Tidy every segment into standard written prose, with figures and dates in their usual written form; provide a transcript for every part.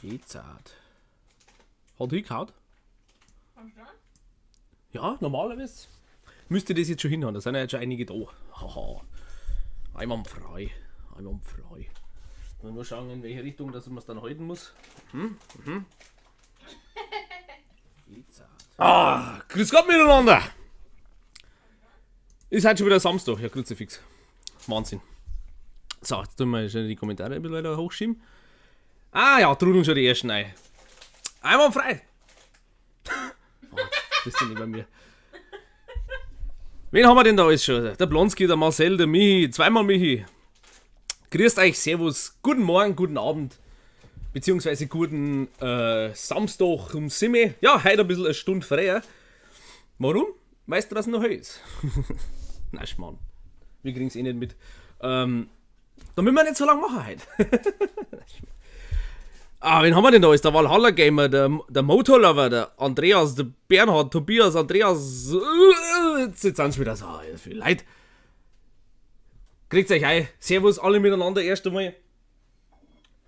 Jetzt. Hat hingehauen? Ja, normalerweise müsste das jetzt schon hinhauen. Da sind ja jetzt schon einige da. Haha. Einwandfrei. Einwandfrei. Nur schauen, in welche Richtung dass man es dann halten muss. Jetzt. Ah, grüß Gott miteinander! Ist heute schon wieder Samstag, ja, Kruzifix. Wahnsinn. So, jetzt tun wir schon die Kommentare ein bisschen weiter hochschieben. Ah ja, trudeln schon die ersten ein. Einwandfrei! Oh, bist du nicht bei mir. Wen haben wir denn da alles schon? Der Blonski, der Marcel, der Michi, zweimal Michi. Grüßt euch, Servus, guten Morgen, guten Abend, beziehungsweise guten Samstag um 7. Ja, heute ein bisschen eine Stunde früher. Warum? Weißt du, was noch hell ist? Nein, Schmarrn. Wir kriegen's eh nicht mit. Da müssen wir nicht so lange machen heute. Ah, wen haben wir denn da alles? Der Valhalla Gamer, der Motorlover, der Andreas, der Bernhard, Tobias, Andreas. Jetzt sind schon wieder so viele Leute. Kriegt euch ein. Servus alle miteinander erst einmal.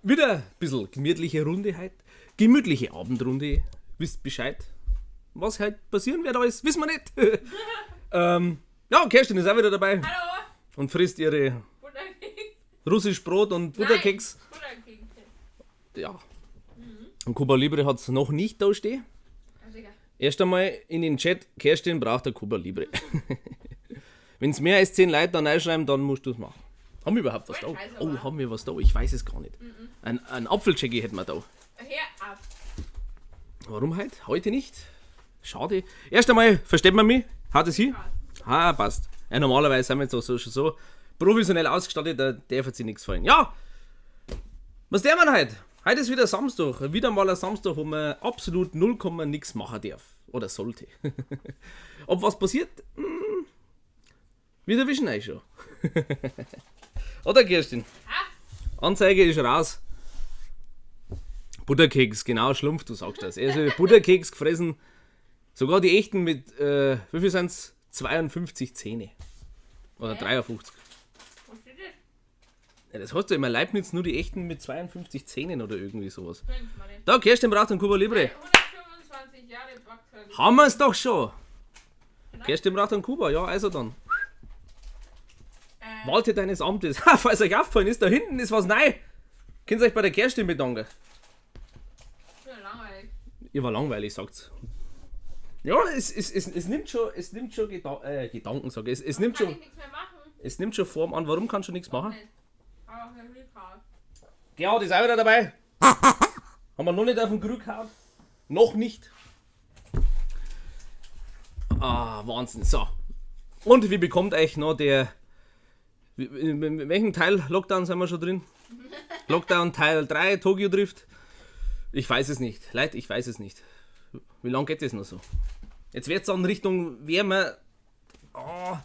Wieder ein bisschen gemütliche Runde heute. Gemütliche Abendrunde. Wisst Bescheid. Was heute passieren wird alles, wissen wir nicht. Ja, Kerstin ist auch wieder dabei. Hallo! Und frisst ihre Butterkeks. russisch Brot und Butterkeks. Nein, Butterkekse. Ja. Und Cuba Libre hat es noch nicht da stehen. Also egal. Erst einmal in den Chat, Kerstin braucht eine Cuba Libre. Wenn es mehr als 10 Leute da reinschreiben, dann musst du es machen. Haben wir überhaupt was da? Voll scheiße, Oh, aber. haben wir was da? Ich weiß es gar nicht. Ein Apfeljackie hätten wir da. Hör auf. Warum heute? Heute nicht? Schade. Erst einmal, versteht man mich? Hat es hier? Ah, passt. Ja, normalerweise sind wir jetzt auch so, schon so professionell ausgestattet, da darf jetzt nichts fallen. Ja! Was der man heute? Heute ist wieder Samstag. Wieder mal ein Samstag, wo man absolut 0, nix machen darf. Oder sollte. Ob was passiert? Wir erwischen euch schon. Oder Kerstin? Ah. Anzeige ist raus. Butterkeks, genau, Schlumpf, du sagst das. Also Butterkeks gefressen. Sogar die echten mit, wie viel sind's? 52 Zähne. Oder 53. Wo steht das? Ja, das heißt ja immer Leibniz, nur die echten mit 52 Zähnen oder irgendwie sowas. Fünf, Martin. Da, Kerstin braucht einen Cuba Libre. 125 Jahre Backtradition. Haben wir's doch schon. Kerstin braucht einen Kuba, ja, also dann. Walte deines Amtes. Ha, falls euch aufgefallen ist, da hinten ist was neu. Könnt ihr euch bei der Kerstin bedanken. Ja, langweilig. Ihr war langweilig, sagt's. Ja, es nimmt schon, es nimmt schon Gedanken, sag ich. Es nimmt Kann schon, ich nichts mehr machen? es nimmt schon Form an. Warum kannst du nichts machen? Nicht. Aber auch kein Recall. Gerhard ist auch wieder dabei. Haben wir noch nicht auf den Grün gehauen? Noch nicht. Ah, Wahnsinn. So. Und wie bekommt euch noch der. In welchem Teil Lockdown sind wir schon drin? Lockdown Teil 3, Tokyo Drift? Ich weiß es nicht. Leute, ich weiß es nicht. Wie lange geht das noch so? Jetzt wird es dann Richtung Wärme. Ah,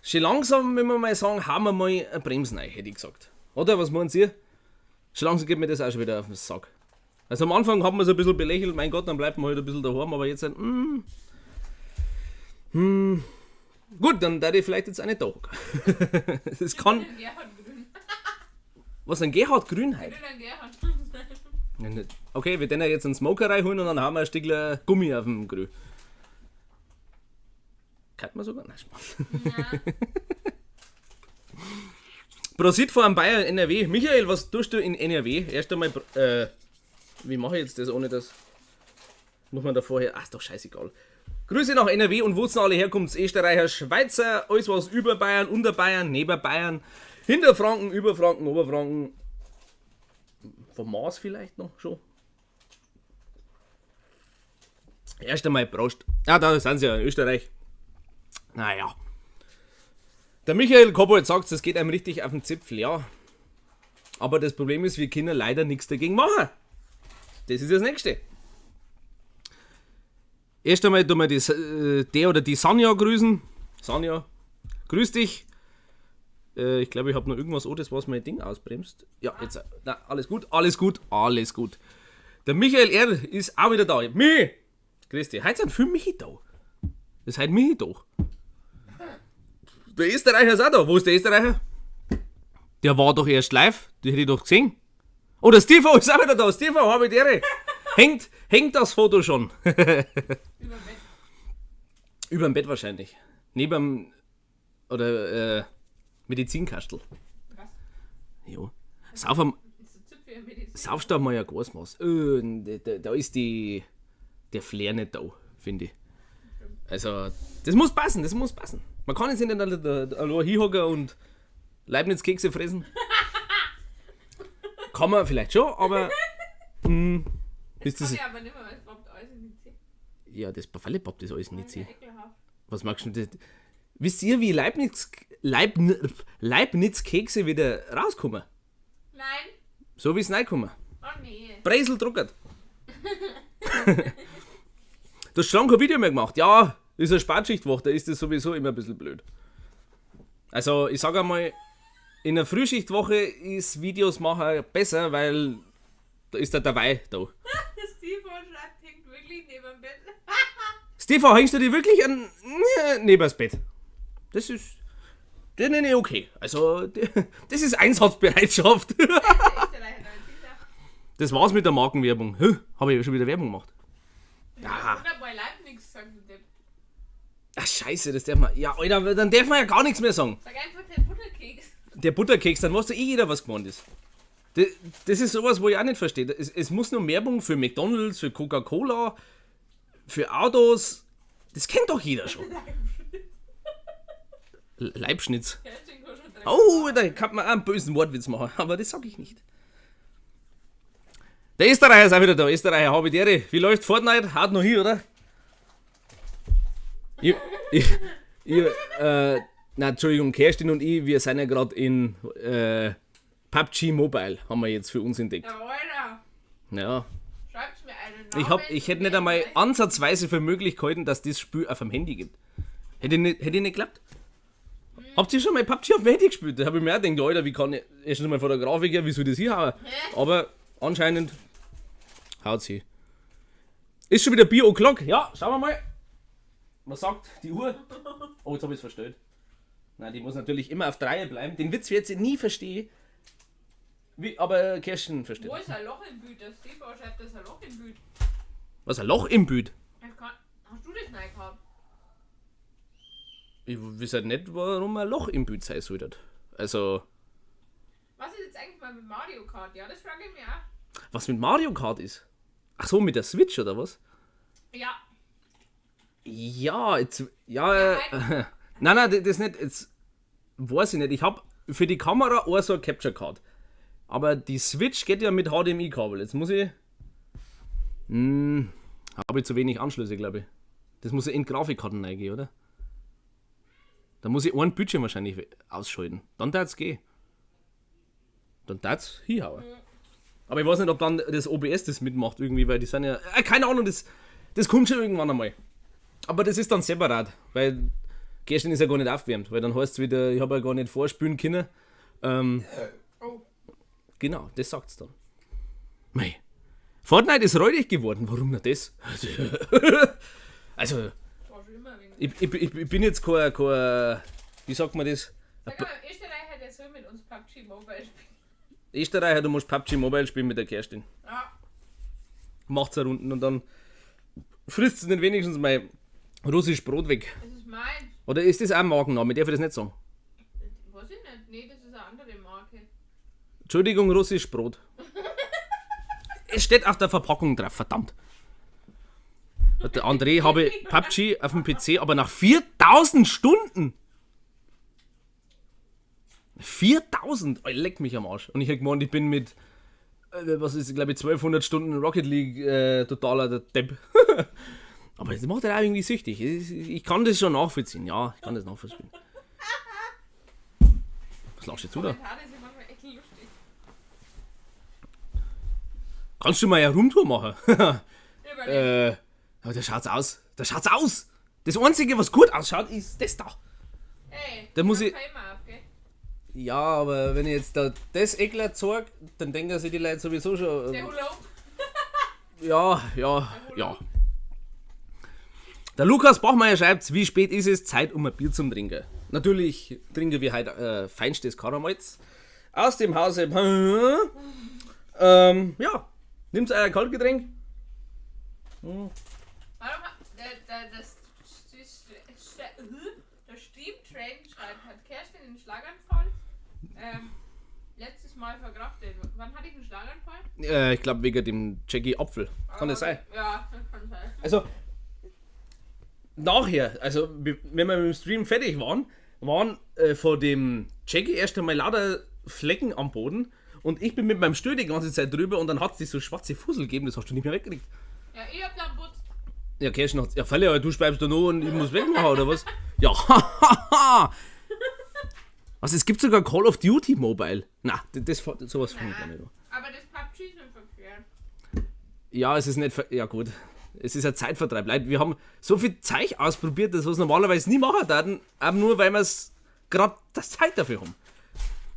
schon langsam, wenn wir mal sagen, haben wir mal eine Bremsen rein, hätte ich gesagt. Oder? Was meint ihr? Schon langsam geht mir das auch schon wieder auf den Sack. Also am Anfang hat man es ein bisschen belächelt, mein Gott, dann bleibt man halt ein bisschen daheim, aber jetzt halt. Gut, dann darf ich vielleicht jetzt auch nicht da hocken. Das kann. Den Gerhard Grün. Was, ein Gerhard Grünheit? Den Gerhard. Ja, nicht. Okay, wir können ja jetzt einen Smoker reinholen und dann haben wir ein Stückchen Gummi auf dem Grill. Kann man sogar? Nein, Spaß. Ja. Prosit vor einem Bayern NRW. Michael, was tust du in NRW? Erst einmal, wie mache ich jetzt das ohne das? Muss man da vorher. Ach, ist doch scheißegal. Grüße nach NRW und wo es noch alle herkommt. Österreicher, Schweizer, alles was über Bayern, unter Bayern, neben Bayern, hinter Franken, über Franken, Oberfranken. Vom Mars vielleicht noch schon. Erst einmal Prost. Ja, da sind sie ja in Österreich. Naja. Der Michael Kobold sagt, es geht einem richtig auf den Zipfel, ja. Aber das Problem ist, wir können leider nichts dagegen machen. Das ist das Nächste. Erst einmal tun wir der oder die Sanja grüßen. Sanja, grüß dich. Ich glaube, ich habe noch irgendwas, oh, das was mein Ding ausbremst. Ja, jetzt, na, alles gut, alles gut, alles gut. Der Michael R. ist auch wieder da. Michi! Grüß dich. Heute sind viel Michi da. Das ist heute Michi da. Der Österreicher ist auch da. Wo ist der Österreicher? Der war doch erst live. Den hätte ich doch gesehen. Oh, der Steve ist auch wieder da. Steve, habe ich die Ehre. Hängt das Foto schon? Über dem Bett. Über dem Bett wahrscheinlich. Neben oder Medizinkastel. Was? Jo. Sauf Ist der Zipfel in Medizin? Saufst du mal ein Gasmaß. Da ist der Flair nicht da, finde ich. Also, das muss passen, das muss passen. Man kann jetzt nicht allein hinhocken und Leibniz-Kekse fressen. Kann man vielleicht schon, aber. Ist Kann das, ich aber nicht mehr, weil es poppt alles in die Zähne. ja, das Falle poppt das alles nicht. Ja, ekelhaft. Was magst du denn? Wisst ihr, wie Leibniz-Kekse wieder rauskommen? Nein. So wie es reinkommen. Oh nee. Breisel druckert. Du hast schon lange kein Video mehr gemacht. Ja, ist eine Spätschichtwoche, da ist das sowieso immer ein bisschen blöd. Also, ich sag einmal, in der Frühschichtwoche ist Videos machen besser, weil da ist der dabei da. Das Steve schreibt, hängt wirklich neben dem Bett. Stefan, hängst du dir wirklich an, neben das Bett? Das ist. Das nenne ich okay. Also, das ist Einsatzbereitschaft. Das war's mit der Markenwerbung. Hä? Habe ich schon wieder Werbung gemacht? Ja. Wunderbar Leibniz, sagt der Depp. Ach, scheiße, das darf man. Ja, Alter, dann darf man ja gar nichts mehr sagen. Sag einfach der Butterkeks. Der Butterkeks, dann weiß doch eh jeder, was gemeint ist. Das ist sowas, wo ich auch nicht verstehe. Es muss nur Werbung für McDonald's, für Coca-Cola, für Autos. Das kennt doch jeder schon. Leibschnitz. Oh, da kann man auch einen bösen Wortwitz machen, aber das sag ich nicht. Der Österreicher ist auch wieder da. Österreicher, habe ich die Ehre. Wie läuft Fortnite? Haut noch hier, oder? Na, Entschuldigung, Kerstin und ich, wir sind ja gerade in PUBG Mobile, haben wir jetzt für uns entdeckt. Ja, Alter. Ja. Schreibt's mir einen Namen. Ich hätte nicht einmal ansatzweise für möglich gehalten, dass das Spiel auf dem Handy gibt. Hätte ich nicht geklappt? Habt ihr schon mal PUBG auf dem Handy gespielt? Da hab ich mir auch gedacht, Alter, wie kann ich, erstens mal von der Grafik her, wie soll das hier hauen? Aber anscheinend haut sie. Ist schon wieder Bier o'clock? Ja, schauen wir mal. Was sagt die Uhr? Oh, jetzt hab ich's verstellt. Nein, die muss natürlich immer auf 3 bleiben. Den Witz wird sie nie verstehen. Wie, aber Kirsten versteht. Wo ist ein Loch im Büt? Das Steve schreibt, da ist ein Loch im Büt. Was, ein Loch im Büt? Hast du das nicht gehabt? Ich weiß halt nicht, warum ein Loch im Büt sein sollte. Also. Was ist jetzt eigentlich mal mit Mario Kart? Ja, das frage ich mich auch. Was mit Mario Kart ist? Ach so, mit der Switch oder was? Ja. Ja, jetzt. Ja, ja, nein, das nicht. Jetzt weiß ich nicht. Ich hab für die Kamera auch so eine Capture Card. Aber die Switch geht ja mit HDMI-Kabel. Jetzt muss ich. Habe ich zu wenig Anschlüsse, glaube ich. Das muss ja in Grafikkarten reingehen, oder? Da muss ich einen Bildschirm wahrscheinlich ausschalten. Dann darf's gehen. Dann darf's hinhauen. Aber ich weiß nicht, ob dann das OBS das mitmacht irgendwie, weil die sind ja... keine Ahnung, das kommt schon irgendwann einmal. Aber das ist dann separat, weil gestern ist ja gar nicht aufgewärmt, weil dann heißt es wieder, ich habe ja gar nicht vorspülen können. Oh. Genau, das sagt's dann. Mei. Fortnite ist räudig geworden, warum nicht das? Also, ich bin jetzt kein, wie sagt man das? Sag mal, Österreicher, der soll mit uns PUBG Mobile spielen. Österreicher, du musst PUBG Mobile spielen mit der Kerstin. Ja. Macht's eine Runden und dann frisst sie nicht wenigstens mein russisch Brot weg. Das ist meins. Oder ist das auch ein Markenname? Darf ich das nicht sagen? Weiß ich nicht. Nee, das ist eine andere Marke. Entschuldigung, russisch Brot. Es steht auf der Verpackung drauf, verdammt. Der André habe PUBG auf dem PC, aber nach 4000 Stunden! 4000! Oh, leck mich am Arsch. Und ich hätte gemeint, ich bin mit, was ist, glaube ich, 1200 Stunden Rocket League totaler der Depp. Aber das macht er auch irgendwie süchtig. Ich kann das schon nachvollziehen. Ja, ich kann das nachvollziehen. Was lachst du jetzt, oder? Kannst du mal eine Rundtour machen? Aber da schaut's aus. Da schaut's aus! Das Einzige, was gut ausschaut, ist das da. Hey, da muss ich. Auf, gell? Ja, aber wenn ich jetzt da das Eklat zeig, dann denken sich die Leute sowieso schon. Der Hula Hoop. Ja. Der Lukas Bachmeier schreibt, wie spät ist es? Zeit, um ein Bier zum Trinken. Natürlich trinken wir heute feinstes Karamalz. Aus dem Hause. Ja, nehmt euer Kaltgetränk. Warum hat der, das, der Stream Train schreibt, hat Kerstin einen Schlaganfall? Letztes Mal verkraftet. Wann hatte ich einen Schlaganfall? Ich glaube wegen dem Jackie Apfel. Kann das sein? Ja, das kann sein. Also, nachher, also wenn wir mit dem Stream fertig waren, waren vor dem Jackie erst einmal lauter Flecken am Boden und ich bin mit meinem Stuhl die ganze Zeit drüber und dann hat es so schwarze Fussel gegeben, das hast du nicht mehr weggekriegt. Ja, ich hab dann putzt. Ja, Kerstin hat, ja, Fälle, aber du schreibst da noch und ich muss wegmachen, oder was? Ja, hahaha! Was, es gibt sogar Call of Duty Mobile. Na, das, sowas fand ich gar nicht. Aber das PUBG ist nicht verkehrt. Ja, es ist nicht ja gut. Es ist ein Zeitvertreib. Leute, wir haben so viel Zeug ausprobiert, das was normalerweise nie machen würden, aber nur weil wir es gerade das Zeit dafür haben.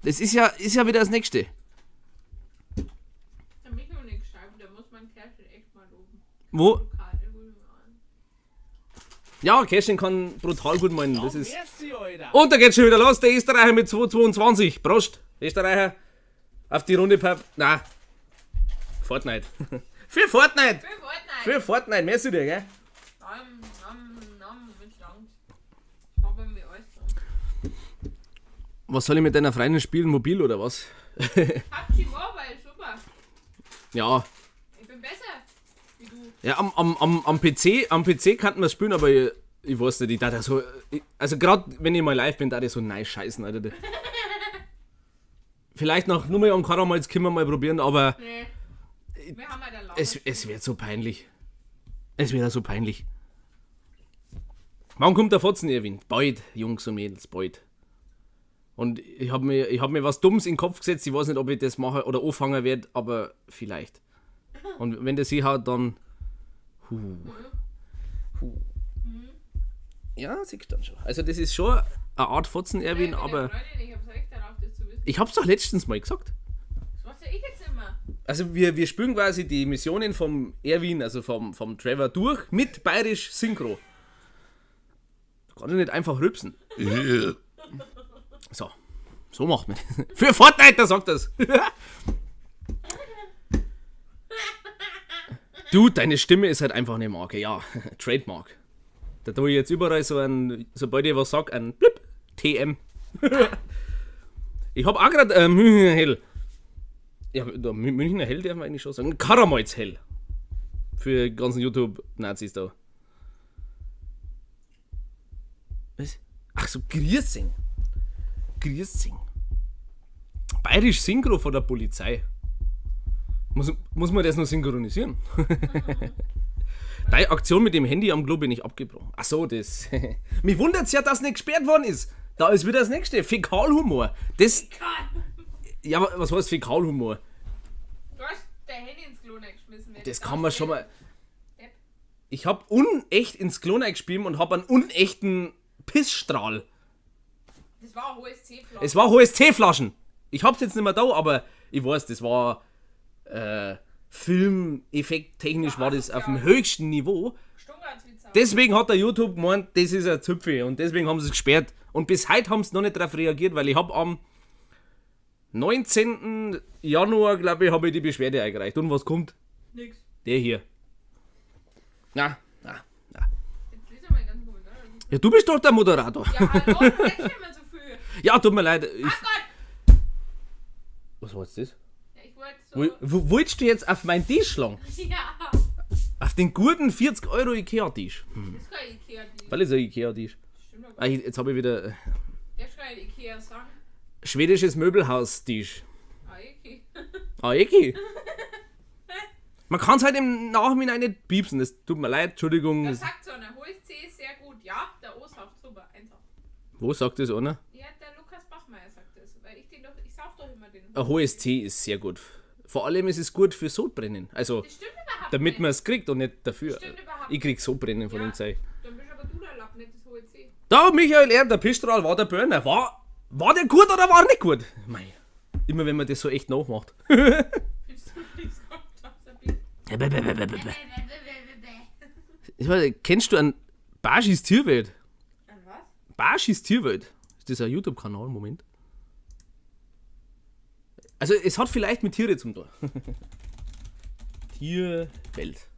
Das ist ja wieder das Nächste. Der Michael nicht geschrieben, da muss man Kerstin echt mal loben. Wo? Ja, Kerstin kann brutal gut malen. Das ist. Und da geht's schon wieder los, der Österreicher mit 2,22. Prost, Österreicher. Auf die Runde, Pap. Na, Fortnite. Für Fortnite! Für Fortnite! Für Fortnite, merci dir, gell? Was soll ich mit deiner Freundin spielen? Mobil oder was? PUBG Mobile, super. Ja. Ich bin besser wie du. Ja, am PC kann man spielen, aber ich weiß nicht, ich da so. Also gerade wenn ich mal live bin, da ich so nein scheißen, Alter. Vielleicht noch nur mal am Karamell, jetzt können wir mal probieren, aber. Nee. Wir haben halt es wird so peinlich. Es wird so peinlich. Wann kommt der Fotzen, Erwin? Bald, Jungs und Mädels, bald. Und ich hab mir was Dummes in den Kopf gesetzt. Ich weiß nicht, ob ich das mache oder anfangen werde, aber vielleicht. Und wenn das hier hat, dann. Ja, siehst du dann schon. Also, das ist schon eine Art Fotzen, Erwin, aber. Freundin, ich hab's recht darauf, das zu wissen. Ich hab's doch letztens mal gesagt. Das weiß ja ich jetzt immer. Also, wir spielen quasi die Missionen vom Erwin, also vom Trevor, durch mit bayerisch Synchro. Da kann ich nicht einfach rübsen. So, so macht man das. Für Fortnite, da sagt das. Du, deine Stimme ist halt einfach eine Marke, ja. Trademark. Da tue ich jetzt überall so ein, sobald ich was sag, ein Blip, TM. Ich hab auch grad Münchner Hell. Ja, Münchner Hell darf man eigentlich schon sagen. Karamalz Hell. Für die ganzen YouTube-Nazis da. Was? Ach so, Grüßing. Grüßing. Bayerisch Synchro von der Polizei. Muss man das noch synchronisieren? Deine Aktion mit dem Handy am Klo bin ich abgebrochen. Ach so, das. Mich wundert's ja, dass nicht gesperrt worden ist. Da ist wieder das nächste. Fäkalhumor. Das. Fäkal. Ja, was heißt Fäkalhumor? Du hast dein Handy ins Klo geschmissen. Das kann man schon mal. Ich hab unecht ins Klo gespielt und hab einen unechten Pissstrahl. Das war HSC-Flaschen. Es war HSC-Flaschen. Ich hab's jetzt nicht mehr da, aber ich weiß, das war Filmeffekt technisch war das auf dem höchsten Niveau. Deswegen hat der YouTube gemeint, das ist ein Züpfe und deswegen haben sie es gesperrt. Und bis heute haben sie noch nicht darauf reagiert, weil ich hab am 19. Januar, glaube ich, habe ich die Beschwerde eingereicht. Und was kommt? Nix. Der hier. Na. Jetzt lies mal den ganzen Kommentar. Ja, du bist doch der Moderator. Ja, hallo, du redest immer so viel. Ja, tut mir leid. Ach Gott! Was war jetzt das? Ja, ich wollte so... Wolltest du jetzt auf meinen Tisch schlagen? Ja. Auf den guten 40 € Ikea-Tisch. Das ist kein Ikea-Tisch. Weil ist ein Ikea-Tisch. Stimmt doch. Ah, jetzt habe ich wieder... Der ist kein Ikea sagen. Schwedisches Möbelhaus-Tisch. Ah, Eki. Ah, Eki. Man kann es halt im Nachhinein nicht piepsen. Das tut mir leid, Entschuldigung. Da sagt so einer, hohes C ist sehr gut. Ja, der O sauft super. Einfach. Wo sagt das einer? Ja, der Lukas Bachmeier sagt das. Weil ich den doch, ich sauf doch immer den. Ein hohes C ist sehr gut. Vor allem ist es gut für Sodbrennen. Also, das stimmt überhaupt damit nicht. man es kriegt und nicht dafür. Das stimmt überhaupt Ich krieg Sodbrennen von ja, dem Zeug. Dann bist aber du der Lapp, nicht das hohe C. Da, Michael R., der Pissstrahl war der Burner. War der gut oder war er nicht gut? Mei, immer wenn man das so echt nachmacht. Ich weiß, kennst du einen Baschis Tierwelt? An was? Baschis Tierwelt. Ist das ein YouTube-Kanal? Moment. Also es hat vielleicht mit Tiere zum tun. Tierwelt.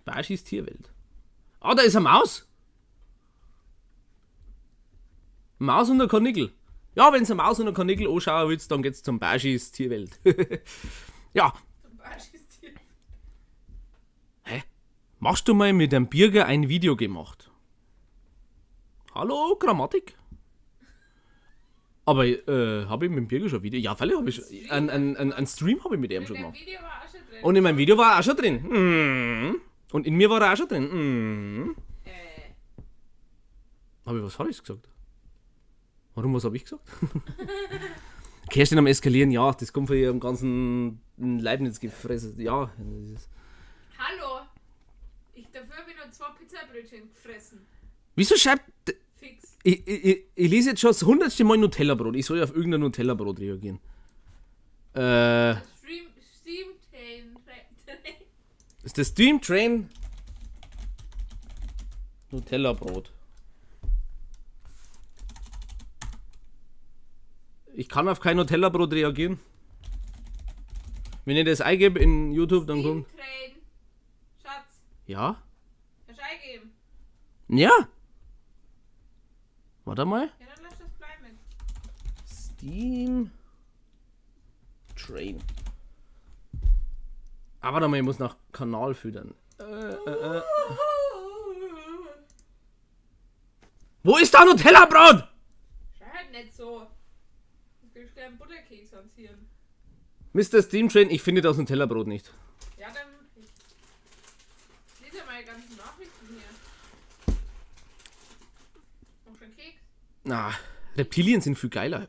Baschis Tierwelt. Ah, da ist eine Maus. Maus und ein Karnickel. Ja, wenn du eine Maus und ein Karnickel anschauen willst, dann geht's zum Baschis Tierwelt. Ja. Zum Baschis Tierwelt. Hä? Machst du mal mit einem Birger ein Video gemacht? Hallo, Grammatik? Aber habe ich mit dem Birger schon ein Video? Ja, freilich habe ich schon. Ein Stream habe ich mit ihm schon In deinem gemacht. Video war er auch schon drin. Und in meinem Video war er auch schon drin. Mhm. Und in mir war er auch schon drin. Mhm. Hab ich was Falsches gesagt? Warum, was hab ich gesagt? Kerstin am Eskalieren, ja, das kommt von ihrem ganzen Leibniz-Gefresse. Ja, das ist Hallo! Ich, dafür hab ich noch 2 Pizzabrötchen gefressen. Wieso schreibt. Fix. Ich lese jetzt schon das 100. Mal Nutella-Brot. Ich soll ja auf irgendein Nutella-Brot reagieren. Stream Train. Ist der Steam Train Nutella-Brot. Ich kann auf kein Nutella-Brot reagieren. Wenn ich das eingebe in YouTube, dann kommt. Steam Train. Schatz. Ja? Kannst du eingeben? Ja. Warte mal. Ja, dann lass das bleiben. Steam Train. Aber warte mal, ich muss nach Kanal füttern. Wo ist da Nutella-Brot? Schau halt nicht so. Ich will gleich einen Butterkeks ans Hirn. Mister Steam Train, ich finde das Nutella-Brot nicht. Ja, dann. Ich lese ja meine ganzen Nachrichten hier. Noch schon Keks? Na, Reptilien sind viel geiler.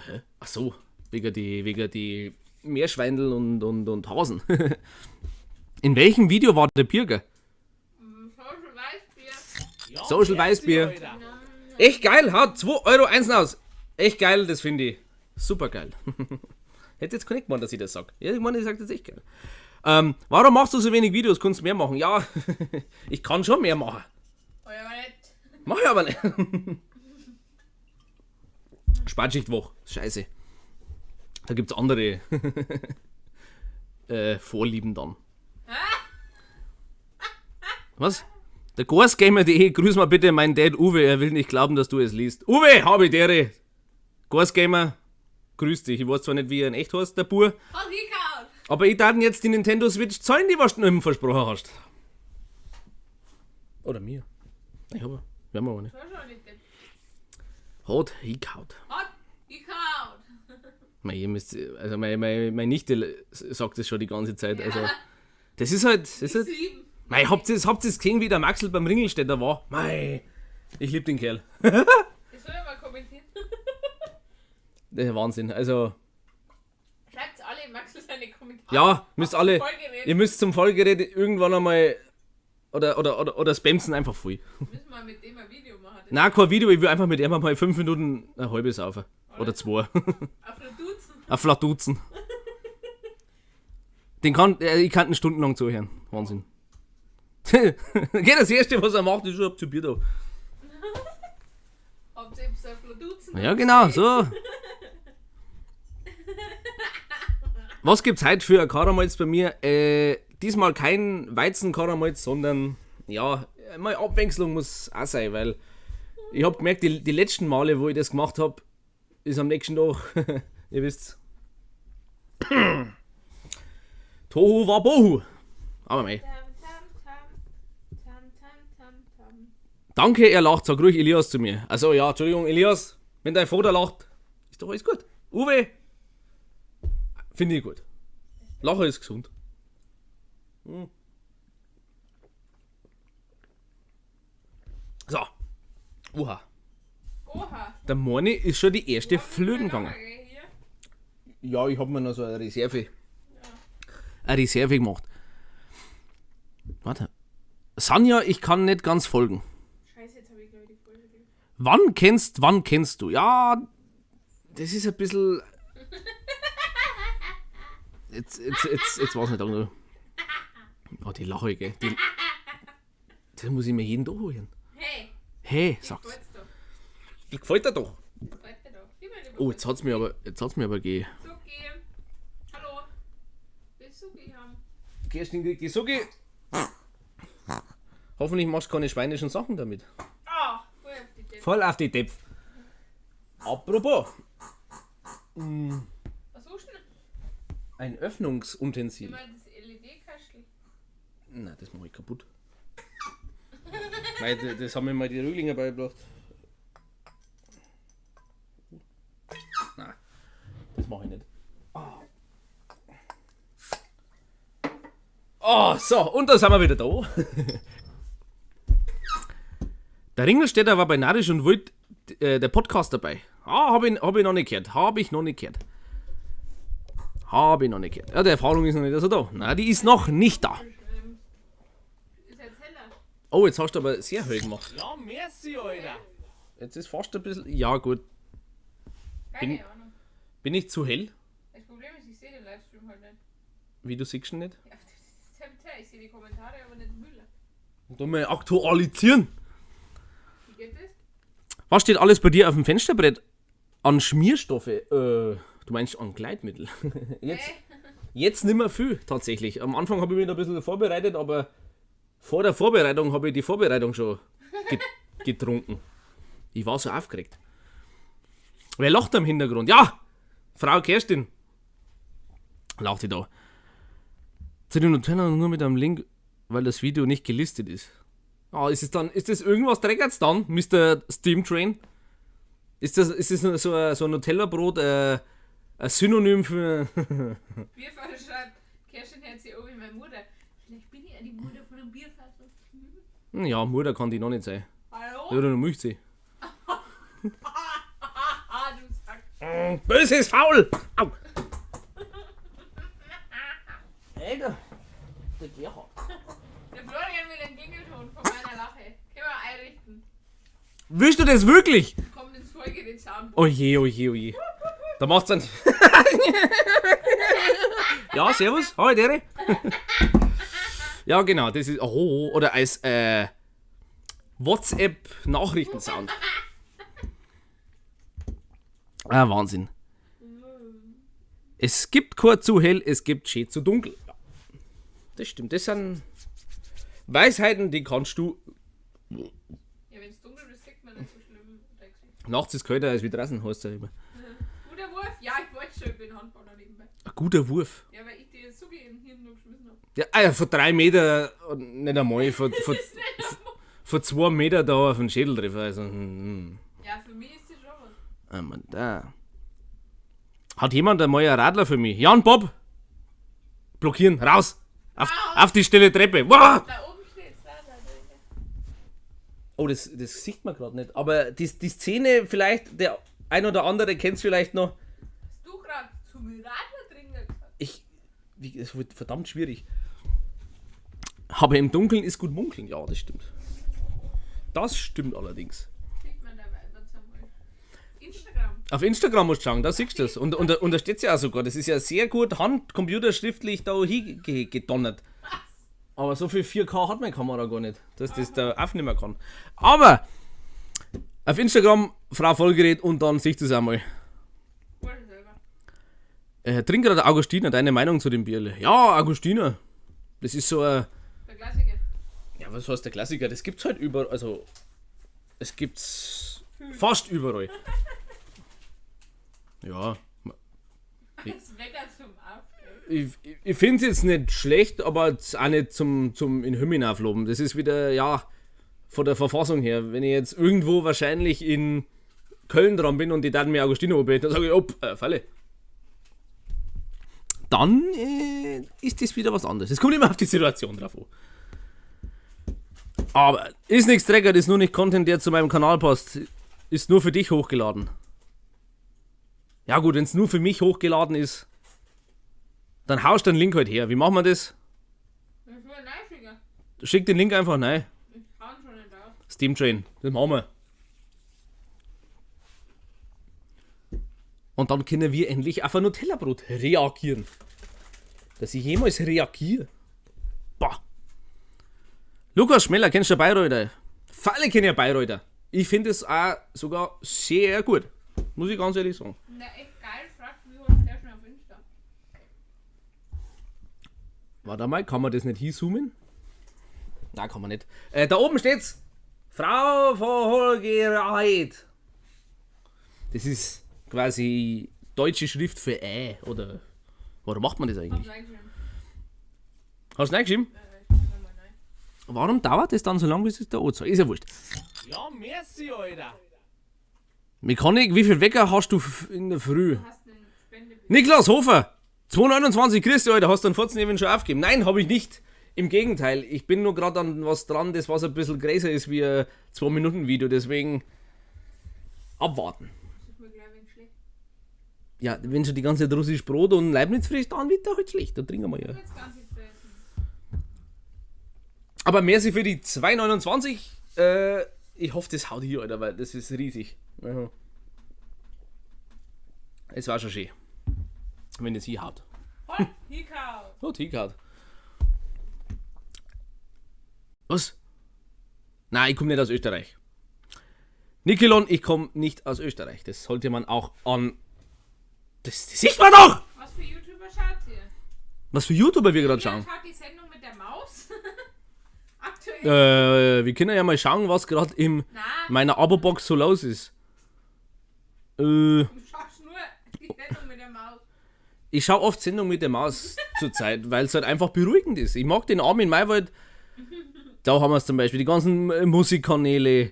Hä? Ach so, wegen die Meerschweindel und Hasen. In welchem Video war der Birger? Social Weißbier. Ja, Social Weißbier. Echt geil, haut 2,01 € aus. Echt geil, das finde ich. Super geil. Hätte jetzt keiner gemeint, dass ich das sag. Ja, ich meine, ich sag das echt geil. Warum machst du so wenig Videos? Kannst du mehr machen? Ja, ich kann schon mehr machen. Oh, ja, aber nicht. Mach ich aber nicht. Spätschichtwoche. Scheiße. Da gibt's andere Vorlieben dann. Was? Der Gorsgamer.de, grüß mal bitte meinen Dad Uwe, er will nicht glauben, dass du es liest. Uwe, habe ich Ehre. Gorsgamer, grüß dich. Ich weiß zwar nicht, wie er in echt heißt, der Bur. Aber ich darf jetzt die Nintendo Switch zahlen, die was du ihm versprochen hast. Oder mir. Ich hab, werden wir aber nicht. Hat hingehaut. Hat hingehaut. Mei, ihr müsst, also meine, meine, meine Nichte sagt das schon die ganze Zeit. Also, das ist halt. Das ist halt, mei, habt ihr es gesehen, wie der Maxl beim Ringelstädter war? Mei, ich lieb den Kerl. Ich soll ja mal kommentieren. Das ist Wahnsinn. Also. Schreibt alle Maxl seine Kommentare. Ja, müsst alle. Vollgerät. Ihr müsst zum Vollgerät irgendwann einmal. Oder spamsen einfach voll. Müssen wir mit dem ein Video machen? Nein, kein Video, ich will einfach mit ihm mal 5 Minuten ein halbes saufen. Oder 2. Auf Flatutzen. Auf Flatutzen. Den kann, ich kann ihn stundenlang zuhören. Wahnsinn. Geht das erste, was er macht, ist schon ab zu Bier da. Habt ihr ein Flatutzen? Ja, genau, so. Was gibt's heute für ein Karamalz bei mir? Diesmal kein Weizen-Karamalz, sondern, ja, mal Abwechslung muss auch sein, weil ich hab gemerkt, die letzten Male, wo ich das gemacht hab, ist am nächsten Tag, ihr wisst's, Tohu Wabohu. Aber mei. Danke, er lacht, sag ruhig Elias zu mir. Also ja, Entschuldigung, Elias, wenn dein Vater lacht, ist doch alles gut. Uwe, finde ich gut. Lachen ist gesund. Hm. So. Oha. Oha. Der Morni ist schon die erste Flöten gegangen. Hier? Ja, ich hab mir noch so eine Reserve. Ja. Eine Reserve gemacht. Warte. Sanja, ich kann nicht ganz folgen. Scheiße, jetzt hab ich, glaub ich, die Folge. Wann kennst du? Ja, das ist ein bisschen. Jetzt war's nicht lang. Oh, die Lache, gell? Die, das muss ich mir jeden Tag holen. Hey! Hey, sag's. Gefällt's doch. Die gefällt dir doch. Die gefällt dir doch. Gib mir die Oh, jetzt hat's mir aber, jetzt hat's mir aber ge. Suki. Hallo. Willst du Suki haben? Kerstin kriegt die Suki. Hoffentlich machst du keine schweinischen Sachen damit. Ah, voll auf die Depp. Voll auf die Depf. Apropos, Was suchst du denn? ein Öffnungsutensil. Immer das LED-Kaschel. Nein, das mache ich kaputt. Weil das haben mir mal die Röglinger beigebracht. Nein, das mache ich nicht. Ah. Oh, so, und da sind wir wieder da. Der Ringelstädter war bei Narrisch und Wild der Podcast dabei. Ah, habe ich, hab ich noch nicht gehört. Habe ich noch nicht gehört. Habe ich noch nicht gehört. Ja, die Erfahrung ist noch nicht so da. Nein, die ist noch nicht da. Ist jetzt heller. Oh, jetzt hast du aber sehr hell gemacht. Ja, merci, Alter. Jetzt ist fast ein bisschen. Ja, gut. Keine Ahnung. Bin ich zu hell? Das Problem ist, ich sehe den Livestream halt nicht. Wie du siehst ihn nicht. Ja, das ist ja, ich sehe die Kommentare, aber nicht Müller. Und dann mal aktualisieren. Wie geht das? Was steht alles bei dir auf dem Fensterbrett? An Schmierstoffe? Du meinst an Gleitmittel? Jetzt, jetzt nimmer viel, tatsächlich. Am Anfang habe ich mich da ein bisschen vorbereitet, aber vor der Vorbereitung habe ich die Vorbereitung schon getrunken. Ich war so aufgeregt. Wer lacht am Hintergrund? Ja! Frau Kerstin. Lacht die da. Zu den Nutella nur mit einem Link, weil das Video nicht gelistet ist. Ah, ist es dann, ist das irgendwas Dreckert's dann, Mr. Steam Train? Ist das so ein Nutella-Brot, ein Synonym für. Biervater schreibt, Kerstin hört sich an wie meine Mutter. Vielleicht bin ich ja die Mutter von einem Biervater. Ja, Mutter kann die noch nicht sein. Hallo? Ja, dann möchte sie. Ah, du Sack. Böses Faul! Au! Alter, der Gerhard. Der Florian will einen Klingelton von meiner Lache. Können wir einrichten. Willst du das wirklich? Kommt ins Folge den Soundboard. Oh je, oh je, oh je. Da macht's dann. Ja, servus. Hallo, Dere. Ja, genau, das ist. Oh, oder als WhatsApp-Nachrichtensound. Ah, Wahnsinn. Es gibt kein zu hell, es gibt schön zu dunkel. Ja, das stimmt, das sind Weisheiten, die kannst du. Ja, wenn es dunkel ist, sieht man nicht so schlimm. Dein Gesicht. Nachts ist kälter als wie draußen, heißt ja immer. Guter Wurf. Ja, ich wollte schon, ich bin Handballer nebenbei. Ein guter Wurf. Ja, weil ich dir Sugi im Hirn noch geschmissen habe. Ja, ah ja, von 3 Meter, nicht einmal, von 2 Meter da auf den Schädel treffen. Also, Ja, für mich ist das schon was. Ah, Mann, da. Hat jemand einmal einen Radler für mich? Jan Bob! Blockieren, raus! Auf die stille Treppe! Wow! Da oben steht's, da, da, da. Oh, das sieht man gerade nicht. Aber die Szene vielleicht, der ein oder andere kennt's vielleicht noch. Hast du gerade zum Radler trinken gesagt? Es wird verdammt schwierig. Aber im Dunkeln ist gut munkeln. Ja, das stimmt. Das stimmt allerdings. Sieht man da weiter zum Instagram. Auf Instagram musst du schauen, da siehst du das. Und da steht's ja auch sogar. Das ist ja sehr gut handcomputerschriftlich da hingedonnert. Aber so viel 4K hat meine Kamera gar nicht, dass das da aufnehmen kann. Aber auf Instagram Frau Vollgerät und dann siehst du es einmal. Trink gerade Augustiner, deine Meinung zu dem Bierle. Ja, Augustiner. Das ist so ein. Der Klassiker. Ja, was heißt der Klassiker? Das gibt's halt überall. Also, es gibt's fast überall. Ja. Das Wetter zum Aufstehen. Ich finde es jetzt nicht schlecht, aber jetzt auch nicht zum in Himmel aufloben. Das ist wieder, ja, von der Verfassung her. Wenn ich jetzt irgendwo wahrscheinlich in Köln dran bin und die dann mir Augustiner anbieten, dann sage ich, oh, Falle. Dann ist das wieder was anderes. Es kommt immer auf die Situation drauf an. Aber ist nichts Drecker, ist nur nicht Content, der zu meinem Kanal passt. Ist nur für dich hochgeladen. Ja gut, wenn's nur für mich hochgeladen ist, dann haust du den Link halt her. Wie machen wir das? Ich will reinschicken. Schick den Link einfach rein. Ich kann schon nicht aus. Steam Train, das machen wir. Und dann können wir endlich auf ein Nutella-Brot reagieren. Dass ich jemals reagiere. Bah. Lukas Schmeller, kennst du Bayreuther? Falle kenne ich Bayreuther. Ich finde es auch sogar sehr gut. Muss ich ganz ehrlich sagen. Na, echt geil, fragt, wie hoch der schon auf Insta. Warte mal, kann man das nicht hinzoomen? Nein, kann man nicht. Da oben steht's. Frau von Holgereit. Das ist quasi deutsche Schrift für Ä, oder? Warum macht man das eigentlich? Hab's reingeschrieben. Hast du reingeschrieben? Ja, ich schreib nochmal rein. Warum dauert es dann so lange, bis es da anzeigt? Ist ja wurscht. Ja, merci, Alter. Mechanik, wie viel Wecker hast du in der Früh? Du hast einen Spendebild. Niklas Hofer, 2,29, grüß dich, Alter, hast du einen Furzen eben schon aufgegeben? Nein, hab ich nicht. Im Gegenteil, ich bin nur grad an was dran, das was ein bisschen größer ist wie ein 2-Minuten-Video, deswegen abwarten. Das ist mir gleich ein wenig schlecht. Ja, wenn schon die ganze Zeit russisch Brot und Leibniz frisst, dann wird der halt schlecht, da trinken wir ja. Jetzt ganz viel fressen. Aber merci für die 2,29. Ich hoffe, das haut hier, Alter, weil das ist riesig. Ja. Es war schon schön, wenn es hier haut. Hot, hingehauen. Hot, hingehauen. Was? Nein, ich komm nicht aus Österreich. Nikolon, ich komm nicht aus Österreich. Das sollte man auch an... Das sieht man doch! Was für YouTuber schaut ihr? Was für YouTuber wir gerade Wer schauen? schaut die Sendung mit der Maus? Aktuell. Wir können ja mal schauen, was gerade in Nein. meiner Abo-Box so los ist. Du schaust nur die Sendung mit der Maus. Ich schau oft Sendung mit der Maus zurzeit, weil's halt einfach beruhigend ist. Ich mag den Armin Maiwald. Da haben wir's zum Beispiel, die ganzen Musikkanäle.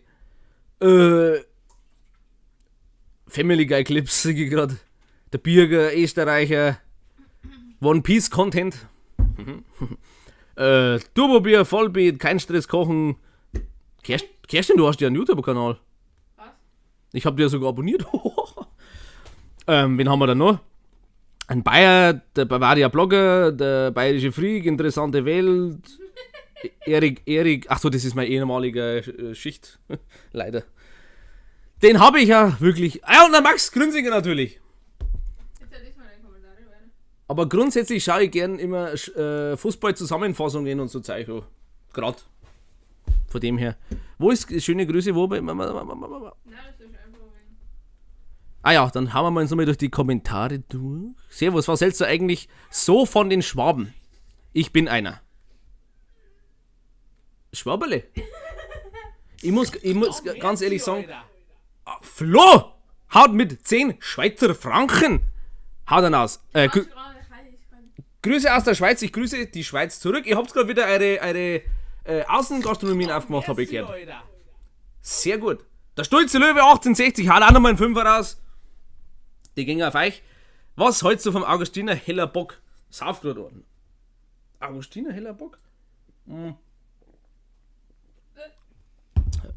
Family Guy Clips sehe ich grad. Der Birger, Österreicher. One Piece Content. Turbobier, Vollbeat, kein Stress kochen. Kerstin, du hast ja einen YouTube-Kanal. Was? Ich hab dir sogar abonniert. Wen haben wir da noch? Ein Bayer, der Bavaria Blogger, der Bayerische Freak, Interessante Welt. Erik, ach so, das ist mein ehemaliger Schicht. Leider. Den hab ich ja wirklich. Ah, und der Max Grünsinger natürlich. Jetzt lies mal deine Kommentare weiter. Aber grundsätzlich schaue ich gern immer Fußball-Zusammenfassungen und so Zeug. Oh, grad. Von dem her. Wo ist schöne Grüße? Wo? Nein, das ist einfach wegen. Ah ja, dann hauen wir mal uns nochmal durch die Kommentare durch. Servus, was hältst du eigentlich so von den Schwaben? Ich bin einer. Schwaberle? Ich muss ganz ehrlich sagen, Flo haut mit 10 Schweizer Franken. Haut dann aus. Grüße aus der Schweiz, ich grüße die Schweiz zurück. Ihr habt gerade wieder eure Außengastronomien aufgemacht, hab ich gehört. Sehr gut. Der Stolze Löwe 1860 haut auch nochmal einen Fünfer raus. Die gingen auf euch. Was hältst du vom Augustiner Heller Bock? Sauf grad worden. Augustiner Heller Bock?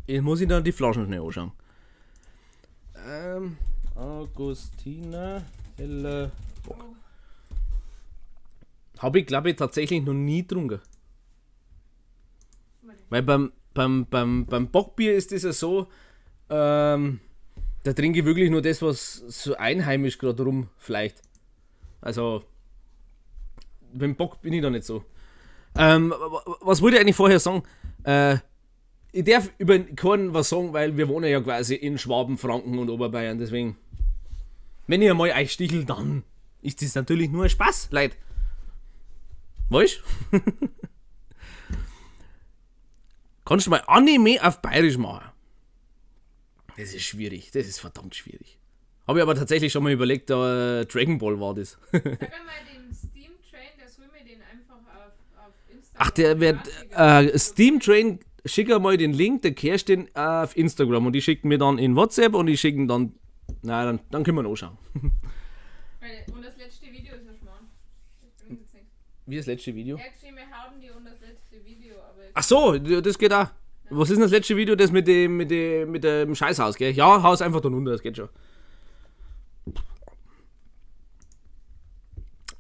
Jetzt muss ich da die Flaschen schnell anschauen. Augustiner Heller Bock. Hab ich, glaub ich, tatsächlich noch nie getrunken. Weil beim Bockbier ist das ja so, da trinke ich wirklich nur das, was so einheimisch grad rumfleicht. Also, beim Bock bin ich da nicht so. Was wollte ich eigentlich vorher sagen? Ich darf über keinen was sagen, weil wir wohnen ja quasi in Schwaben, Franken und Oberbayern, deswegen, wenn ich einmal euch stichel, dann ist das natürlich nur ein Spaß, Leute. Weißt? Kannst du mal Anime auf Bayerisch machen? Das ist schwierig, das ist verdammt schwierig. Hab ich aber tatsächlich schon mal überlegt, da Dragon Ball war das. Sag einmal den Steam Train, der soll mir den einfach auf Instagram Ach, der wird, Steam Train, schick einmal den Link der Kerstin auf Instagram und die schicken mir dann in WhatsApp und die schicken dann, na, dann können wir noch schauen. Und das letzte Video ist ja Schmarrn. Das bringt jetzt nichts. Wie das letzte Video? Er hat geschrieben, wir hauen die und das letzte Video, aber Ach so, ja, das geht auch. Was ist denn das letzte Video, das mit dem Scheißhaus, gell? Ja, haus einfach da runter, das geht schon.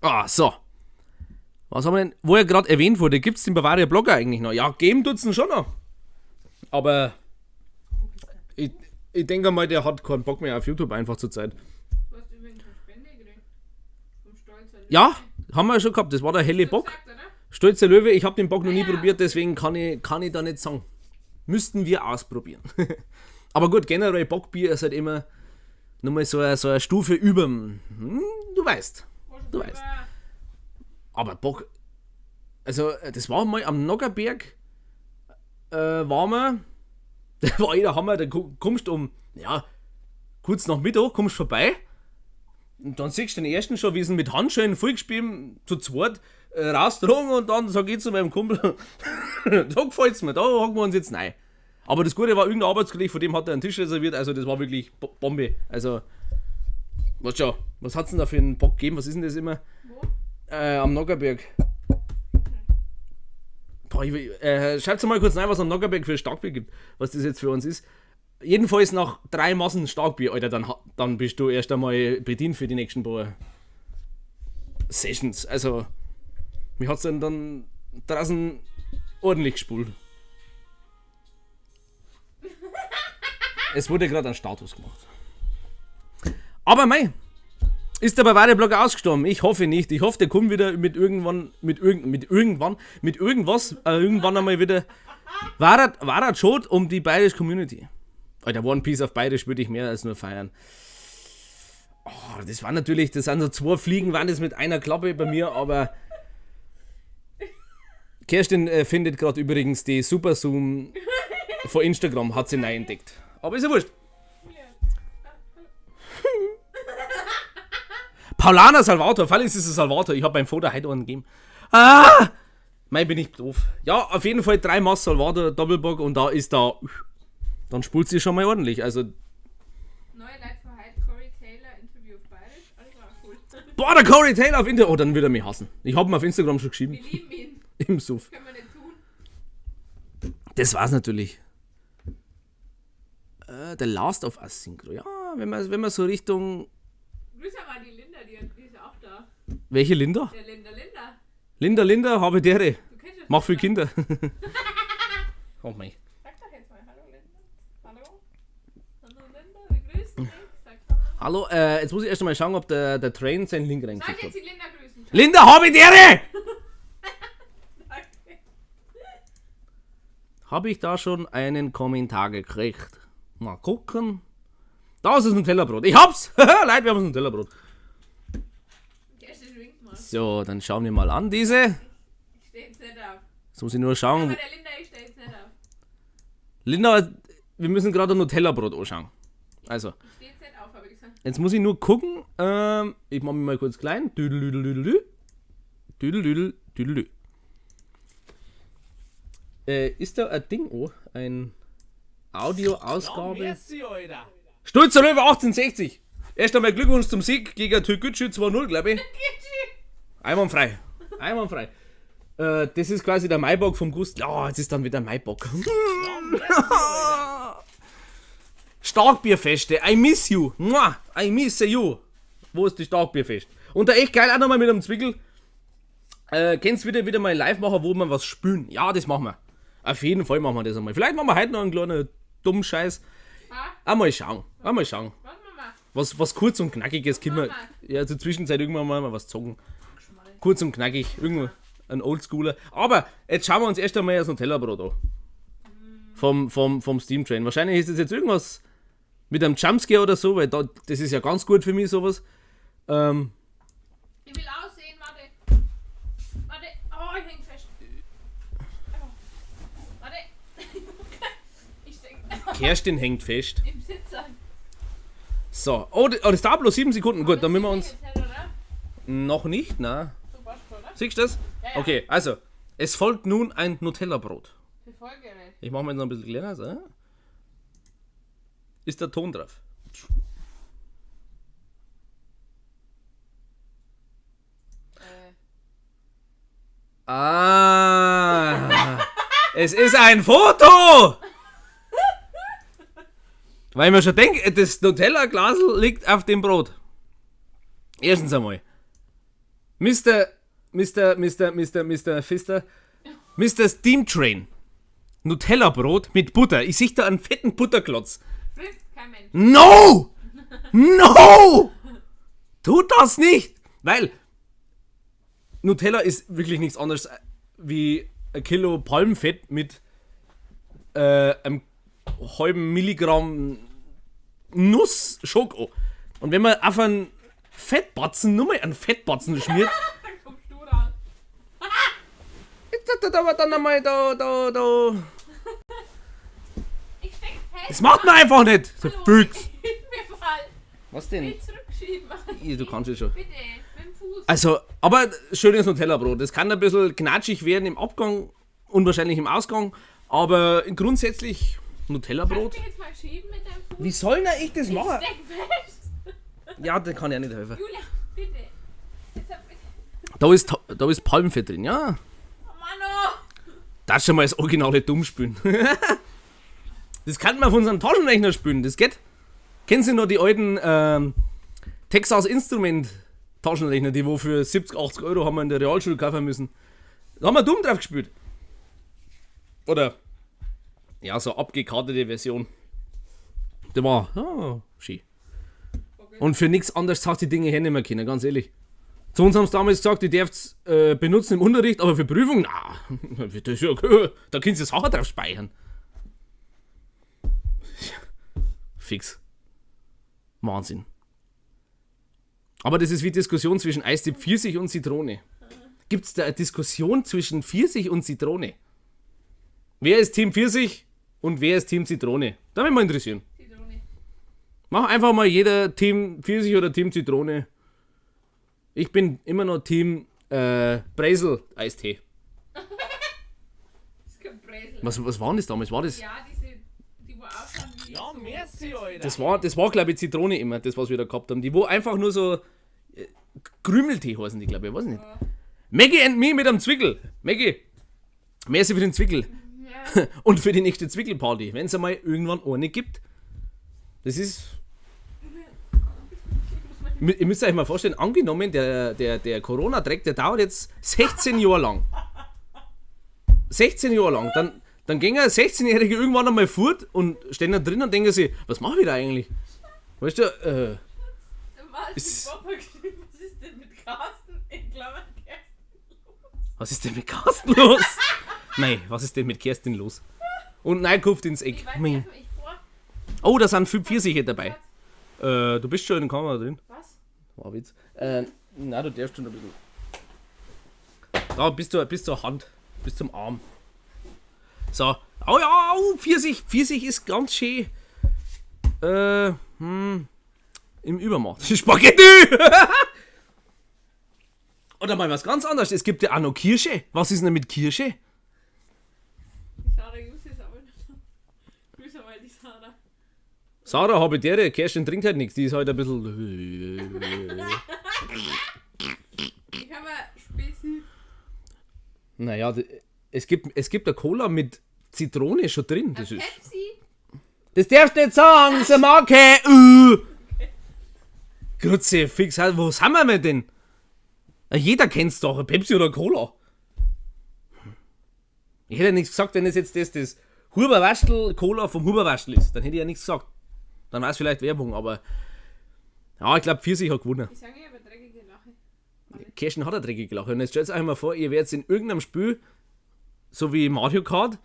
Ah, so. Was haben wir denn, wo er grad erwähnt wurde, gibt's den Bavaria Blogger eigentlich noch? Ja, geben tut's ihn schon noch. Aber ich denke mal, der hat keinen Bock mehr auf YouTube einfach zur Zeit. Du hast übrigens eine Spende gekriegt. Vom Stolzer Löwe. Ja, haben wir schon gehabt. Das war der helle Hast du Bock. gesagt, oder? Stolzer Löwe, ich hab den Bock noch nie Ah, ja. probiert, deswegen kann ich da nicht sagen. Müssten wir ausprobieren. Aber gut, generell Bockbier ist halt immer Nochmal so eine Stufe überm. Du weißt. Du weißt. Aber Bock. Also, das war mal am Nockherberg. Waren wir. Da war jeder Hammer, da kommst du um, ja, kurz nach Mittag, kommst vorbei. Und dann siehst du den ersten schon, wie sie mit Handschellen vollgespielt, zu zweit, raustragen und dann sag ich zu meinem Kumpel, da gefällt's mir, da hocken wir uns jetzt rein. Aber das Gute war, irgendein Arbeitskollege, von dem hat er einen Tisch reserviert, also das war wirklich Bombe. Also, was schon, was hat's denn da für einen Bock gegeben? Was ist denn das immer? Wo? Am Nockherberg. Boah, schreibt's mal kurz rein, was am Nockherberg für Starkbier gibt, was das jetzt für uns ist. Jedenfalls nach 3 Massen Starkbier, Alter, dann bist du erst einmal bedient für die nächsten paar Sessions. Also, mir hat's dann draußen ordentlich gespult. Es wurde gerade ein Status gemacht. Aber mei, ist der Bavaria-Blog ausgestorben? Ich hoffe nicht. Ich hoffe, der kommt wieder mit irgendwann, mit irgend, mit irgendwann, mit irgendwas, irgendwann einmal wieder. War das schon um die bayerische Community? Alter, One Piece auf Bayerisch würde ich mehr als nur feiern. Oh, das war natürlich, das sind so 2 Fliegen, waren das mit einer Klappe bei mir, aber Kerstin findet grad übrigens die Super Zoom von Instagram, hat sie neu entdeckt. Aber ist ja wurscht. Paulaner Salvator, Fall ist es ein Salvator, ich hab meinem Vater heute einen gegeben. Ah! Mei, bin ich doof. Ja, auf jeden Fall 3 Maß Salvator Doppelbock und da ist da. Dann spult sie schon mal ordentlich. Also. Neue Leute von heute, Corey Taylor, Interview auf Bayerisch. Alles war cool. Boah, der Corey Taylor auf Interview. Oh, dann wird er mich hassen. Ich hab ihn auf Instagram schon geschrieben. Wir lieben ihn. Im Suff. Können wir nicht tun. Das war's natürlich. The Last of Us Synchro. Ja, wenn man so Richtung. Grüß mal die Linda, die ist auch da. Welche Linda? Der Linda, Linda. Linda, Linda, habe Dere. Du kennst das Mach für Linda. Kinder. Oh mein. Sag doch jetzt mal Hallo Linda. Hallo. Hallo Linda, wir grüßen dich. Sag hallo. Hallo, jetzt muss ich erst einmal schauen, ob der Train seinen Link reingekriegt Soll ich hat. jetzt die Linda grüßen? Linda, habe Dere! Danke. Hab ich da schon einen Kommentar gekriegt? Mal gucken. Da ist das Nutella-Brot. Ich hab's! Leute, wir haben das Nutella-Brot. So, dann schauen wir mal an, diese. Ich steh jetzt nicht auf. Jetzt muss ich nur schauen. Aber der Linda, ich steh jetzt nicht auf. Linda, wir müssen gerade ein Nutella-Brot anschauen. Also. Ich steh jetzt nicht auf, hab ich gesagt. Jetzt muss ich nur gucken. Ich mach mich mal kurz klein. Düdel, düdel, düdel, dü. Düdel, düdel, düdel, dü. Ist da ein Ding, oh? Ein Audioausgabe? Ja, merci, Alter. Stolzer Löwe 1860. Erst einmal Glückwunsch zum Sieg gegen Türkgücü 2-0, glaub ich. Einwandfrei. Einwandfrei. Das ist quasi der Maibock vom Gust. Ja, jetzt ist dann wieder Maibock. Starkbierfeste. I miss you. Mua, I miss you. Wo ist die Starkbierfest? Und da echt geil auch nochmal mit einem Zwickel. Kennst du wieder mal live machen, wo wir was spülen? Ja, das machen wir. Auf jeden Fall machen wir das einmal. Vielleicht machen wir heute noch einen kleinen dummen Scheiß. Ah? Einmal schauen. Einmal schauen. Machen wir mal. Was kurz und knackiges können wir. Machen wir. Ja, zur Zwischenzeit irgendwann mal was zocken. Kurz und knackig, irgendwo ein Oldschooler. Aber jetzt schauen wir uns erst einmal das Nutella-Brot an. Vom Steam Train. Wahrscheinlich ist das jetzt irgendwas mit einem Jumpscare oder so, weil da, das ist ja ganz gut für mich, sowas. Ich will aussehen, warte. Warte, oh, ich häng fest. Oh. Warte. Ich steck. Kerstin hängt fest. Im Sitzer. So, oh, das dauert bloß 7 Sekunden. Gut, dann müssen wir uns. Jetzt nicht, oder? Noch nicht, nein. So passt schon, oder? Siehst du das? Ja, ja. Okay, also, es folgt nun ein Nutella-Brot. Für Folge nicht. Ich mach mir jetzt noch ein bisschen kleiner, so. Ist der Ton drauf? Ah, es ist ein Foto! Weil ich mir schon denke, das Nutella-Glasl liegt auf dem Brot. Erstens einmal. Mister, Mister, Mister, Mister, Mister Pfister, Mister Steam Train. Nutella-Brot mit Butter. Ich sehe da einen fetten Butterklotz. Frisst kein Mensch. No! No! Tut das nicht! Weil Nutella ist wirklich nichts anderes wie ein Kilo Palmfett mit einem halben Milligramm Nuss Schoko. Und wenn man auf einen Fettbatzen, nur mal einen Fettbatzen schmiert, Dann kommst du raus. da, da, dann einmal da, da, da. Ich steck fest. Das macht man einfach nicht! So Hallo, fix! Hilf mir mal. Was denn? Will zurückschieben. Ja, du kannst es schon. Bitte, mit dem Fuß. Also, aber schönes Nutella-Brot. Das kann ein bisschen knatschig werden im Abgang und wahrscheinlich im Ausgang, aber grundsätzlich Nutella-Brot. Kannst du mich jetzt mal schieben mit deinem Fuß? Wie soll denn ich das machen? Ich steck fest. Ja, da kann ich auch nicht helfen. Julia, bitte. Jetzt hab bitte. Da ist Palmfett drin, ja. Oh Mann, oh. Das ist schon mal das originale Dummspülen. Das kann man auf unserem Taschenrechner spülen, das geht. Kennen Sie noch die alten Texas Instrument Taschenrechner, die wo für 70, 80 Euro haben wir in der Realschule kaufen müssen. Da haben wir dumm drauf gespielt. Oder, ja, so abgekartete Version. Der war, oh, schön. Und für nichts anderes hat die Dinge her nicht mehr können, ganz ehrlich. Zu uns haben sie damals gesagt, die dürft's benutzen im Unterricht, aber für Prüfung, na, das ist ja, da könnt ihr Sachen drauf speichern. Fix. Wahnsinn. Aber das ist wie Diskussion zwischen Eistee Pfirsich und Zitrone. Gibt's da eine Diskussion zwischen Pfirsich und Zitrone? Wer ist Team Pfirsich und wer ist Team Zitrone? Da würde mich mal interessieren. Zitrone. Mach einfach mal jeder Team Pfirsich oder Team Zitrone. Ich bin immer noch Team Brezel Eistee. Das ist kein Brezel. Was war denn das damals? War das? Ja, diese, die wo ausschauen wie Ja, so. merci, Alter. Das war glaube ich, Zitrone immer, das, was wir da gehabt haben. Die wo einfach nur so Krümeltee heißen die, glaube ich, weiß nicht. Maggie and me mit einem Zwickel. Maggie, merci für den Zwickel. Ja. Und für die nächste Zwickelparty, wenn es einmal irgendwann eine gibt. Das ist. Ihr müsst euch mal vorstellen, angenommen, der Corona-Dreck, der dauert jetzt 16 Jahre lang. 16 Jahre lang. Dann gehen ein 16-Jährige irgendwann einmal fort und stehen da drin und denken sich, was mache ich da eigentlich? Weißt du, Der Martin Ist- Popper geschrieben, was ist denn mit Carsten? In Klammern Kerstin los. was ist denn mit Carsten los? Nein, was ist denn mit Kerstin los? Und nein, kupft ins Eck. Ich weiß Mei. nicht, ich vor. Oh, da sind 5 Pfirsiche dabei. Du bist schon in der Kamera drin. Was? War ein Witz. Na, du darfst schon ein bisschen. Da, bis zur Hand. Bis zum Arm. So. Oh ja, oh, Pfirsich. Pfirsich ist ganz schön. Im Übermaß. Spaghetti! Oder mal was ganz anderes. Es gibt ja auch noch Kirsche. Was ist denn mit Kirsche? Die Sarah Jus ist aber nicht da. Grüße mal die Sarah. Sarah, habe ich der, Kerstin trinkt halt nichts. Die ist halt ein bisschen. Ich habe mal Spezi. Naja, es gibt eine Cola mit Zitrone schon drin. Das ist. Pepsi? Das darfst du nicht sagen, das ist eine Marke. Grütze, fix, halt, wo sind wir denn? Jeder kennt's doch, Pepsi oder Cola. Ich hätte ja nichts gesagt, wenn es jetzt das Huberwaschtel Cola vom Huberwaschtel ist. Dann hätte ich ja nichts gesagt. Dann war's vielleicht Werbung, aber. Ja, ich glaub, Pfirsich hat gewonnen. Ich sage ja, aber dreckige Lache. Kirschen hat eine dreckige Lache. Und jetzt stellt euch mal vor, ihr werdet in irgendeinem Spiel, so wie Mario Kart,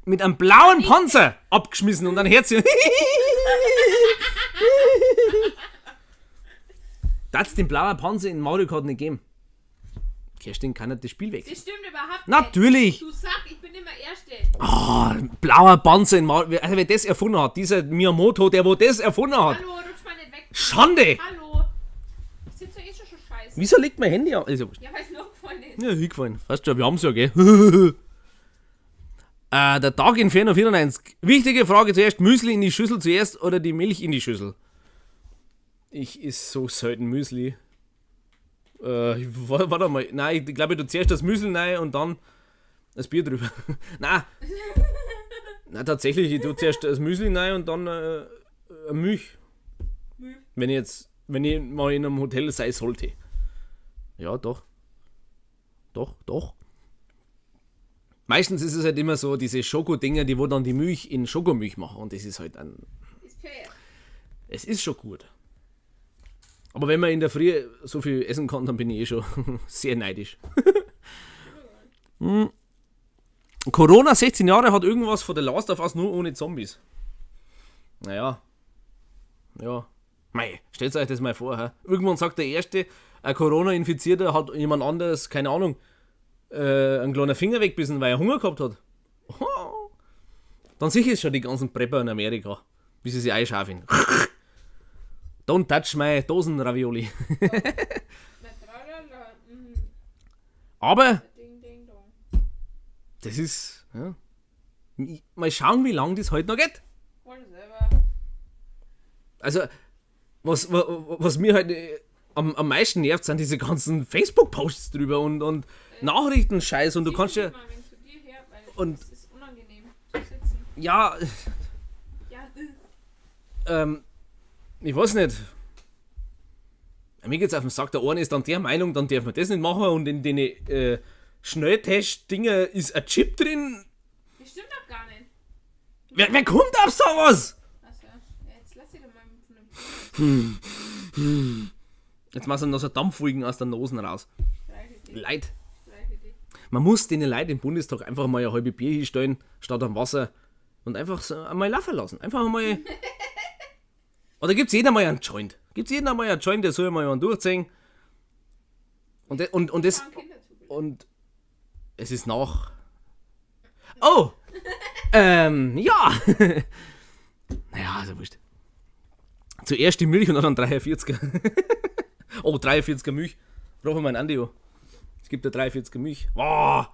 mit einem blauen Panzer abgeschmissen und dann hört sie. Darf's den blauen Panzer in Mario Kart nicht geben? Kerstin kann nicht das Spiel wechseln. Das stimmt überhaupt Natürlich! nicht. Du Sack, ich bin immer Erste. Ah, blauer Panzer in Mario. Also wer das erfunden hat, dieser Miyamoto, der wo das erfunden hat. Hallo, rutsch mal nicht weg. Schande! Hallo. Ich sitze doch eh schon scheiße. Wieso liegt mein Handy an? Ist ja wurscht. Ja, weil's noch gefallen ist. Ja, hingefallen. Weißt du, wir haben's ja, gell? Der Tag Inferno 94. Wichtige Frage zuerst: Müsli in die Schüssel zuerst oder die Milch in die Schüssel? Ich iss so selten Müsli. Ich, warte mal. Nein, ich glaube, ich tu zuerst das Müsli rein und dann das Bier drüber. Nein. Nein, tatsächlich, ich tu zuerst das Müsli rein und dann Milch. Milch. Wenn ich jetzt, wenn ich mal in einem Hotel sein sollte. Ja, doch. Doch, doch. Meistens ist es halt immer so, diese Schokodinger, die wo dann die Milch in Schokomilch machen. Und das ist halt ein. Ist fair. Es ist schon gut. Aber wenn man in der Früh so viel essen kann, dann bin ich eh schon sehr neidisch. Corona, 16 Jahre, hat irgendwas von The Last of Us nur ohne Zombies. Naja. Ja. Mei, stellt euch das mal vor. Hä? Irgendwann sagt der Erste, ein Corona-Infizierter hat jemand anderes, keine Ahnung, einen kleinen Finger wegbissen, weil er Hunger gehabt hat. Oh. Dann sicher ist schon die ganzen Prepper in Amerika, wie sie sich einschaffen. Don't touch my Dosen-Ravioli. Aber das ist, ja, mal schauen, wie lange das heute noch geht. Also, was mir halt am meisten nervt, sind diese ganzen Facebook-Posts drüber und Nachrichtenscheiß und du kannst ja. Und es ist unangenehm zu sitzen. Ja. Ja. Ich weiß nicht. Mir geht's auf den Sack, der eine ist dann der Meinung, dann darf man das nicht machen und in den Schnelltest-Dinger ist ein Chip drin. Das stimmt doch gar nicht. Wer kommt auf sowas? Achso, ja, jetzt lass ich doch mal von dem. Jetzt machst du noch so Dampfwolken aus der Nase raus. Leid. Man muss den Leuten im Bundestag einfach mal eine halbe Bier hinstellen, statt am Wasser. Und einfach so einmal laufen lassen. Einfach mal. Oder gibt's jeder mal einen Joint? Gibt's jeder mal einen Joint, der soll mal einen durchziehen? Und das. Und es ist nach. Oh! Ja! Naja, also wurscht. Zuerst die Milch und dann 43er. Oh, 43er Milch. Rufen wir einen Andi an. Es gibt ja 43er Milch. Boah.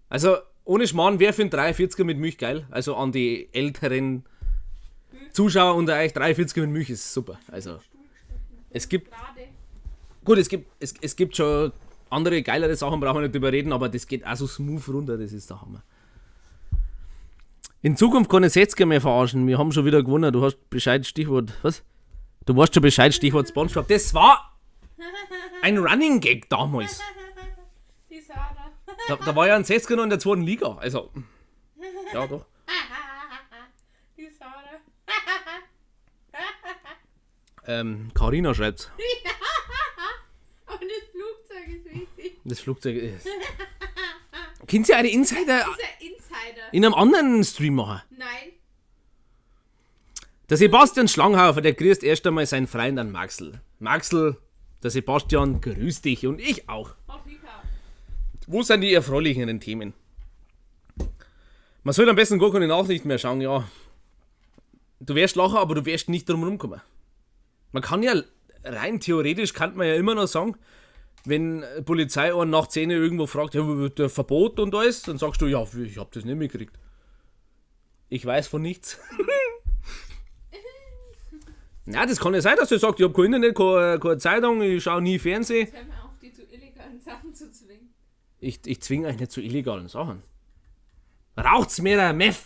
Also, ohne Schmarrn, wer findet 43er mit Milch geil? Also an die älteren Zuschauer unter euch, 43er mit Milch ist super. Also, es gibt. Gut, es gibt schon andere geilere Sachen, brauchen wir nicht drüber reden, aber das geht auch so smooth runter, das ist der Hammer. In Zukunft keine 60er mehr verarschen. Wir haben schon wieder gewonnen. Du hast Bescheid, Stichwort. Was? Du weißt schon Bescheid, Stichwort SpongeBob. Das war ein Running Gag damals. Die Sarah. Da war ja ein 60er noch in der zweiten Liga. Also. Ja, doch. Die Sarah. Carina schreibt's. Ja. Und das Flugzeug ist wichtig. Das Flugzeug ist. Kennt ihr eine Insider? Das ist ein Insider. In einem anderen Stream machen? Nein. Der Sebastian Schlanghaufer, der grüßt erst einmal seinen Freund an Maxl. Maxl, der Sebastian, grüß dich und ich auch. Wo sind die erfreulicheren Themen? Man sollte am besten gar keine Nachrichten mehr schauen, ja. Du wirst lachen, aber du wirst nicht drum rumkommen. Man kann ja, rein theoretisch kann man ja immer noch sagen, wenn Polizei einen nach 10 irgendwo fragt, ja, der Verbot und alles, dann sagst du, ja, ich hab das nicht mitgekriegt. Ich weiß von nichts. Na, das kann ja sein, dass du sagst, ich hab kein Internet, keine Zeitung, ich schau nie Fernsehen. Jetzt hör mal auf, die zu illegalen Sachen zu zwingen. Ich zwinge euch nicht zu illegalen Sachen. Raucht's mehr ein Meth!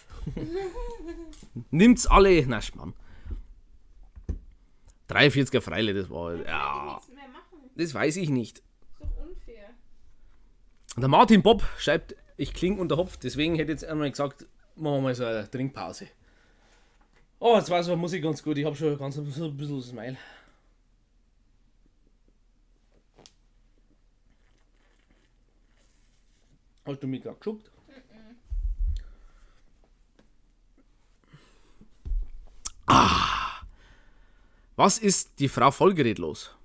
Nimmt's alle. Na, Schmarrn. 43er Freile, das war. Ja. Das weiß ich nicht. Ist doch unfair. Der Martin Bob schreibt, ich kling unter Hopf, deswegen hätte ich jetzt einmal gesagt, machen wir mal so eine Trinkpause. Oh, jetzt weiß ich, muss ich ganz gut. Ich habe schon ganz ein bisschen Smile. Hast du mich gerade geschuckt? Mm-mm. Ah! Was ist die Frau Vollgerät los?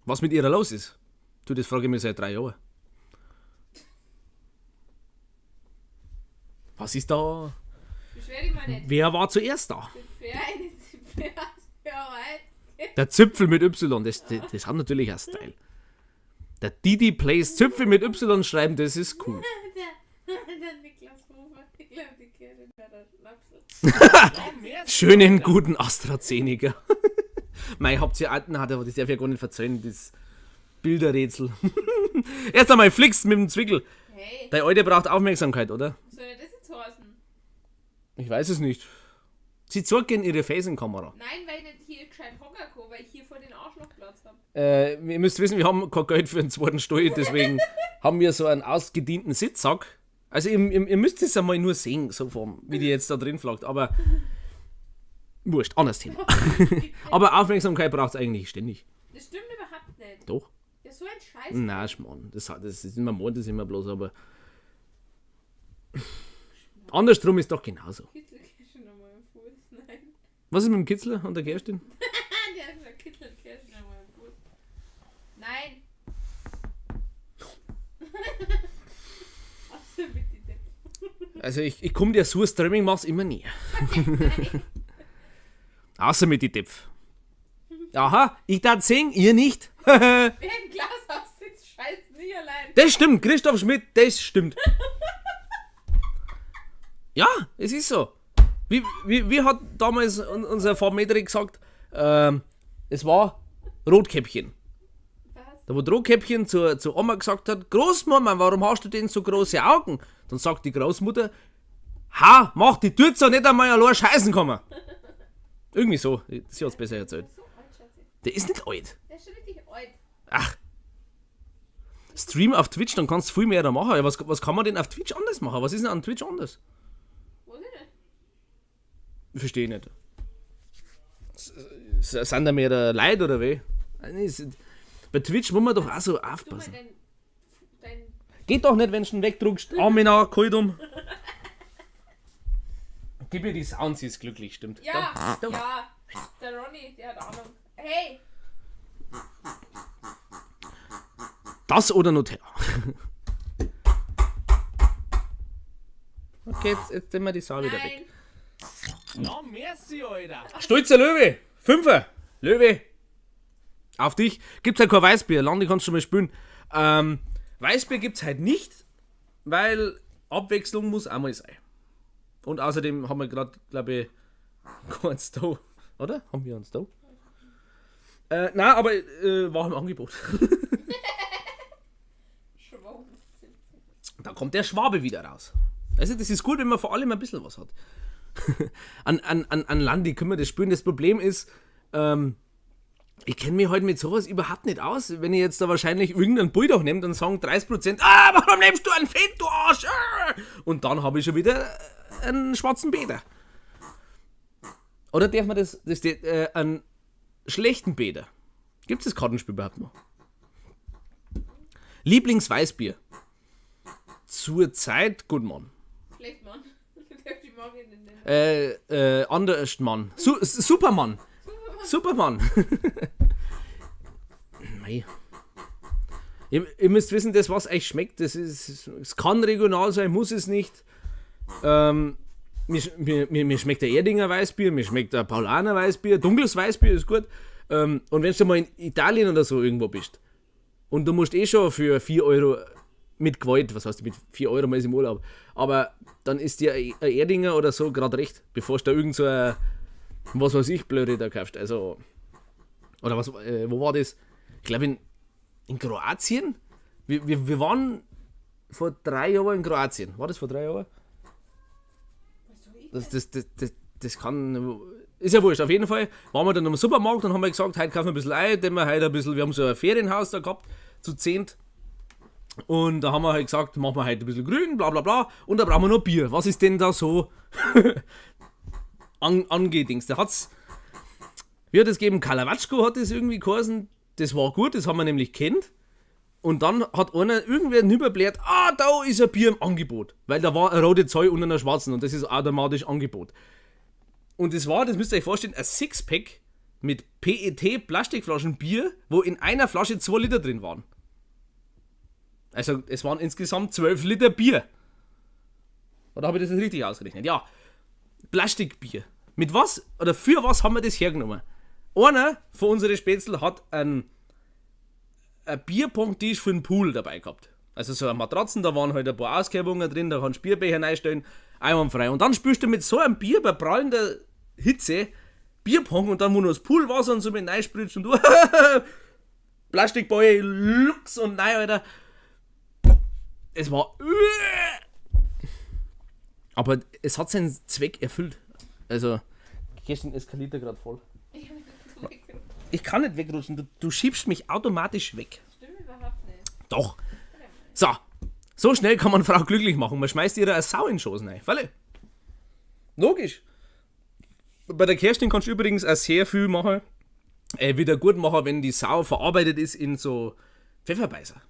Was mit ihrer los ist? Du, das frage ich mich seit 3 Jahren. Was ist da? Beschwer dich mal nicht. Wer war zuerst da? Der Der Zipfel mit Y, das hat natürlich einen Style. Der Didi Plays Zipfel mit Y schreiben, das ist cool. Der Niklas Hofer, ich glaube, die Kirche hat der Schnapsel. Schönen guten AstraZeneca. Mei, habt ihr alten, hat aber das darf ich ja gar nicht verzeihen, das Bilderrätsel. Erst einmal Flix mit dem Zwickel. Hey. Dein Alte braucht Aufmerksamkeit, oder? Was soll denn das jetzt heißen? Ich weiß es nicht. Sie zeigt in ihre Facenkamera. Nein, weil ich nicht hier gescheit hocken kann, weil ich hier vor den Arschlochplatz hab. Ihr müsst wissen, wir haben kein Geld für einen zweiten Stuhl, deswegen haben wir so einen ausgedienten Sitzsack. Also ihr müsst es einmal nur sehen, so vom, wie die jetzt da drin flagt, aber wurscht, anderes Thema. Aber Aufmerksamkeit braucht es eigentlich ständig. Das stimmt überhaupt nicht. Doch. Ja, so ein Scheiß. Nein, Schmarrn. Das ist immer Mond, das ist immer bloß, aber andersrum ist doch genauso. Kitzel schon nochmal im Fuß, nein. Was ist mit dem Kitzler und der Kerstin? Der Nein. Außer mit die Depp. Also ich komme dir so Streaming mach's immer näher. Außer mit die Depf. Aha, ich darf singen, ihr nicht. Wer im Glashaus sitzt, scheißt nie allein. Das stimmt, Christoph Schmidt, das stimmt. Ja, es ist so. Wie hat damals unser Vormädel gesagt, es war Rotkäppchen. Was? Da wo Rotkäppchen zur Oma gesagt hat, Großmama, warum hast du denn so große Augen? Dann sagt die Großmutter, ha, mach die Tür zu, nicht einmal allein scheißen kommen. Irgendwie so, sie hat's besser erzählt. Der ist so alt, Schatzi. Der ist nicht alt. Der ist schon richtig alt. Ach. Stream auf Twitch, dann kannst du viel mehr da machen. Ja, was kann man denn auf Twitch anders machen? Was ist denn an Twitch anders? Weiß ich nicht. Verstehe ich nicht. Sind da mehr Leute oder wie? Nee, bei Twitch muss man doch auch so Du mal aufpassen. dein Geht doch nicht, wenn du ihn wegdruckst. Amina, kalt um. Gib mir die Sound, sie ist glücklich, stimmt. Ja, Da, da. ja. Der Ronny, der hat Ahnung. Hey! Das oder Nutella? Okay, jetzt nehmen wir die Sau wieder weg. Nein! Ja, merci, Alter. Stolzer Löwe! Fünfer! Löwe! Auf dich! Gibt's halt kein Weißbier, Landi kannst du schon mal spülen. Weißbier gibt's halt nicht, weil Abwechslung muss auch mal sein. Und außerdem haben wir grad, glaub ich, keins da. Oder? Haben wir uns da? Nein, aber war im Angebot. Schwabe. Da kommt der Schwabe wieder raus. Also das ist gut, wenn man vor allem ein bisschen was hat. An Landi können wir das spüren. Das Problem ist, ich kenn mich halt mit sowas überhaupt nicht aus. Wenn ich jetzt da wahrscheinlich irgendeinen Bulldog nehme, dann sagen 30%, ah, warum nimmst du einen Fett, du Arsch? Ah! Und dann habe ich schon wieder einen schwarzen Peter. Oder darf man das einen schlechten Peter? Gibt's das Kartenspiel überhaupt noch? Lieblingsweißbier. Zurzeit Gutmann. Schlecht, Mann. Du darfst die Marke nicht nennen. Anderstmann. Supermann. Supermann. Mei. Ihr müsst wissen, das, was euch schmeckt, es kann regional sein, muss es nicht. Mir schmeckt der Erdinger Weißbier, mir schmeckt der Paulaner Weißbier, dunkles Weißbier ist gut. Und wenn du mal in Italien oder so irgendwo bist und du musst eh schon für 4 Euro mit Gewalt, was heißt mit 4 Euro mal ist im Urlaub, aber dann ist dir ein Erdinger oder so grad recht, bevor du da irgend so ein, was weiß ich, Blöde da kaufst. Also, oder was, wo war das? Ich glaub in Kroatien? Wir waren vor 3 Jahren in Kroatien. War das vor 3 Jahren? Das kann, ist ja wurscht. Auf jeden Fall waren wir dann im Supermarkt und haben wir gesagt, heute kaufen wir ein bisschen ein, denn wir heute ein bisschen, wir haben so ein Ferienhaus da gehabt, zu 10. Und da haben wir halt gesagt, machen wir heute ein bisschen grün, bla bla bla. Und da brauchen wir noch Bier. Was ist denn da so angedings? Da hat's, wie hat es gegeben? Karlovačko hat das irgendwie geheißen. Das war gut, das haben wir nämlich kennt. Und dann hat einer irgendwer überbläht, ah, da ist ein Bier im Angebot. Weil da war eine rote Zeug unter einer schwarzen und das ist automatisch Angebot. Und das war, das müsst ihr euch vorstellen, ein Sixpack mit PET Plastikflaschen Bier, wo in einer Flasche 2 Liter drin waren. Also es waren insgesamt 12 Liter Bier. Oder habe ich das jetzt richtig ausgerechnet? Ja, Plastikbier. Mit was oder für was haben wir das hergenommen? Einer von unseren Spätzl hat ein Bierpong-Tisch für den Pool dabei gehabt. Also so eine Matratzen, da waren halt ein paar Auskerbungen drin, da kannst du Bierbecher reinstellen, einwandfrei. Und dann spülst du mit so einem Bier bei prallender Hitze Bierpong und dann wo nur das Poolwasser und so mit reinspritzt und du Plastikbäue, Lux und nein, Alter. Es war. Aber es hat seinen Zweck erfüllt. Also, Kerstin eskaliert da grad voll. Ich hab mich grad weggerutscht. Ich kann nicht wegrutschen, du schiebst mich automatisch weg. Stimmt überhaupt nicht. Doch. So, so schnell kann man Frau glücklich machen. Man schmeißt ihr eine Sau in den Schoß rein. Falle. Logisch. Bei der Kerstin kannst du übrigens auch sehr viel machen. Wieder gut machen, wenn die Sau verarbeitet ist in so Pfefferbeißer.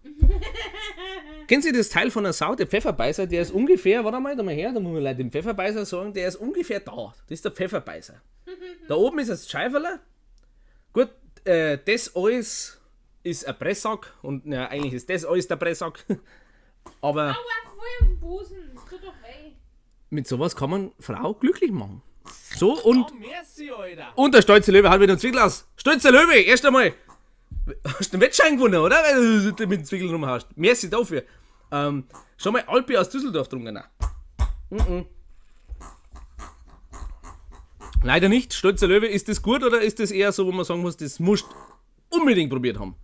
Kennen Sie das Teil von der Sau, der Pfefferbeißer, der ist ungefähr, warte mal, da mal her, da muss man leider den Pfefferbeißer sagen, der ist ungefähr da. Das ist der Pfefferbeißer. Da oben ist das Scheiferler. Gut, das alles Ist ein Pressack und na, eigentlich ist das alles der Pressack. Aber Aua, voll im Busen. Das tut doch weh. mit sowas kann man Frau glücklich machen. So und Ja, merci, Alter. Und der stolze Löwe hat wieder einen Zwickel aus. Stolzer Löwe, erst einmal. Hast du einen Wettschein gewonnen, oder? Weil du mit dem Zwickel rumhaust. Merci dafür. Schon mal Alpi aus Düsseldorf getrunken? Nein. Mhm. Leider nicht. Stolzer Löwe, ist das gut oder ist das eher so, wo man sagen muss, das musst du unbedingt probiert haben?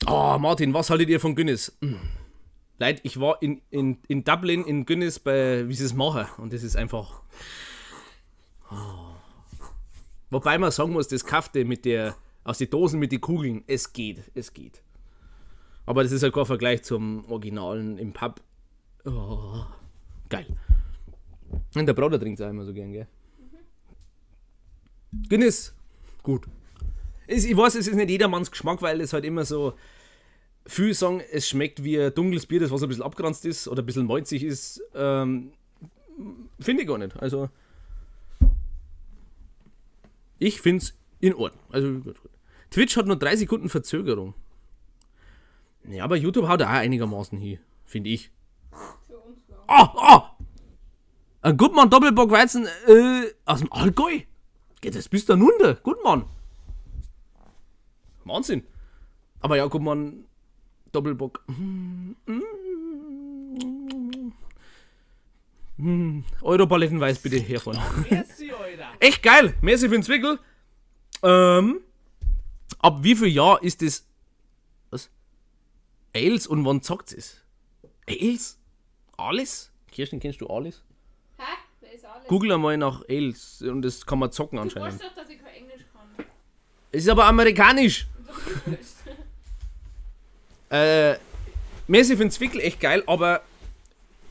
Oh, Martin, was haltet ihr von Guinness? Leute, ich war in Dublin in Guinness bei, wie sie es machen. Und das ist einfach. Wobei man sagen muss, das Kaffee mit der, aus den Dosen mit den Kugeln, es geht, es geht. Aber das ist halt kein Vergleich zum Originalen im Pub. Oh, geil. Und der Bruder trinkt es auch immer so gern, gell? Guinness, gut. Ich weiß, es ist nicht jedermanns Geschmack, weil es halt immer so. Viele sagen, es schmeckt wie ein dunkles Bier, das was ein bisschen abgeranzt ist oder ein bisschen malzig ist. Finde ich gar nicht. Also. Ich finde es in Ordnung. Also gut, gut. Twitch hat nur 3 Sekunden Verzögerung. Ja, aber YouTube haut auch einigermaßen hin, finde ich. Für uns, ja. Ah, ah! Ein Gutmann Doppelbock Weizen aus dem Allgäu. Geht das bis da runter? Gutmann. Wahnsinn. Aber ja, Gutmann Doppelbock. Europalettenweiß bitte herfahren. Merci, Alter. Echt geil. Merci für den Zwickel. Ab wie viel Jahr ist das? Was? Ales und wann zockt es? Ales? Alles? Kirsten, kennst du alles? Hä? Wer ist alles? Google einmal nach Ales und das kann man zocken Du anscheinend. weißt doch, dass ich kein Englisch kann. Es ist aber amerikanisch. Merci für den Zwickel, echt geil, aber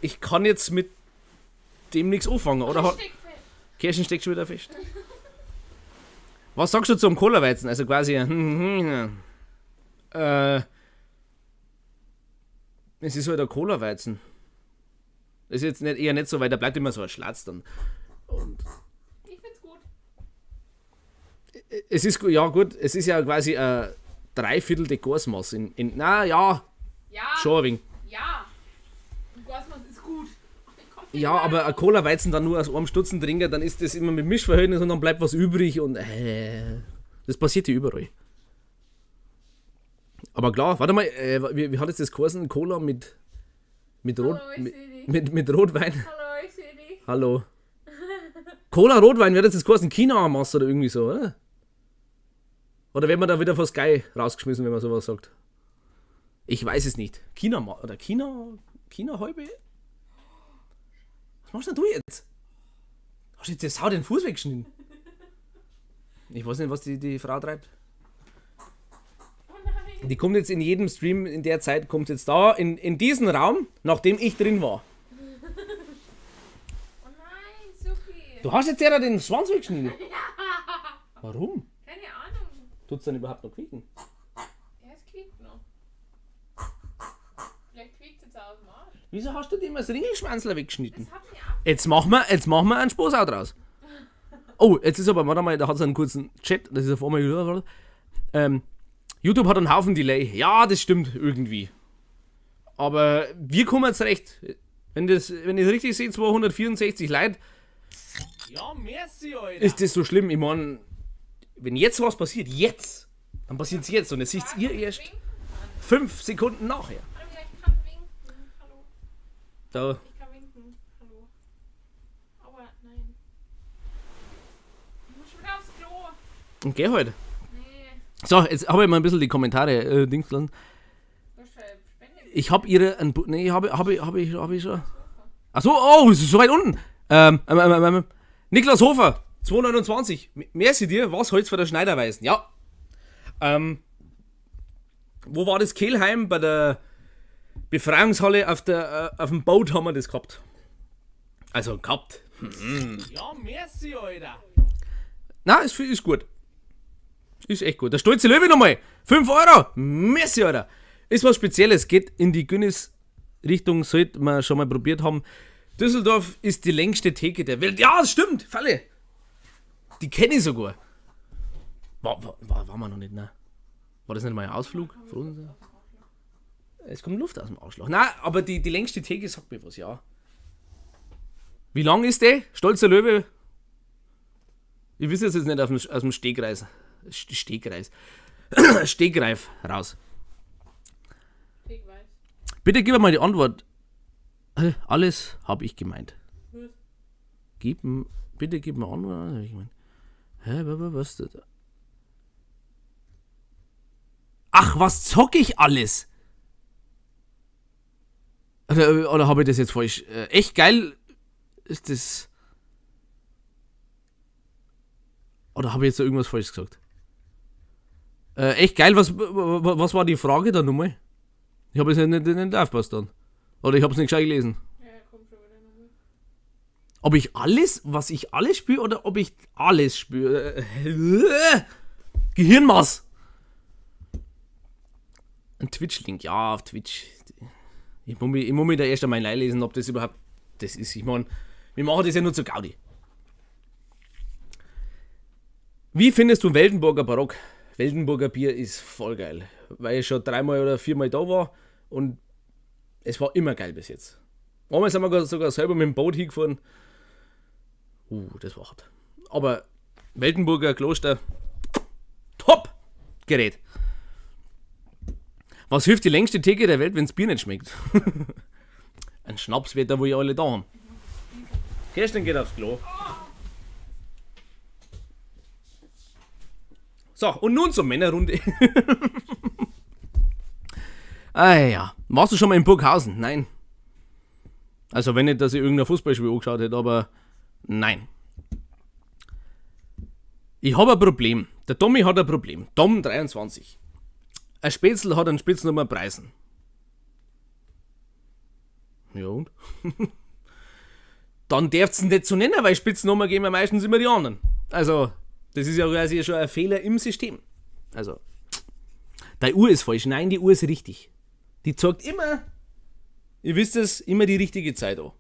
ich kann jetzt mit dem nichts anfangen, oder? Ich Hat, steck fest. Kirschen steckt schon wieder fest. Was sagst du zum Cola-Weizen? Also quasi. Es ist halt ein Cola-Weizen. Das ist jetzt nicht, eher nicht so, weil da bleibt immer so ein Schlatz dann. Und Ich find's gut. es ist ja gut, es ist ja quasi ein Dreiviertel der Gasmaß in na ja, Ja. schon ein wenig. Ja. Und Gasmaß ist gut. Ich komm nicht Ja, mehr aber ein drauf. Cola-Weizen dann nur aus einem Stutzen trinken, dann ist das immer mit Mischverhältnis und dann bleibt was übrig und das passiert hier überall. Aber klar, warte mal, wie hat jetzt das geheißen? Cola mit Rot, Hallo, ich seh dich. mit Rotwein? Hallo, ich seh dich. Hallo. Cola Rotwein, wie hat jetzt das geheißen? China-Mass oder irgendwie so, oder? Oder wird man da wieder von Sky rausgeschmissen, wenn man sowas sagt? Ich weiß es nicht. China oder China China-Halbe? Was machst denn du jetzt? Hast du jetzt der Sau den Fuß weggeschnitten? Ich weiß nicht, was die Frau treibt. Oh nein. Die kommt jetzt in jedem Stream in der Zeit, kommt jetzt da in diesen Raum, nachdem ich drin war. Oh nein, Suki. Du hast jetzt ja da den Schwanz weggeschnitten. Warum? Keine Ahnung. Tut's dann überhaupt noch quieken? Ja, es quiekt noch. Vielleicht quiekt es jetzt auch aus dem Arsch. Wieso hast du dem das Ringelschwanzler weggeschnitten? Das hat mich ab. Jetzt machen wir einen Spaß auch draus. Oh, jetzt ist aber, warte mal, da hat es einen kurzen Chat, das ist auf einmal. YouTube hat einen Haufen Delay. Ja, das stimmt irgendwie. Aber wir kommen jetzt recht. Wenn ich richtig sehe, 264 Leute, Ja, merci, Alter. ist das so schlimm? Ich meine, wenn jetzt was passiert, jetzt, dann passiert es jetzt und das seht ihr erst Winken. 5 Sekunden nachher. Warte mal, ich kann winken. Hallo. Da. Ich kann winken. Hallo. Aua, nein. Ich muss schon wieder aufs Klo. Und geh halt. Nee. So, jetzt habe ich mal ein bisschen die Kommentare Dings gelassen. Du hast schon Spende. Ich habe ihre. Ein nee, habe ich schon. Ach so, oh, es ist so weit unten. Niklas Hofer, 229. Merci dir, was holst von der Schneiderweisen? Ja. Wo war das Kelheim? Bei der Befreiungshalle auf dem Boot haben wir das gehabt. Also gehabt. Ja, merci, Alter. Na, ist gut. Ist echt gut. Der stolze Löwe nochmal. 5 Euro. Merci, Alter. Ist was Spezielles. Geht in die Guinness-Richtung, sollte man schon mal probiert haben. Düsseldorf ist die längste Theke der Welt. Ja, das stimmt. Falle. Die kenne ich sogar. War wir noch nicht, ne? War das nicht mal ein Ausflug? Frozen? Es kommt Luft aus dem Arschloch. Nein, aber die längste Theke sagt mir was, ja. Wie lang ist der? Stolzer Löwe? Ich weiß es jetzt nicht aus dem Stegreis. Stegreis. Stegreif raus. Stegweis. Bitte gib mir mal die Antwort. Alles hab ich gemeint. Was? Bitte gib mir Antwort. Alles hab ich gemeint. Hä, was? Das? Ach, was zock ich alles? Oder hab ich das jetzt falsch? Echt geil ist das. Oder hab ich jetzt da irgendwas falsch gesagt? Echt geil, was war die Frage da nochmal? Ich hab jetzt nicht aufgepasst dann. Oder ich hab's nicht gescheit gelesen. Ja, kommt schon wieder nochmal. Ob ich alles, was ich alles spüre, oder ob ich alles spüre? Gehirnmaß! Ein Twitch-Link, ja, auf Twitch. Ich muss mich da erst einmal reinlesen, ob das überhaupt das ist. Ich mein, wir machen das ja nur zur Gaudi. Wie findest du Weltenburger Barock? Weltenburger Bier ist voll geil, weil ich schon 3-mal oder 4-mal da war und es war immer geil bis jetzt. Einmal sind wir sogar selber mit dem Boot hingefahren. Das war hart. Aber Weltenburger Kloster, top Gerät. Was hilft die längste Theke der Welt, wenn's Bier nicht schmeckt? Ein Schnaps wird da wohl alle da haben. Kerstin geht aufs Klo. So, und nun zur Männerrunde. Ah ja. Warst du schon mal in Burghausen? Nein. Also wenn nicht, dass ich irgendein Fußballspiel angeschaut hätte, aber nein. Ich hab ein Problem. Der Tommy hat ein Problem. Tom 23. Ein Spätzl hat einen Spitznummer Preisen. Ja und? Dann darfst du ihn nicht so nennen, weil Spitznummer geben ja meistens immer die anderen. Also, das ist ja quasi schon ein Fehler im System. Also, deine Uhr ist falsch. Nein, die Uhr ist richtig. Die zeigt immer, ihr wisst es, immer die richtige Zeit an.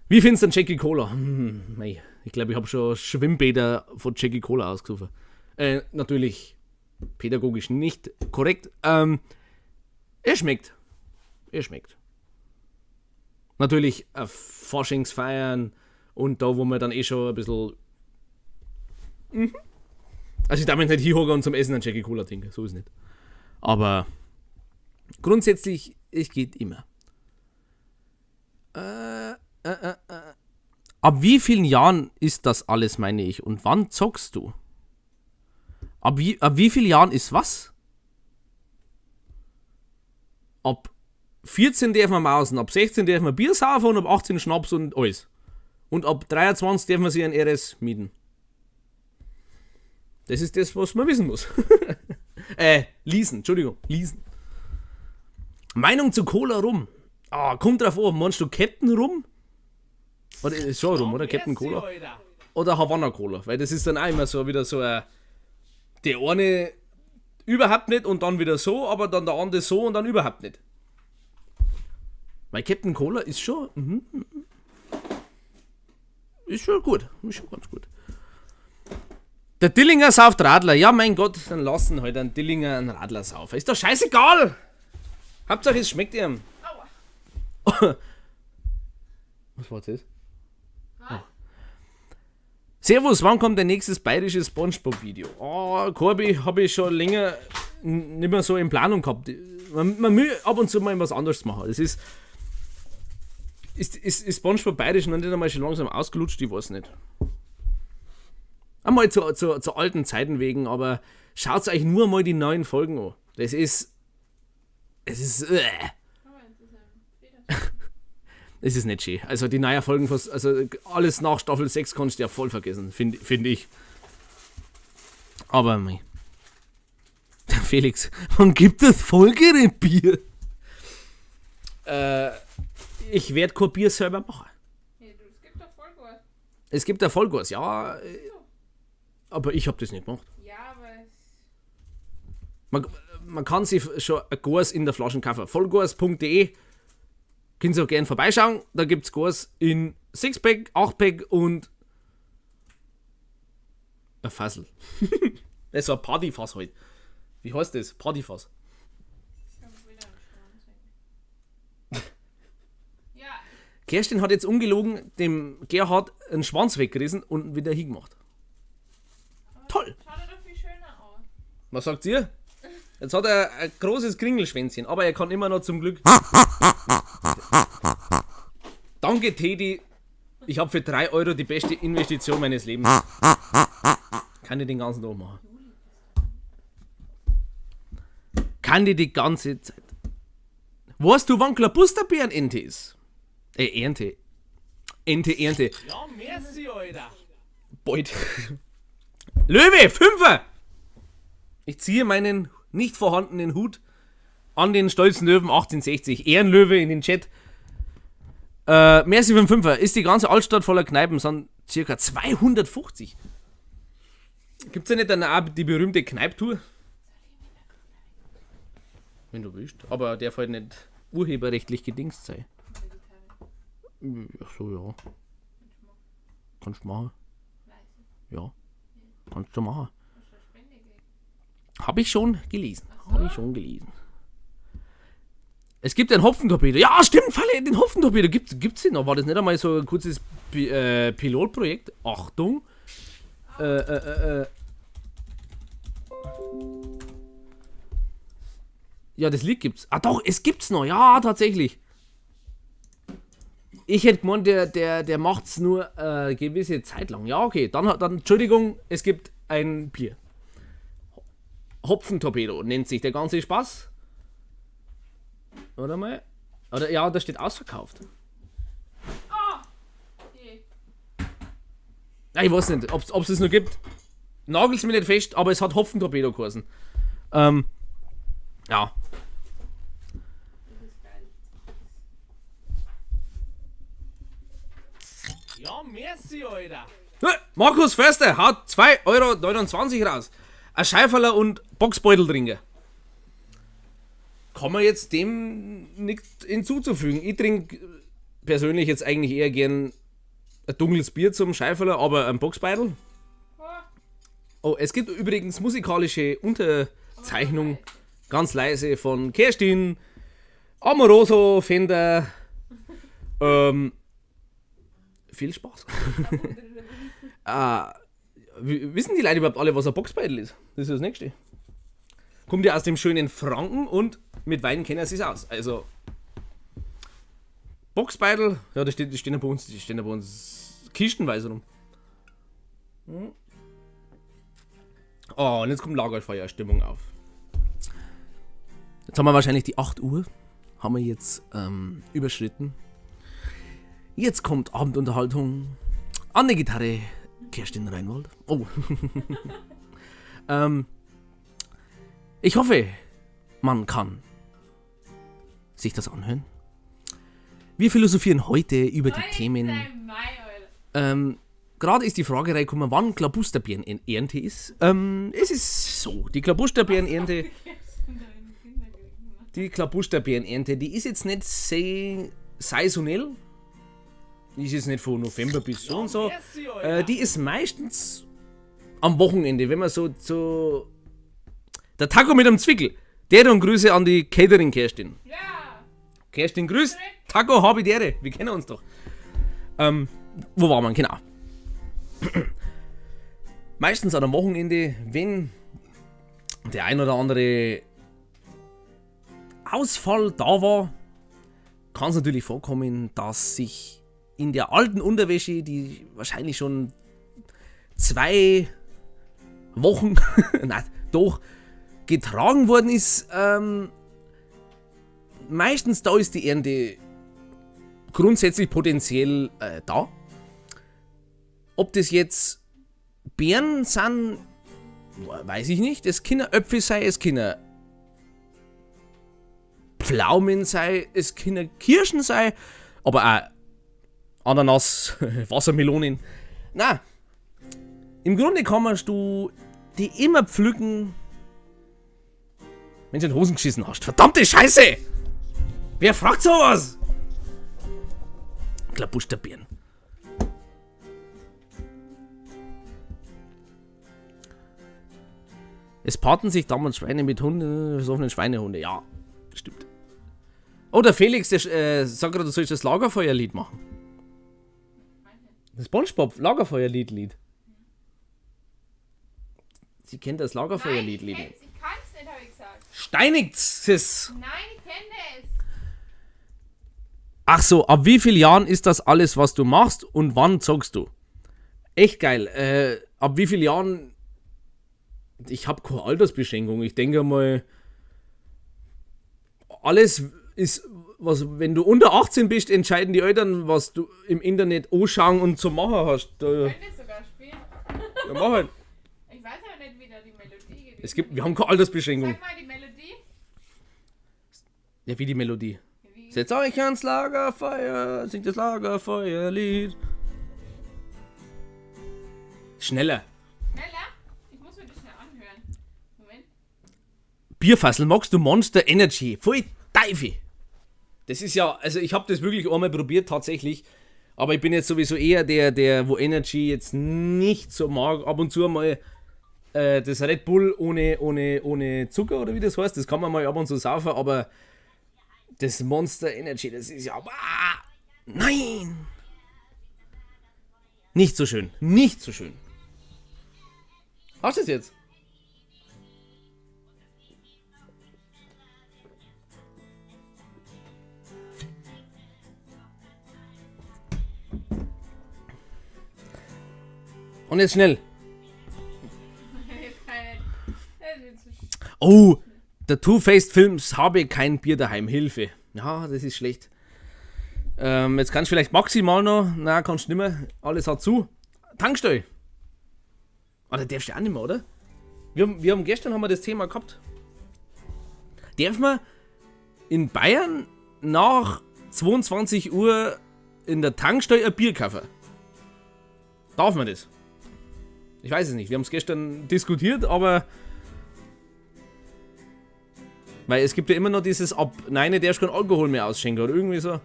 Wie findest du denn Jackie Cola? Mei, ich glaub, ich hab schon Schwimmbäder von Jackie Cola ausgesucht. Natürlich pädagogisch nicht korrekt. Er schmeckt. Er schmeckt. Natürlich Faschingsfeiern und da, wo man dann eh schon ein bisschen. Also ich darf mich nicht hinhocken und zum Essen einen Jackie Cola trinken, so ist nicht. Aber grundsätzlich, es geht immer. Ab wie vielen Jahren ist das alles, meine ich? Und wann zockst du? Ab wie vielen Jahren ist was? Ab 14 darf man mausen, ab 16 darf man Bier saufen und ab 18 Schnaps und alles. Und ab 23 darf man sich ein RS mieten. Das ist das, was man wissen muss. Leasen, Entschuldigung, leasen. Meinung zu Cola Rum. Ah, kommt drauf an, meinst du Captain Rum? Oder ist schon Rum, oder? Captain Cola? Oder Havanna Cola, weil das ist dann auch immer so wieder so ein. Der eine überhaupt nicht und dann wieder so, aber dann der andere so und dann überhaupt nicht. Weil Captain Cola ist schon. Ist schon gut. Ist schon ganz gut. Der Dillinger sauft Radler. Ja, mein Gott, dann lassen halt einen Dillinger einen Radler saufen. Ist doch scheißegal! Hauptsache, es schmeckt ihm. Aua. Was war das? Was? Oh. Servus, wann kommt der nächste bayerische Spongebob-Video? Oh, Corby hab ich schon länger nicht mehr so in Planung gehabt. Man will ab und zu mal was anderes machen. Das ist. Ist Spongebob bayerisch noch nicht einmal schon langsam ausgelutscht? Ich weiß nicht. Einmal zu alten Zeiten wegen, aber schaut euch nur mal die neuen Folgen an. Das ist. Es ist. Es ist nicht schön. Also die neuen Folgen, also alles nach Staffel 6 kannst du ja voll vergessen, find ich. Aber mei. Der Felix, wann gibt es Folgebier? Ich werd kein Bier selber machen. Ja, du, es gibt doch Vollgas. Es gibt ja Vollgas, ja. Aber ich hab das nicht gemacht. Ja, aber es Man kann sich schon ein Gas in der Flasche kaufen. Vollgas punkt de. Könnt ihr auch gerne vorbeischauen. Da gibt's Gas in 6-Pack, 8-Pack und ein Fassel. Das ist so ein Partyfass halt. Wie heißt das? Partyfass. Ich hab wieder einen Schwanz. Ja, Kerstin hat jetzt ungelogen dem Gerhard einen Schwanz weggerissen und wieder hingemacht. Toll. schaut er doch viel schöner aus. Was sagt ihr? Jetzt hat er ein großes Kringelschwänzchen, aber er kann immer noch zum Glück. Danke, Teddy. Ich habe für 3 Euro die beste Investition meines Lebens. Kann ich den ganzen Tag machen. Kann ich die ganze Zeit. Weißt du, wann Klabusterbeeren-Ente ist? Ernte. Ente, Ernte. Ja, merci, Alter. Beut. Löwe, Fünfer! Ich ziehe meinen nicht vorhandenen Hut an den stolzen Löwen 1860. Ehrenlöwe in den Chat. Merci für den Fünfer. Ist die ganze Altstadt voller Kneipen, sind circa 250. Gibt's ja nicht dann auch die berühmte Kneiptour? Wenn du willst. Aber der halt nicht urheberrechtlich gedingst sein. Ach so, ja. Kannst du machen. Ja. Kannst du machen. Habe ich schon gelesen. Habe ich schon gelesen. Es gibt ein Hopfentorpedo. Ja, stimmt, Falle, den Hopfentorpedo gibt's den noch. War das nicht einmal so ein kurzes Pilotprojekt? Achtung. Ja, das Lied gibt's. Ah doch, es gibt's noch. Ja, tatsächlich. Ich hätte gemeint, der macht's nur gewisse Zeit lang. Ja, okay. Dann, Entschuldigung, es gibt ein Bier. Hopfentorpedo nennt sich der ganze Spaß. Oder mal? Oder, ja, da steht ausverkauft. Oh! Je. Ja, ich weiß nicht, ob's es noch gibt. Nagelt's mir nicht fest, aber es hat Hopfentorpedo geheißen. Ja. Das ist geil. Ja, merci, Alter. Markus Förster haut 2,29 Euro raus. Ein Scheiferler und Boxbeuteltrinker. Kann man jetzt dem nichts hinzuzufügen. Ich trinke persönlich jetzt eigentlich eher gern ein dunkles Bier zum Scheiferler, aber ein Boxbeutel. Oh, es gibt übrigens musikalische Unterzeichnung, ganz leise, von Kerstin, Amoroso, Fender. Viel Spaß. Wissen die Leute überhaupt alle, was ein Boxbeutel ist? Das ist das Nächste. Kommt ja aus dem schönen Franken und mit Wein kennen sie es aus. Also Boxbeutel, ja, die stehen ja bei uns, die stehen ja bei uns kistenweise rum. Oh, und jetzt kommt Lagerfeuerstimmung auf. Jetzt haben wir wahrscheinlich die 8 Uhr, haben wir jetzt überschritten. Jetzt kommt Abendunterhaltung an der Gitarre Kerstin Reinwald. Oh. Ich hoffe, man kann sich das anhören. Wir philosophieren heute über die Themen. Gerade ist die Frage reingekommen, wann Klabusterbeeren-Ernte ist. Es ist so, die Klabusterbeeren-Ernte, die Klabusterbeeren-Ernte, die ist jetzt nicht sehr saisonell. Die ist jetzt nicht von November bis so und so. Die ist meistens am Wochenende, wenn man so zu... Der Taco mit dem Zwickel. Der und Grüße an die Catering Kerstin. Ja. Kerstin grüßt. Taco habe ich dere. Wir kennen uns doch. Wo war man? Genau. Meistens an am Wochenende, wenn der ein oder andere Ausfall da war, kann es natürlich vorkommen, dass sich in der alten Unterwäsche, die wahrscheinlich schon 2 Wochen, nein, doch, getragen worden ist, meistens da ist die Ernte grundsätzlich potenziell da. Ob das jetzt Beeren sind, weiß ich nicht. Es können Äpfel sein, es können Pflaumen sein, es können Kirschen sein, aber auch Ananas, Wassermelonen. Na, im Grunde kannst du die immer pflücken, wenn du in die Hosen geschissen hast. Verdammte Scheiße! Wer fragt sowas? Klabusterbeeren. Es paarten sich damals Schweine mit Hunden, besoffenen Schweinehunde. Ja, stimmt. Oh, der Felix, der sagt gerade, du sollst das Lagerfeuerlied machen. Das SpongeBob Lagerfeuerlied Lied. Sie kennt das Lagerfeuerlied Nein, ich Lied. kenn's, ich kann's nicht, habe ich gesagt. Steinigt es! Nein, ich kenne es. Ach so, ab wie vielen Jahren ist das alles, was du machst und wann zockst du? Echt geil. Ab wie vielen Jahren? Ich habe keine Altersbeschränkung. Ich denke mal, alles ist, was, wenn du unter 18 bist, entscheiden die Eltern, was du im Internet anschauen und zu machen hast. Da, Ich könnte es sogar spielen. ja, mach halt. Ich weiß aber nicht, wie da die Melodie geht. Es gibt, wir haben keine Altersbeschränkung. Sag mal die Melodie. Ja, wie die Melodie. Wie? Setzt euch ans Lagerfeuer, singt das Lagerfeuerlied. Schneller. Schneller? Ich muss mir das schnell anhören. Moment. Bierfassel, magst du Monster Energy? Voll Teufel! Das ist ja, also ich habe das wirklich einmal probiert tatsächlich, aber ich bin jetzt sowieso eher der, wo Energy jetzt nicht so mag. Ab und zu mal das Red Bull ohne Zucker oder wie das heißt, das kann man mal ab und zu saufen, aber das Monster Energy, das ist ja. Ah, nein! Nicht so schön, nicht so schön. Hast du es jetzt? Und jetzt schnell. Jetzt kann ich nicht. Das ist zu Oh, der Two-Faced Films habe kein Bier daheim. Hilfe. Ja, das ist schlecht. Jetzt kannst du vielleicht maximal noch. Na, kannst du nicht mehr. Alles hat zu. Tankstelle. Ah, da darfst du auch nicht mehr, oder? Wir haben gestern haben wir das Thema gehabt. Darf man in Bayern nach 22 Uhr in der Tankstelle ein Bier kaufen? Darf man das? Ich weiß es nicht. Wir haben es gestern diskutiert, aber. Weil es gibt ja immer noch dieses ab 9 darfst du keinen Alkohol mehr ausschenken oder irgendwie so.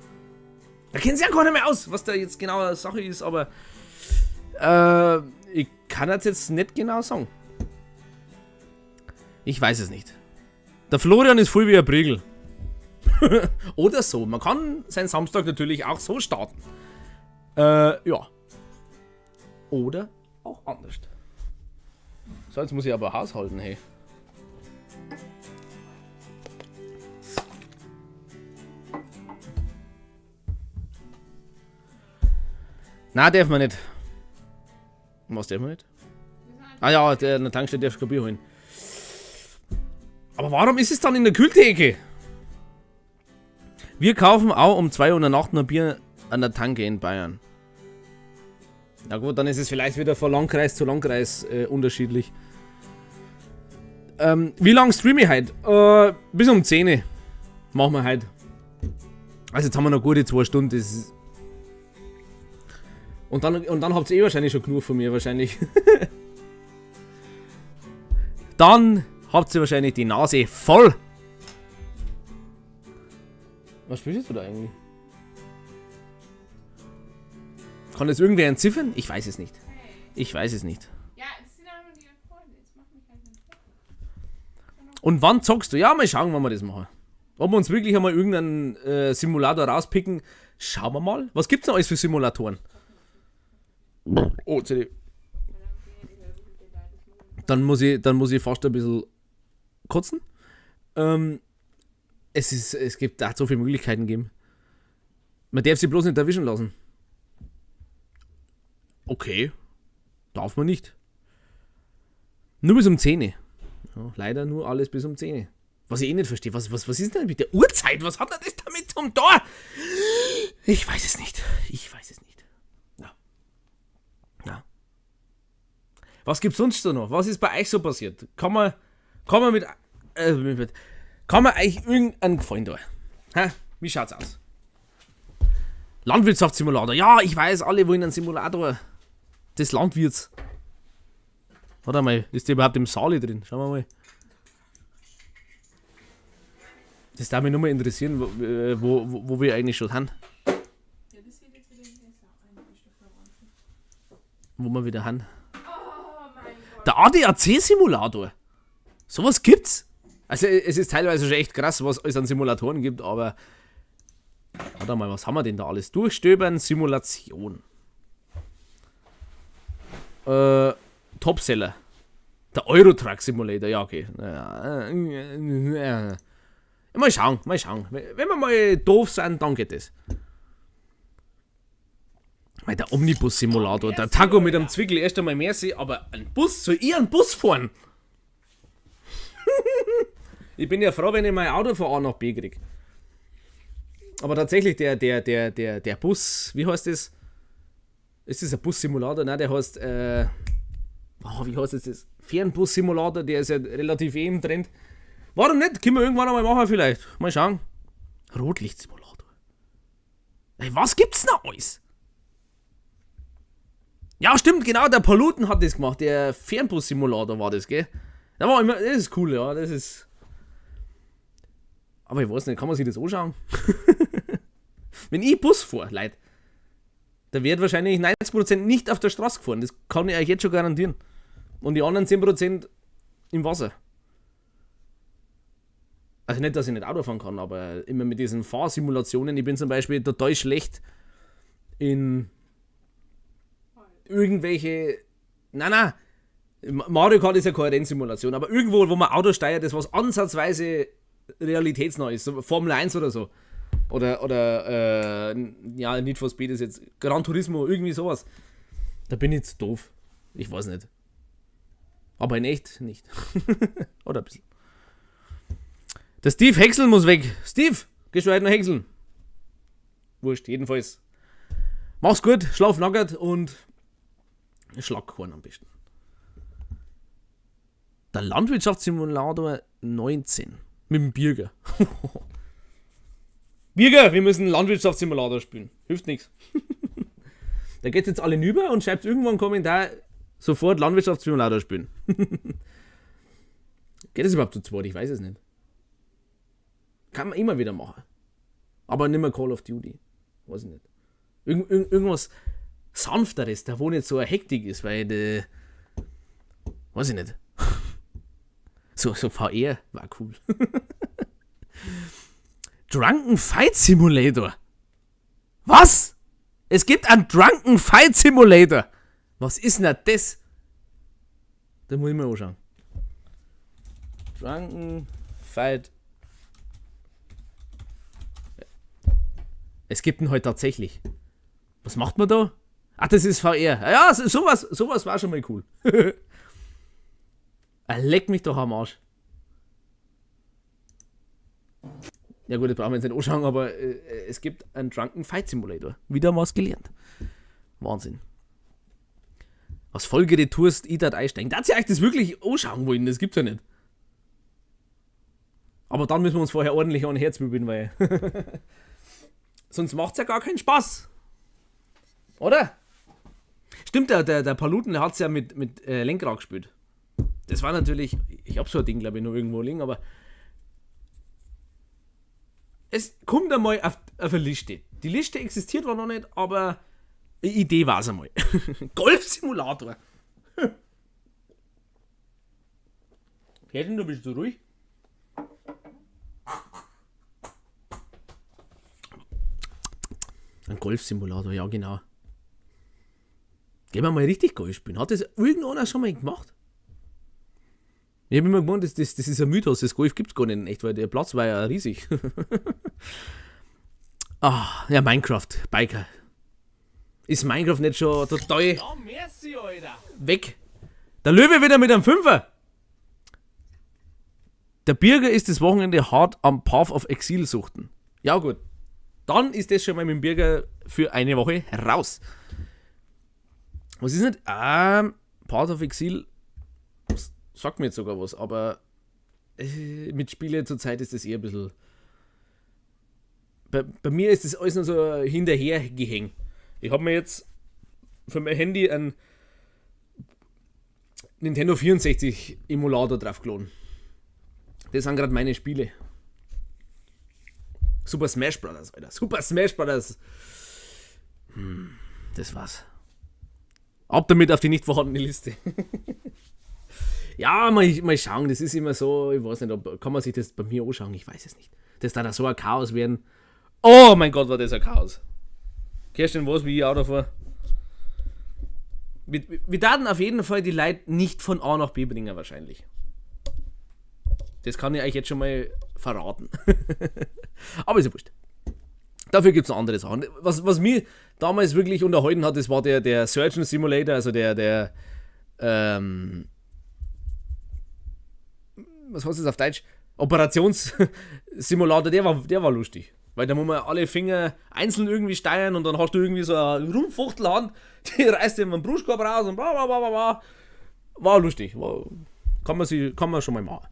Da kennt sich ja keiner mehr aus, was da jetzt genau Sache ist, aber ich kann das jetzt nicht genau sagen. Ich weiß es nicht. Der Florian ist voll wie ein Prügel. Oder so. Man kann seinen Samstag natürlich auch so starten. Ja. Oder auch anders. So, jetzt muss ich aber haushalten, hey. Na, darf man nicht. Was darf man nicht? Ah ja, der an der Tankstelle darf ich kein Bier holen. Aber warum ist es dann in der Kühltheke? Wir kaufen auch um 2 Uhr in der Nacht noch Bier an der Tanke in Bayern. Na gut, dann ist es vielleicht wieder von Landkreis zu Landkreis unterschiedlich. Wie lange streame ich heute? Bis um 10 Uhr. Machen wir heute. Also jetzt haben wir noch gute 2 Stunden. Das ist und dann habt ihr eh wahrscheinlich schon genug von mir, wahrscheinlich. Dann habt ihr wahrscheinlich die Nase voll. Was spielst du da eigentlich? Kann das irgendwer entziffern? Ich weiß es nicht. Ich weiß es nicht. Ja, es sind auch nur die Freunde. Jetzt mach mich halt nicht fertig. Und wann zockst du? Ja, mal schauen, wann wir das machen. Ob wir uns wirklich einmal irgendeinen Simulator rauspicken, schauen wir mal. Was gibt's noch alles für Simulatoren? Oh, CD. Dann muss ich fast ein bisschen kotzen. Es gibt da so viele Möglichkeiten geben. Man darf sie bloß nicht erwischen lassen. Okay. Darf man nicht. Nur bis um 10 Uhr. Ja, leider nur alles bis um 10 Uhr. Was ich eh nicht verstehe. Was ist denn mit der Uhrzeit? Was hat denn das damit zum Tor? Ich weiß es nicht. Ich weiß es nicht. Ja. Ja. Was gibt's sonst so noch? Was ist bei euch so passiert? Kann man eigentlich irgendeinen Gefallen da? Hä? Wie schaut's aus? Landwirtschaftssimulator. Ja, ich weiß, alle wollen einen Simulator des Landwirts. Warte mal, ist der überhaupt im Saale drin? Schauen wir mal. Das darf mich nur mal interessieren, wo wir eigentlich schon sind. Ja, das sieht jetzt wieder Wo wir wieder haben. Oh mein Gott. Der ADAC-Simulator. Sowas gibt's? Also es ist teilweise schon echt krass, was es an Simulatoren gibt, aber... Warte mal, was haben wir denn da alles? Durchstöbern, Simulation. Topseller. Der Euro Truck Simulator, ja okay. Mal schauen, mal schauen. Wenn wir mal doof sind, dann geht das. Weil der Omnibus-Simulator, der Taco mit einem Zwickel, erst einmal merci, aber ein Bus, soll ich einen Bus fahren? Ich bin ja froh, wenn ich mein Auto von A nach B krieg. Aber tatsächlich, der Bus, wie heißt das? Ist das ein Bus-Simulator? Nein, der heißt, oh, wie heißt das? Fernbus-Simulator, der ist ja relativ eh im Trend. Warum nicht? Können wir irgendwann einmal machen vielleicht. Mal schauen. Rotlicht-Simulator. Ey, was gibt's noch alles? Ja, stimmt, genau, der Paluten hat das gemacht. Der Fernbus-Simulator war das, gell? Da war immer, das ist cool, ja, das ist... Aber ich weiß nicht, kann man sich das anschauen? Wenn ich Bus fahre, Leute, da wird wahrscheinlich 90% nicht auf der Straße gefahren. Das kann ich euch jetzt schon garantieren. Und die anderen 10% im Wasser. Also nicht, dass ich nicht Auto fahren kann, aber immer mit diesen Fahrsimulationen. Ich bin zum Beispiel total schlecht in irgendwelche... Nein, nein. Mario Kart ist ja keine Rennsimulation, aber irgendwo, wo man Auto steuert, das was ansatzweise realitätsnah ist, so Formel 1 oder so. Oder ja, Need for Speed ist jetzt Gran Turismo, irgendwie sowas. Da bin ich zu doof. Ich weiß nicht. Aber in echt nicht. Oder ein bisschen. Der Steve häckseln muss weg. Steve, gehst du heute noch häckseln? Wurscht, jedenfalls. Mach's gut, schlaf nackert und Schlagkorn am besten. Der Landwirtschaftssimulator 19. Mit dem Birger. Birger, wir müssen Landwirtschaftssimulator spielen. Hilft nix. Da geht's jetzt alle hinüber und schreibt irgendwann einen Kommentar, sofort Landwirtschaftssimulator spielen. Geht das überhaupt zu zweit? Ich weiß es nicht. Kann man immer wieder machen. Aber nicht mehr Call of Duty. Weiß ich nicht. Irgendwas Sanfteres, da wo nicht so eine Hektik ist, weil die, weiß ich nicht. So VR war cool. Drunken Fight Simulator. Was? Es gibt einen Drunken Fight Simulator. Was ist denn das? Da muss ich mir anschauen. Drunken Fight. Es gibt ihn halt tatsächlich. Was macht man da? Ach, das ist VR. Ja, sowas war schon mal cool. Er leckt mich doch am Arsch. Ja gut, das brauchen wir jetzt nicht anschauen, aber es gibt einen Drunken Fight Simulator. Wieder was gelernt. Wahnsinn. Was Folge tust, ich dat einsteigen. Da hat sich eigentlich das wirklich anschauen wollen, das gibt's ja nicht. Aber dann müssen wir uns vorher ordentlich an Herz bügeln, weil sonst macht's ja gar keinen Spaß. Oder? Stimmt, der Paluten, der hat's ja mit Lenkrad gespielt. Das war natürlich, ich hab so ein Ding, glaub ich, noch irgendwo liegen, aber es kommt einmal auf eine Liste. Die Liste existiert zwar noch nicht, aber eine Idee war's einmal. Golf-Simulator. Kertin, du bist so ruhig. Ein Golf-Simulator, ja genau. Gehen wir mal richtig Golf spielen. Hat das irgendeiner schon mal gemacht? Ich hab immer gemeint, das ist ein Mythos, das Golf gibt's gar nicht in echt, weil der Platz war ja riesig. Ah, ja, Minecraft, Biker. Ist Minecraft nicht schon total Ja, merci, Alter. weg? Der Löwe wieder mit einem Fünfer. Der Birger ist das Wochenende hart am Path of Exile suchten. Ja gut, dann ist das schon mal mit dem Birger für eine Woche raus. Was ist nicht? Path of Exile sagt mir jetzt sogar was, aber mit Spielen zurzeit ist das eher ein bisschen... Bei mir ist das alles nur so hinterhergehängt. Ich hab mir jetzt für mein Handy einen Nintendo 64 Emulator draufgeladen. Das sind grad meine Spiele. Super Smash Brothers, Alter. Super Smash Brothers. Das war's. Ab damit auf die nicht vorhandene Liste. Ja, mal schauen, das ist immer so, ich weiß nicht, ob, kann man sich das bei mir anschauen, ich weiß es nicht. Das darf so ein Chaos werden. Oh mein Gott, war das ein Chaos. Kerstin, was, wie ich Auto fahre. Wir werden auf jeden Fall die Leute nicht von A nach B bringen, wahrscheinlich. Das kann ich euch jetzt schon mal verraten. Aber ist ja wurscht. Dafür gibt es noch andere Sachen. Was mich damals wirklich unterhalten hat, das war der Surgeon Simulator, also der was heißt das auf Deutsch? Operationssimulator, der war lustig. Weil da muss man alle Finger einzeln irgendwie steuern und dann hast du irgendwie so eine Rumfuchtelhand, die reißt dir immer den Brustkorb raus und bla bla bla bla bla. War lustig. Kann man schon mal machen.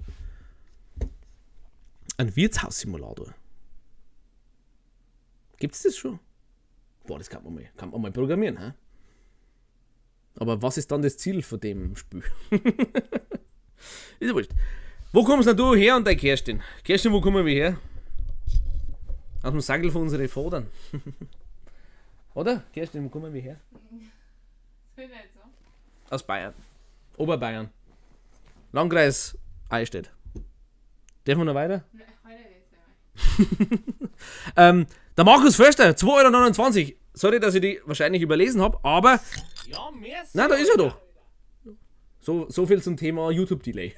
Ein Wirtshaussimulator. Gibt's das schon? Boah, das kann man mal programmieren, hä? Aber was ist dann das Ziel von dem Spiel? Ist ja wurscht. Wo kommst denn du her und dein Kerstin? Kerstin, wo kommen wir her? Aus dem Sackel von unseren Vatern. Oder? Kerstin, wo kommen wir her? Das will ich nicht so. Aus Bayern. Oberbayern. Landkreis Eichstätt. Dürfen wir noch weiter? Nein, heute nicht mehr. Der Markus Förster, 2,29 €. Sorry, dass ich die wahrscheinlich überlesen hab, aber... Ja, merci, Nein, da ist er Alter. doch. So viel zum Thema YouTube-Delay.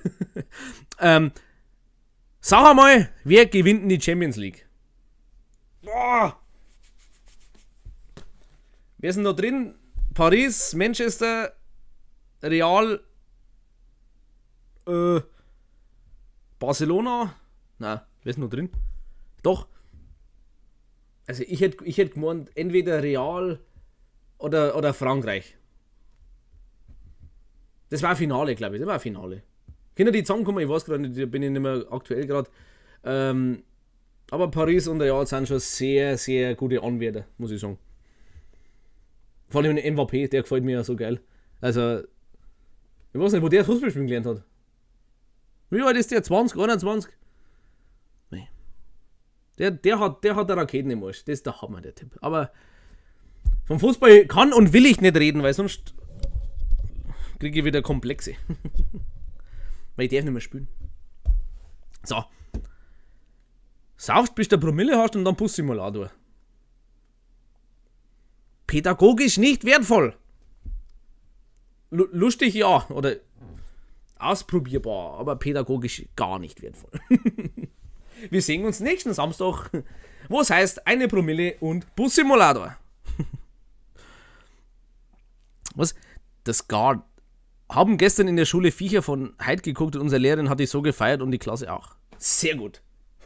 Sag einmal, wer gewinnt denn die Champions League? Boah! Wer ist denn da drin? Paris, Manchester, Real, Barcelona? Nein, wer ist denn da drin? Doch. Also ich hätt gemeint, entweder Real oder Frankreich. Das war ein Finale, glaub ich. Das war ein Finale. Können die zusammenkommen? Ich weiß grad nicht, da bin ich nicht mehr aktuell grad. Aber Paris und Real sind schon sehr, sehr gute Anwärter, muss ich sagen. Vor allem der Mbappé, der gefällt mir ja so geil. Also, ich weiß nicht, wo der Fußball spielen gelernt hat. Wie alt ist der? 20, 21? Nee. Der hat eine Raketen im Arsch. Das ist der Hammer, der Typ. Aber vom Fußball kann und will ich nicht reden, weil sonst kriege ich wieder Komplexe. Weil ich darf nicht mehr spielen. So. Saufst, bis du Promille hast und dann Bus-Simulator. Pädagogisch nicht wertvoll. Lustig, ja. Oder ausprobierbar, aber pädagogisch gar nicht wertvoll. Wir sehen uns nächsten Samstag, wo es heißt, eine Promille und Bus-Simulator. Was? Das Guard. Haben gestern in der Schule Viecher von Hyde geguckt und unsere Lehrerin hat die so gefeiert und die Klasse auch. Sehr gut.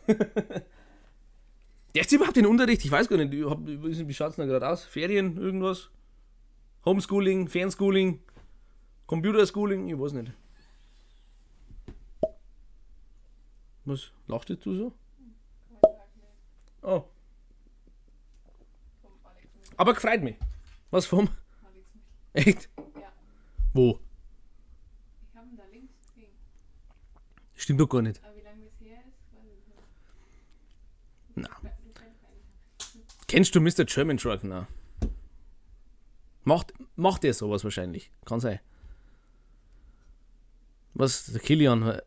Der ist überhaupt in Unterricht? Ich weiß gar nicht. Wie schaut's denn da gerade aus? Ferien, irgendwas? Homeschooling, Fernschooling, Computerschooling? Ich weiß nicht. Was lachst du so? Oh. Aber gefreut mich. Was vom? Echt? Ja. Wo? Ich hab ihn da links gesehen. Stimmt doch gar nicht. Aber wie lange das her ist, weiß ich nicht. Na. Du kennst eigentlich. Kennst du Mister German Truck? Na. Macht der sowas wahrscheinlich? Kann sein. Was? Der Kilian?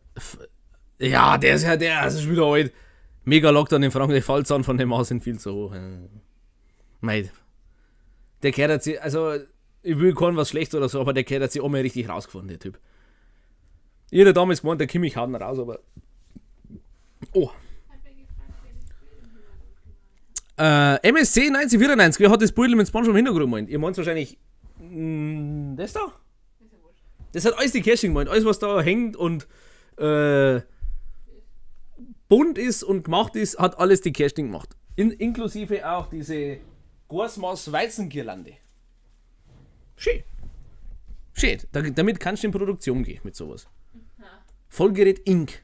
Ja, der ist ja der, das ist wieder alt. Mega Lockdown in Frankreich, Fallzahlen von dem Haus sind viel zu hoch. Mate. Der Kerl hat sich, also, ich will keinem was Schlechtes oder so, aber der Kerl hat sich auch mal richtig rausgefunden, der Typ. Ich hätte damals gemeint, der Kimmich haut ihn raus, aber. Oh. MSC 1994, wer hat das Bild mit SpongeBob im Hintergrund gemeint? Ihr meint wahrscheinlich, das da? Das hat alles die Kerstin gemeint, alles was da hängt und bunt ist und gemacht ist, hat alles die Kerstin gemacht. Inklusive auch diese Gorsmaß Weizengirlande. Schön. Schön. Damit kannst du in Produktion gehen mit sowas. Vollgerät Inc.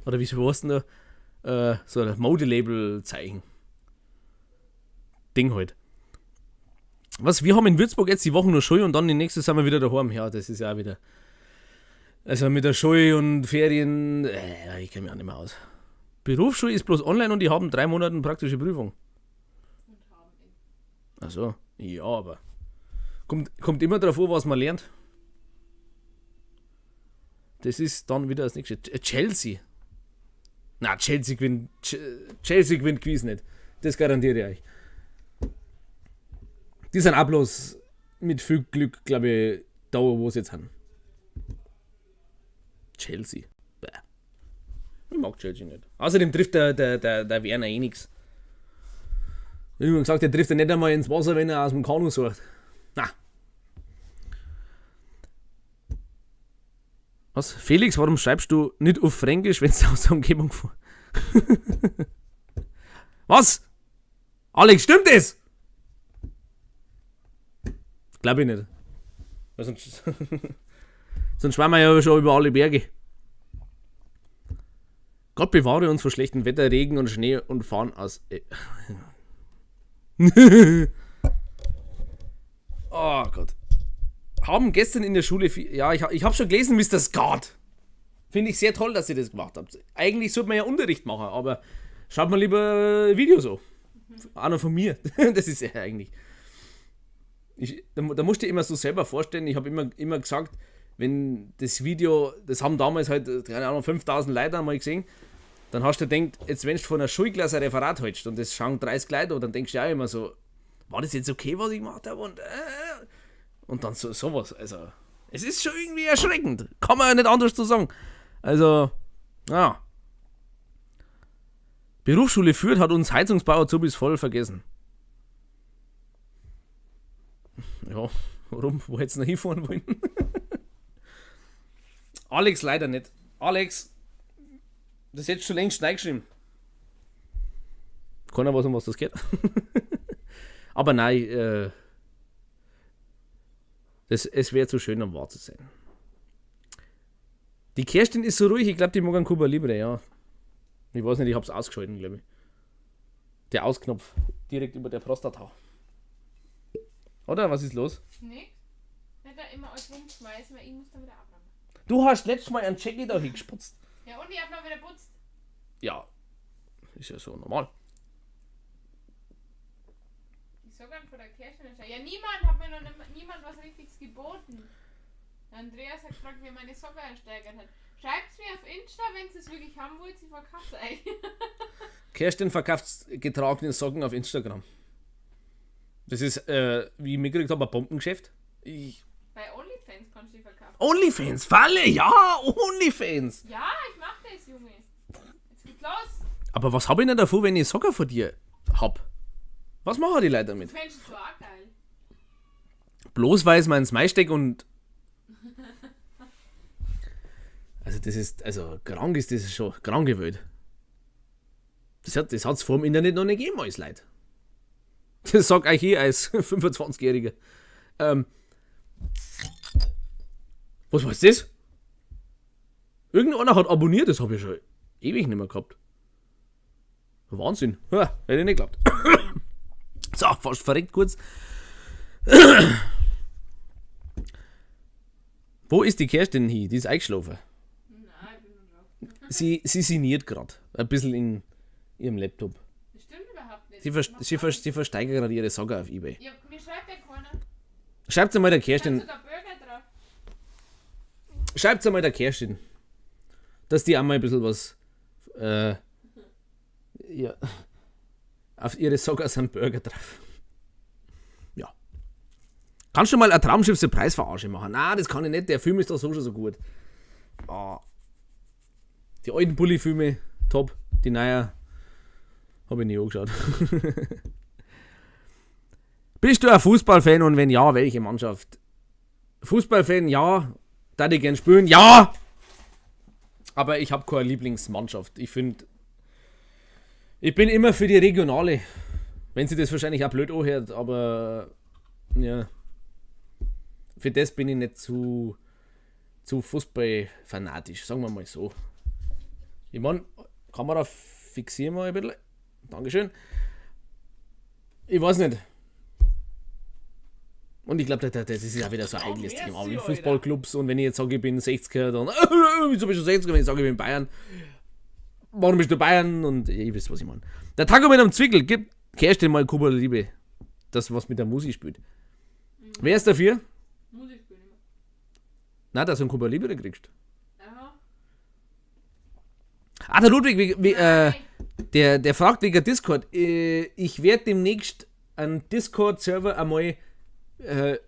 Oder wie heißt denn da? So ein Modelabel-Zeichen. Ding halt. Was, wir haben in Würzburg jetzt die Woche nur Schule und dann die nächste sind wir wieder daheim. Ja, das ist ja auch wieder. Also mit der Schule und Ferien, ich kenn mich auch nicht mehr aus. Berufsschule ist bloß online und die haben 3 Monate praktische Prüfung. Ach so, ja, aber kommt immer drauf an, was man lernt. Das ist dann wieder das nächste. Chelsea. Na, Chelsea gewinnt. Chelsea gewinnt gewiss nicht. Das garantiere ich euch. Die sind auch bloß mit viel Glück, glaube ich, da, wo sie jetzt sind. Chelsea. Bäh. Ich mag Chelsea nicht. Außerdem trifft der Werner eh nix. Ich hab gesagt, der trifft ja nicht einmal ins Wasser, wenn er aus dem Kanu sucht. Na. Was? Felix, warum schreibst du nicht auf Fränkisch, wenn du aus der Umgebung vor? Was? Alex, stimmt das? Glaub ich nicht. Weil sonst schwimmen wir ja schon über alle Berge. Gott bewahre uns vor schlechtem Wetter, Regen und Schnee und fahren aus. Oh Gott. Haben gestern in der Schule viel, ja, ich hab schon gelesen, Mister Scott. Finde ich sehr toll, dass ihr das gemacht habt. Eigentlich sollte man ja Unterricht machen, aber schaut mal lieber Videos an. Auch noch von mir. Das ist ja eigentlich. Da musst du dir immer so selber vorstellen, ich hab immer gesagt, wenn das Video, das haben damals halt, keine Ahnung, 5000 Leute einmal gesehen, dann hast du gedacht, jetzt wenn du von einer Schulklasse ein Referat hältst und das schauen 30 Leute an, dann denkst du ja immer so, war das jetzt okay, was ich gemacht habe? Und dann so, sowas. Also, es ist schon irgendwie erschreckend. Kann man ja nicht anders zu sagen. Also, ja. Berufsschule Fürth hat uns Heizungsbauer Azubis voll vergessen. Ja, warum? Wo hättest du noch hinfahren wollen? Alex leider nicht. Alex, das hättest du schon längst reingeschrieben. Keiner weiß, um was das geht. Aber nein, es wäre zu schön, um wahr zu sein. Die Kerstin ist so ruhig, ich glaub, die mag einen Cuba Libre, ja. Ich weiß nicht, ich hab's ausgeschalten, glaub ich. Der Ausknopf direkt über der Prostata. Oder? Was ist los? Nix. Nicht da immer alles rumschmeißen, weil ich muss da wieder abräumen. Du hast letztes Mal einen Jackie da hingesputzt. Ja, und ich hab noch wieder putzt. Ja, ist ja so normal. Ich sag dann von der Kerstin, ja, niemand hat mir noch nicht, niemand was Richtiges geboten. Der Andreas hat gefragt, wie meine Socke ersteigert hat. Schreibt's mir auf Insta, wenn ihr es wirklich haben wollt, sie verkauft euch. Kerstin verkauft getragene Socken auf Instagram. Das ist, wie ich mitgekriegt habe, ein Bombengeschäft. Ich Bei OnlyFans kannst du die verkaufen. OnlyFans, Falle, ja, OnlyFans. Ja, ich mach das, Junge. Jetzt geht's los. Aber was hab ich denn davon, wenn ich Socken von dir hab? Was machen die Leute damit? Du fändest es so auch geil. Bloß weil es mir ins Mais steckt und... Also das ist, also krank ist das schon, kranke Welt. Das hat's vor dem Internet noch nicht gegeben, alles Leid. Das sag ich eh als 25-Jähriger. Was war das? Irgendeiner hat abonniert, das hab ich schon ewig nicht mehr gehabt. Wahnsinn. Ja, hätte ich nicht geglaubt. So, fast verreckt kurz. Wo ist die Kerstin hin? Die ist eingeschlafen. Nein, ich bin noch drauf. Sie sinniert grad. Ein bisschen in ihrem Laptop. Das stimmt überhaupt nicht. Sie versteigert gerade ihre Socken auf Ebay. Ja, mir schreibt ja keiner. Schreibt's einmal der Kerstin. Schreibt sogar Burger drauf. Schreibt's einmal der Kerstin. Dass die einmal ein bisschen was ja, auf ihre Socken sind Burger drauf. Ja. Kannst du mal eine Traumschiff-Surprise-Verarsche machen? Nein, das kann ich nicht. Der Film ist doch so schon so gut. Ah. Die alten Bully-Filme, top. Die neuen hab ich nie angeschaut. Bist du ein Fußballfan und wenn ja, welche Mannschaft? Fußballfan, ja. Da die gern spielen, ja! Aber ich hab keine Lieblingsmannschaft. Ich find, ich bin immer für die Regionale. Wenn sie das wahrscheinlich auch blöd anhört, aber ja. Für das bin ich nicht zu fußballfanatisch, sagen wir mal so. Ich mein, Kamera fixieren wir ein bisschen. Dankeschön. Ich weiß nicht. Und ich glaub, das ist ja wieder so ein heikles Thema mit Fußballclubs. Und wenn ich jetzt sage, ich bin 60er, dann, wieso bist du 60er? Wenn ich sage, ich bin Bayern, warum bist du Bayern? Und ihr wisst, was ich meine. Der Taco mit einem Zwickel, gib Kerstin mal Kuba Liebe. Das, was mit der Musi spielt. Wer ist dafür? Musi spielt immer. Nein, dass du einen Cuba Libre kriegst. Aha. Ah, der Ludwig, Nein. der fragt wegen Discord. Ich werde demnächst einen Discord-Server einmal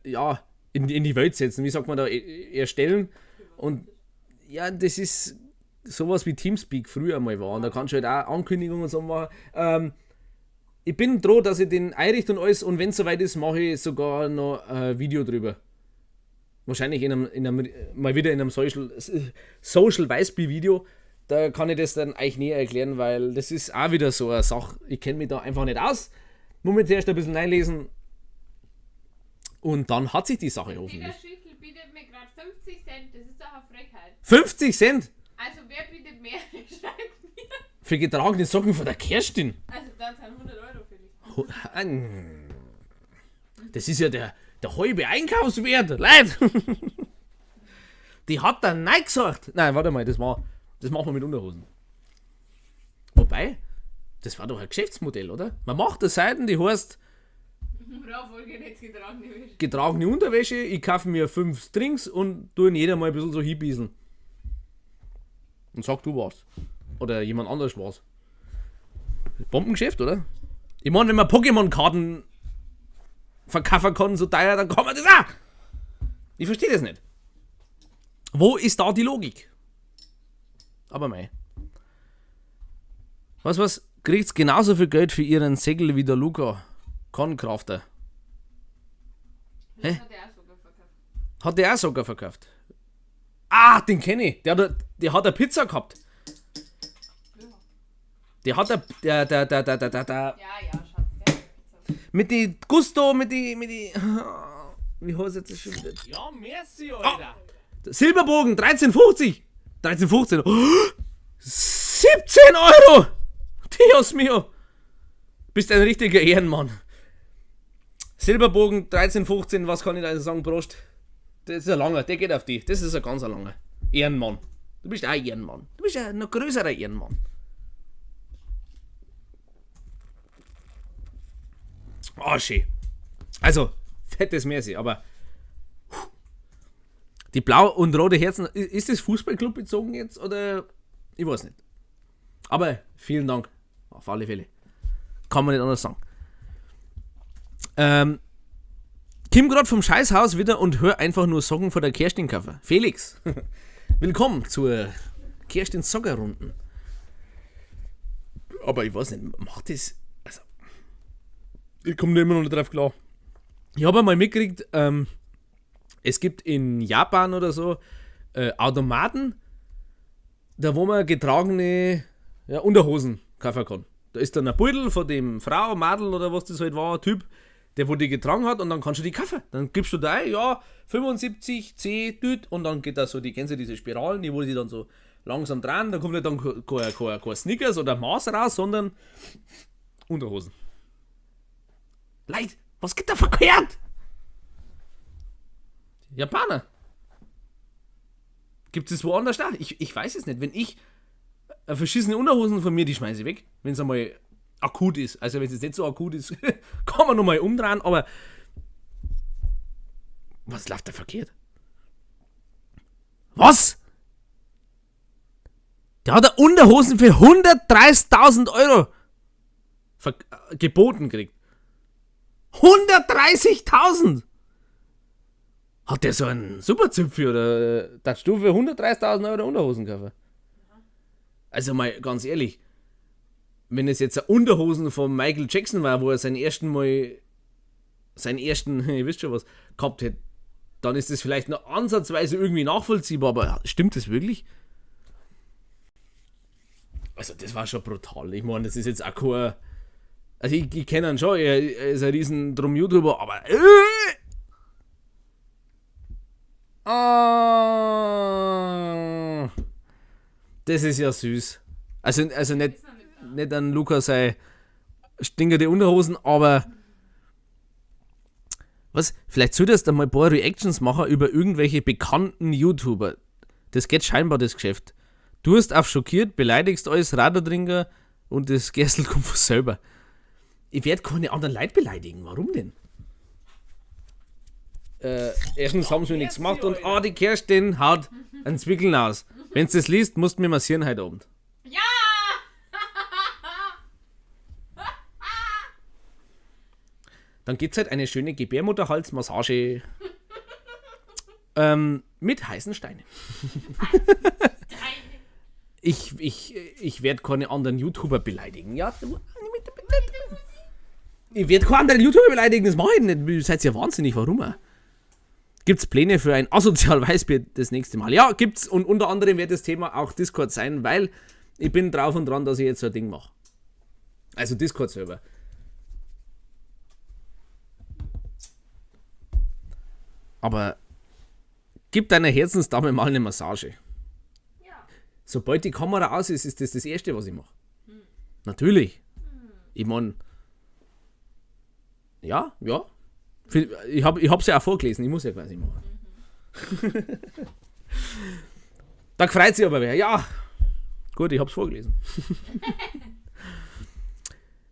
ja, in die Welt setzen. Wie sagt man da? Erstellen. Und ja, das ist sowas wie Teamspeak früher einmal war. Und da kannst du halt auch Ankündigungen und so machen. Ich bin droh, dass ich den einrichte und alles. Und wenn es soweit ist, mache ich sogar noch ein Video drüber. Wahrscheinlich mal wieder in einem Social Weißbier-Video. Da kann ich das dann euch näher erklären, weil das ist auch wieder so eine Sache. Ich kenn mich da einfach nicht aus. Muss mich zuerst ein bisschen reinlesen. Und dann hat sich die Sache hoffentlich. Peter Schichtel bietet mir grad 50 Cent. Das ist doch eine Frechheit. 50 Cent? Also wer bietet mehr? Schreibt mir. Für getragene Socken von der Kerstin. Also dann sind 100 Euro für dich. Das ist ja der halbe Einkaufswert. Leute! Die hat da nein gesagt. Nein, warte mal, das machen wir mit Unterhosen. Wobei, das war doch ein Geschäftsmodell, oder? Man macht eine Seite, die heißt getragene Unterwäsche, ich kaufe mir 5 Strings und tu in jeder mal ein bisschen so hinbieseln. Und sag du was. Oder jemand anders was. Bombengeschäft, oder? Ich mein, wenn man Pokémon-Karten verkaufen kann, so teuer, dann kann man das auch. Ich verstehe das nicht. Wo ist da die Logik? Aber mei. Was? Kriegt's genauso viel Geld für ihren Segel wie der Luca Kornkrafter. Hä? Hat der auch sogar verkauft. Hat der auch sogar verkauft? Ah, den kenn ich. Der hat eine Pizza gehabt. Ja. Der hat eine, der, der, der, der, der, der, der. Ja, ja, Schatz, der hat eine Pizza. Mit die Gusto, mit die, mit die, wie heißt jetzt das schon wieder? Ja, merci, Alter. Oh, Silberbogen, 13,50. 13,15. Oh, 17 Euro! Dios mio! Bist ein richtiger Ehrenmann. Silberbogen, 13,15, was kann ich da sagen, Prost? Das ist ein langer, der geht auf die. Das ist ein ganz langer Ehrenmann. Du bist auch ein Ehrenmann. Du bist ein noch größerer Ehrenmann. Oh, schön. Also, fettes Merci, aber die blau und rote Herzen, ist das Fußballclub bezogen jetzt oder? Ich weiß nicht. Aber vielen Dank, auf alle Fälle. Kann man nicht anders sagen. Komm grad vom Scheißhaus wieder und hör einfach nur Socken von der Kerstin kaufen. Felix, willkommen zur Kerstin Sockerrunden. Aber ich weiß nicht, macht das... Also, ich komm da immer noch nicht drauf klar. Ich hab einmal mitgekriegt, es gibt in Japan oder so Automaten, da wo man getragene, ja, Unterhosen kaufen kann. Da ist dann ein Beutel von dem Frau, Madel oder was das halt war, Typ, der wo die getragen hat und dann kannst du die kaufen. Dann gibst du da ein, ja, 75, C, Düt, und dann geht da so, die, kennst du diese Spiralen, die wo die dann so langsam dran, da kommt nicht dann kein Snickers oder Maß raus, sondern Unterhosen. Leute, was geht da verkehrt? Japaner. Gibt es woanders da? Ich weiß es nicht. Wenn ich verschissene Unterhosen von mir, die schmeiße ich weg, wenn es einmal akut ist. Also wenn es jetzt nicht so akut ist, kann man nochmal umdrehen, aber was läuft da verkehrt? Was? Der hat Unterhosen für 130.000 Euro geboten gekriegt. 130.000! Hat der so einen Superzüpfel oder darfst du für 130.000 Euro Unterhosen kaufen? Also mal ganz ehrlich, wenn es jetzt eine Unterhosen von Michael Jackson war, wo er seinen ersten Mal, seinen ersten, ihr wisst schon was, gehabt hätte, dann ist das vielleicht noch ansatzweise irgendwie nachvollziehbar, aber stimmt das wirklich? Also das war schon brutal. Ich meine, das ist jetzt auch kein... Also ich kenne ihn schon, er ist ein riesen Drum-YouTuber, aber... Das ist ja süß. Also nicht an Luca sei stinkende Unterhosen, aber was? Vielleicht solltest du mal ein paar Reactions machen über irgendwelche bekannten YouTuber. Das geht scheinbar, das Geschäft. Du hast auf schockiert, beleidigst alles, Radlertrinker und das Gerstl kommt von selber. Ich werd keine anderen Leute beleidigen. Warum denn? Erstens haben sie mir nichts gemacht und die Kerstin haut einen Zwickeln aus. Wenn du das liest, musst du mir massieren heute Abend. Ja, Dann gibt's halt eine schöne Gebärmutterhalsmassage mit heißen Steinen. Ich werde keine anderen YouTuber beleidigen. Ja, ich werde keine anderen YouTuber beleidigen, das mache ich nicht. Ihr seid ja wahnsinnig, warum? Gibt's Pläne für ein asozial Weißbier das nächste Mal? Ja, gibt's. Und unter anderem wird das Thema auch Discord sein, weil ich bin drauf und dran, dass ich jetzt so ein Ding mache. Also Discord-Server. Aber gib deiner Herzensdame mal eine Massage. Ja. Sobald die Kamera aus ist, ist das das Erste, was ich mache. Natürlich. Ich mein, ja, ja. Ich hab's ja auch vorgelesen, ich muss ja quasi machen. Da freut sich aber wer. Ja, gut, ich hab's vorgelesen.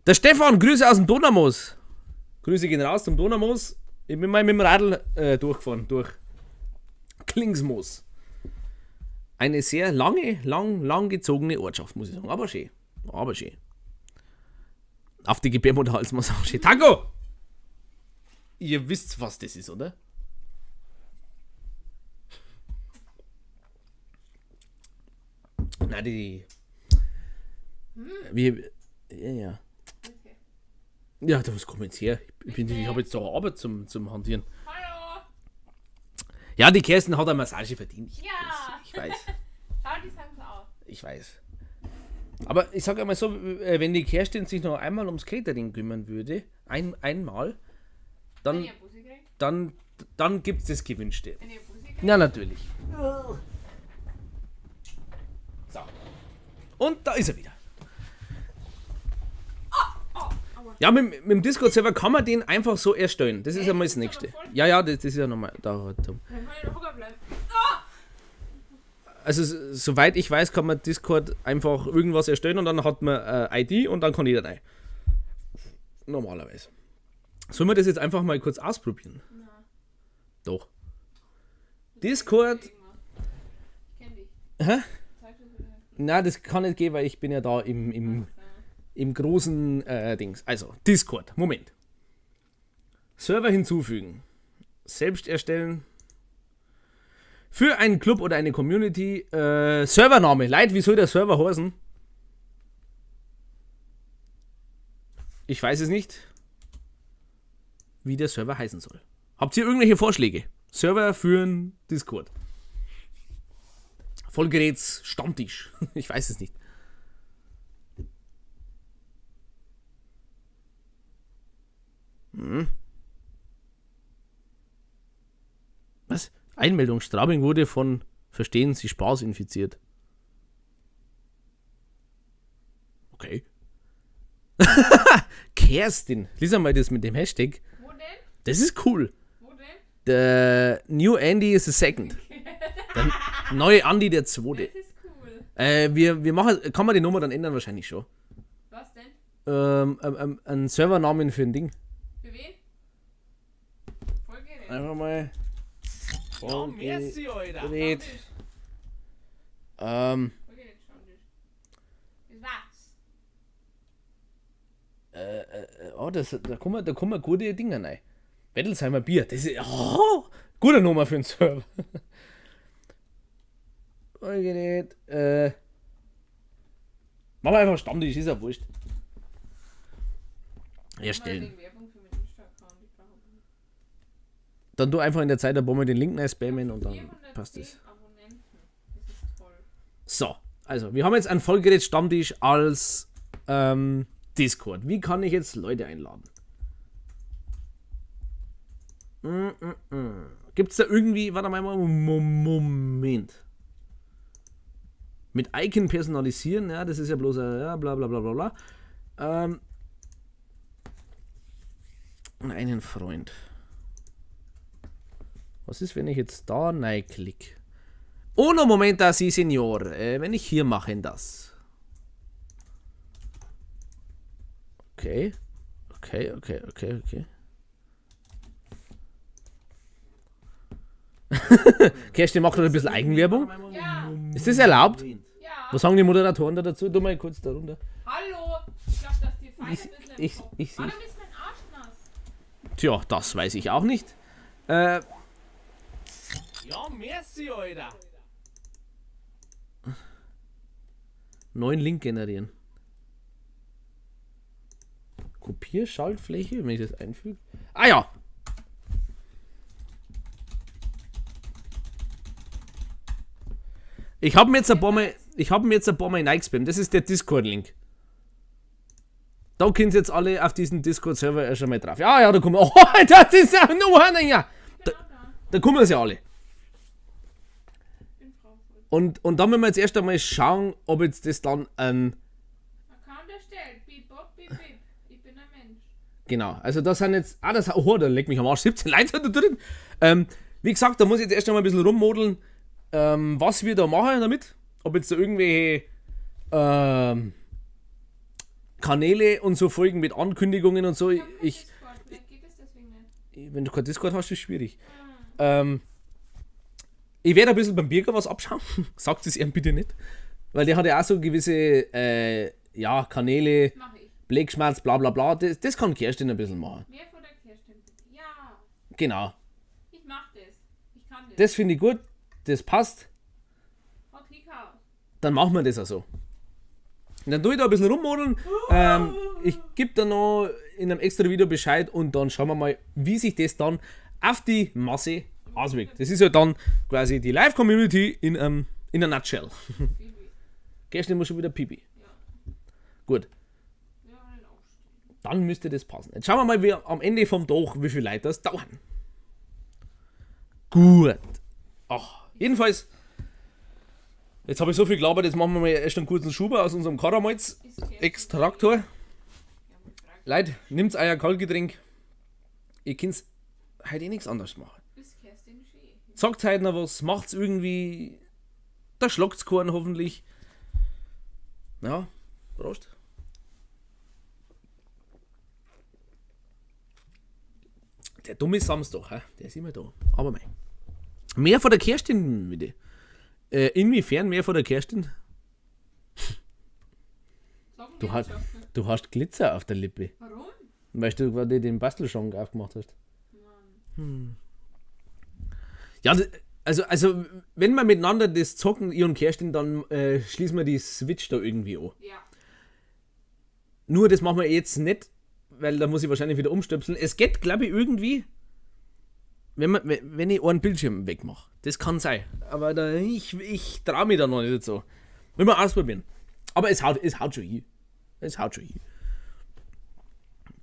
Der Stefan, Grüße aus dem Donaumoos. Grüße gehen raus zum Donaumoos. Ich bin mal mit dem Radl durchgefahren, durch Klingsmoos. Eine sehr lange, lang, lang gezogene Ortschaft, muss ich sagen. Aber schön. Aber schön. Auf die Gebärmutterhalsmassage. Tango! Ihr wisst, was das ist, oder? Nein, die... Wie, ja, ja. Okay. Ja, was kommt jetzt her? Ich hab jetzt da Arbeit zum Hantieren. Hallo! Ja, die Kerstin hat eine Massage verdient. Ja. Ich weiß. Schau, die sagen's auch. Ich weiß. Aber ich sag einmal so, wenn die Kerstin sich noch einmal ums Catering kümmern würde, einmal, Wenn ich eine Busi krieg? dann gibt's das Gewünschte. Wenn ich eine Busi krieg? Ja, natürlich. So. Und da ist er wieder. Ja, mit dem Discord-Server kann man den einfach so erstellen. Das ist ja mal das Das ist aber Nächste. voll Ja, ja, das ist ja nochmal. Da. Dann kann ich noch hocker bleiben. Ah! Also, soweit ich weiß, kann man Discord einfach irgendwas erstellen und dann hat man ID und dann kann jeder rein. Normalerweise. Sollen wir das jetzt einfach mal kurz ausprobieren? Nein. Doch. Discord. Ich kenn dich. Hä? Zeig das wieder. Na, das kann nicht gehen, weil ich bin ja da im großen Dings. Also, Discord. Moment. Server hinzufügen. Selbst erstellen. Für einen Club oder eine Community. Servername. Leute, wie soll der Server heißen? Ich weiß es nicht, wie der Server heißen soll. Habt ihr irgendwelche Vorschläge? Server für einen Discord. Vollgeräts Stammtisch. Ich weiß es nicht. Was? Einmeldung. Straubing wurde von Verstehen Sie Spaß infiziert. Okay. Kerstin. Lies einmal das mit dem Hashtag. Wo denn? Das ist cool. Wo denn? The new Andy is the second. Der neue Andy der zweite. Das ist cool. Wir machen, kann man die Nummer dann ändern wahrscheinlich schon. Was denn? Einen Servernamen für ein Ding. Für wen? Vollgerät. Einfach mal. Ja, merci, Alter. Vollgerät. Vollgerät Stammtisch. Das war's. Oh, da kommen gute Dinger rein. Wettelsheimer Bier, das ist, oh, gute Nummer für einen Server. Vollgerät, machen wir einfach Stammtisch, ist ja wurscht. Erstellen. Werbung für meinen Insta-Account, ich brauche aber nicht. Dann du einfach in der Zeit ein paar Mal den Link rein spammen und dann 410 passt es. Abonnenten. Das ist toll. So, also wir haben jetzt einen Vollgerät-Stammtisch als Discord. Wie kann ich jetzt Leute einladen? Gibt's da irgendwie, warte mal, Moment. Mit Icon personalisieren, ja, das ist ja bloß, ja, bla bla bla bla bla. Einen Freund. Was ist, wenn ich jetzt da rein klick? Uno momento, sí, señor. Wenn ich hier mache, das. Okay. Okay, okay, okay, okay. Kerstin macht noch ein bisschen Eigenwerbung. Ja. Ist das erlaubt? Ja. Was sagen die Moderatoren da dazu? Du mal kurz da runter. Hallo. Ich glaub, dass die Feinde Ich ein bisschen im Kopf. ich Warum ist mein Arsch nass? Tja, das weiß ich auch nicht. Ja, merci, Alter. Neuen Link generieren. Kopierschaltfläche, wenn ich das einfüge. Ah ja! Ich habe mir jetzt ein paar Mal, ich habe mir jetzt ein paar Mal hineingespammt. Das ist der Discord-Link. Da könnt ihr jetzt alle auf diesen Discord-Server erst einmal drauf. Ja, ja, da kommen. Oh, das ist ja nur einer, ja. Da kommen sie alle. Und dann müssen wir jetzt erst einmal schauen, ob jetzt das dann ein Account erstellt. Bip, bop, bip, bip. Ich bin ein Mensch. Genau, also das sind jetzt. Ah, das. Oh, da leckt mich am Arsch. 17 Leute sind da drin. Wie gesagt, da muss ich jetzt erst einmal ein bisschen rummodeln, was wir da machen damit. Ob jetzt da irgendwelche Kanäle und so folgen mit Ankündigungen und so. Ich hab kein Discord, vielleicht geht es deswegen nicht. Wenn du kein Discord hast, ist es schwierig. Ich werde ein bisschen beim Birger was abschauen. Sagt es ihm bitte nicht. Weil der hat ja auch so gewisse ja, Kanäle, Mach ich. Blechschmerz, bla bla bla. Das kann Kerstin ein bisschen machen. Mehr von der Kerstin bitte. Ja. Genau. Ich mach das. Ich kann das. Das finde ich gut. Das passt. Okay, Chaos. Dann machen wir das auch so. Und dann tue ich da ein bisschen rummodeln. Ich gebe dann noch in einem extra Video Bescheid und dann schauen wir mal, wie sich das dann auf die Masse auswirkt. Das ist ja dann quasi die Live-Community in a nutshell. Kerstin muss schon wieder pipi. Ja. Gut. Dann müsste das passen. Jetzt schauen wir mal, wie am Ende vom Tag, wie viele Leute das dauern. Gut. Ach, jedenfalls, jetzt habe ich so viel gelabert, jetzt machen wir mal erst einen kurzen Schuber aus unserem Karamalz-Extraktor. Leute, nehmt euer Kaltgetränk. Ihr könnt's heute eh nichts anderes machen. Sagt heute noch was, macht's irgendwie. Da schlagt's keinen hoffentlich. Ja, Prost. Der dumme Samstag, hä? Der ist immer da. Aber mei. Mehr von der Kerstin, bitte. Inwiefern mehr von der Kerstin? Du hast Glitzer auf der Lippe. Warum? Weil du gerade den Bastelschrank aufgemacht hast. Ja, also wenn wir miteinander das zocken, ich und Kerstin, dann schließen wir die Switch da irgendwie an. Ja. Nur das machen wir jetzt nicht, weil da muss ich wahrscheinlich wieder umstöpseln. Es geht, glaube ich, irgendwie, wenn ich einen Bildschirm wegmache. Das kann sein. Aber da, ich trau mich da noch nicht so. Will wir ausprobieren. Aber es haut schon hin. Es haut schon hin.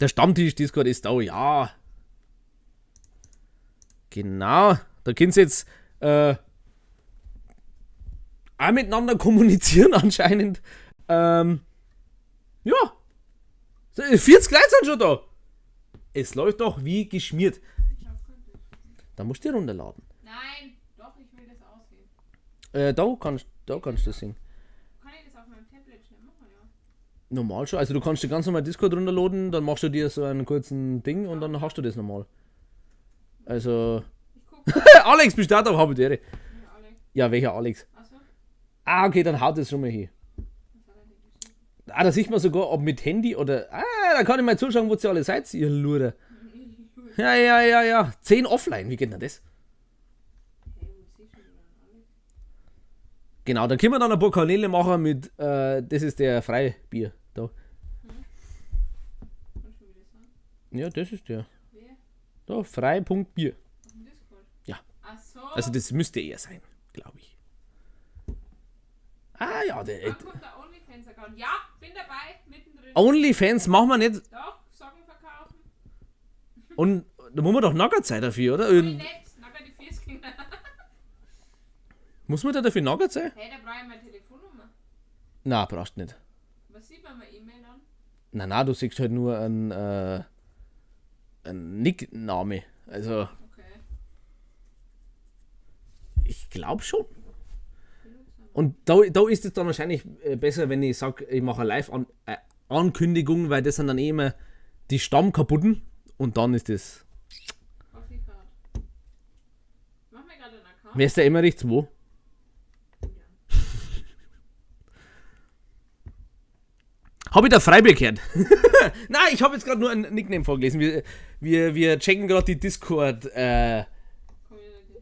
Der Stammtisch Discord ist da, ja. Genau. Da könnt ihr jetzt auch miteinander kommunizieren anscheinend. Ja. 40 Leute sind schon da. Es läuft doch wie geschmiert. Da musst du runterladen. Nein, doch, ich will das aussehen. Da kannst du das sehen. Kann ich das auf meinem Tablet schnell machen, ja? Normal schon. Also du kannst dir ganz normal Discord runterladen, dann machst du dir so einen kurzen Ding und dann hast du das normal. Also. Ich guck. Alex, bist du da? Hab ich die Ehre. Ja, Alex. Ja, welcher Alex? Ach so. Ah, okay, dann haut das schon mal hin. Ah, da sieht man sogar, ob mit Handy oder. Ah, da kann ich mal zuschauen, wo ihr alle seid, ihr Luder. Ja, ja, ja, ja. 10 offline, wie geht denn das? Genau, da können wir dann ein paar Kanäle machen mit, das ist der Freibier da. Ja, das ist der. Da, frei.bier. Ja. Also das müsste er sein, glaube ich. Ah ja, der. Wann kommt der OnlyFans-Account? Ja, bin dabei, mittendrin. OnlyFans machen wir nicht. Doch, Socken verkaufen. Und da muss man doch nackert sein dafür, oder? Nee, nicht. Nackert die Füße. Muss man da dafür nackert sein? Hey, da brauche ich meine Telefonnummer. Na, brauchst du nicht. Was sieht man meine E-Mail dann? Na, na, du siehst halt nur einen Nickname. Also. Okay. Ich glaube schon. Und da ist es dann wahrscheinlich besser, wenn ich sage, ich mache eine Live-Ankündigung, weil das sind dann eh immer die Stammkaputten und dann ist das. Mach mir gerade einen Account. Wer ist der Emmerich 2? Ja. Habe ich da Freibier gehört? Nein, ich habe jetzt gerade nur ein Nickname vorgelesen. Wir checken gerade die Discord Community.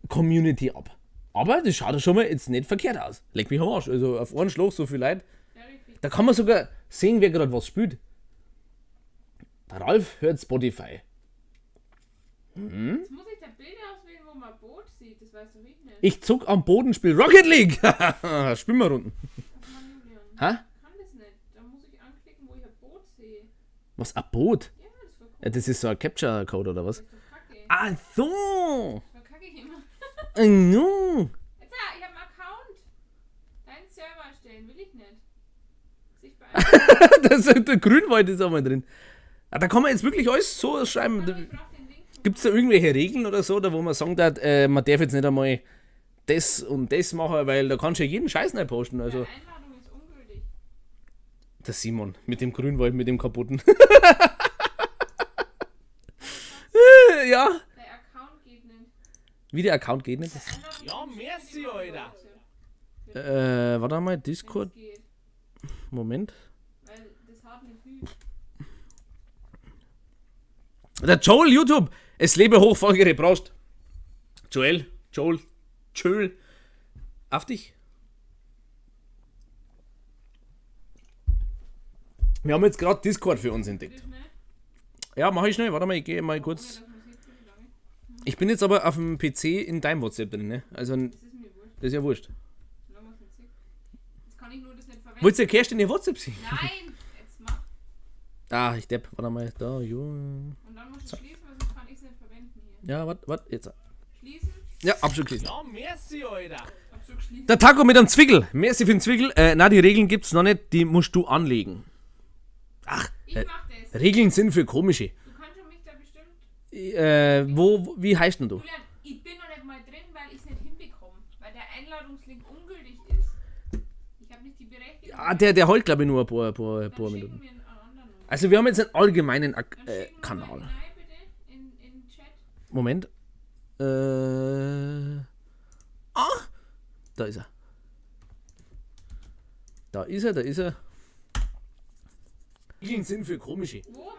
Community ab. Aber das schaut ja schon mal jetzt nicht verkehrt aus. Leck mich am Arsch. Also auf einen Schlag so viel Leute. Very viel. Da kann man sogar sehen, wer gerade was spielt. Der Ralf hört Spotify. Jetzt muss ich da Bilder auswählen, wo man Boot sieht. Das weiß doch ich nicht. Ich zuck am Boden, spiel Rocket League. Spielen wir Runden. Ach Mann, Julian. Hä? Ich kann das nicht. Da muss ich anklicken, wo ich ein Boot sehe. Was, ein Boot? Ja, das war cool. Ja, das ist so ein Capture-Code oder was? Das ist doch kacke. Ach so. Das verkacke ich immer. Ah, no. Jetzt, ah, ich habe einen Account. Deinen Server erstellen will ich nicht. Sich beeinflussen. Das ist der Grünwald ist auch mal drin. Ah, da kann man jetzt wirklich alles so schreiben. Ich brauche den Link. Gibt es da irgendwelche Regeln oder so, da wo man sagen darf, man darf jetzt nicht einmal das und das machen, weil da kannst du ja jeden Scheiß nicht posten. Also Die Einladung ist ungültig. der Simon mit dem Grünwald, mit dem kaputten. Ja. Der Account geht nicht. Wie der Account geht nicht. Einladung Ja, merci, Alter. Warte mal, Discord. Wenn's geht. Moment. Weil das hat nicht viel. Der Joel YouTube. Es lebe hoch, Folgere, Prost. Joel, Joel, Joel. Auf dich. Wir haben jetzt gerade Discord für uns entdeckt. Das schnell. Ja, mach ich schnell. Warte mal, ich gehe mal kurz. Ohne dass man sieht, wie lange. Ich bin jetzt aber auf dem PC in deinem WhatsApp drin, ne? Also, Das ist mir wurscht. das ist ja wurscht. Solange man es nicht sieht. Jetzt kann ich nur das nicht verwenden. Wollt ihr Kerstin ihr WhatsApp sehen? Nein! Jetzt mach. Ah, ich depp. Warte mal, da, jo. Und dann muss ich schließen, weil sonst kann ich es nicht verwenden hier. Ja, warte, warte, jetzt. Schließen? Ja, hab schon gelesen. Ja, merci, Alter. Hab schon geschließen. Der Taco mit einem Zwickel. Merci für den Zwickel. Na, die Regeln gibt's noch nicht, die musst du anlegen. Ach, Ich mach das. Regeln sind für komische. Du kannst schon mich da bestimmt. Wie heißt denn du? Julian, ich bin noch nicht mal drin, weil ich es nicht hinbekomme. Weil der Einladungslink ungültig ist. Ich habe nicht die Berechtigung. Ah, der holt, glaube ich, nur ein paar Dann schicken Minuten. wir einen anderen noch. Also, wir haben jetzt einen allgemeinen Dann schicken wir Kanal. mal rein, bitte, in Chat. Moment. Ah! Da ist er. Da ist er, da ist er. Regeln sind für komische. Wo?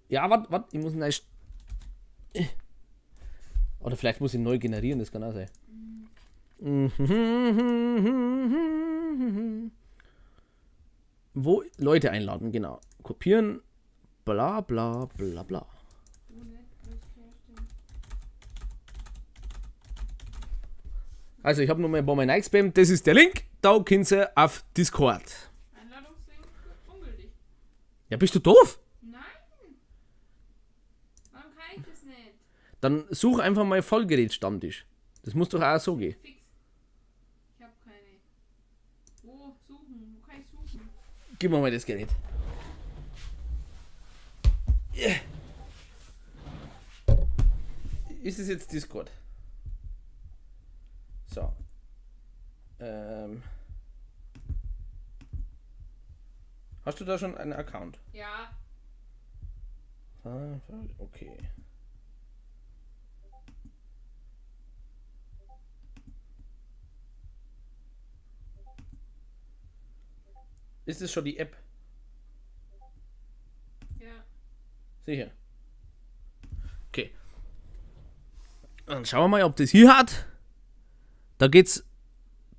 Ja, warte, warte, ich muss ihn neu. Oder vielleicht muss ich ihn neu generieren, das kann auch sein. Wo Leute einladen, genau. Kopieren, bla bla bla bla. Wo nicht? Bloß Kerstin. Also ich habe noch mal ein paar Mal reingespammt. Das ist der Link. Da könnt ihr auf Discord. Einladungslink ungültig. Ja, bist du doof? Nein! Warum kann ich das nicht? Dann such einfach mal Vollgerät-Stammtisch. Das muss doch auch so gehen. Fix. Ich habe keine. Wo suchen? Wo kann ich suchen? Gib mir mal das Gerät. Yeah. Ist es jetzt Discord? So. Hast du da schon einen Account? Ja, Ah, okay. Ist es schon die App? ja. Sicher. Okay. Dann schauen wir mal, ob das hier hat. Da geht's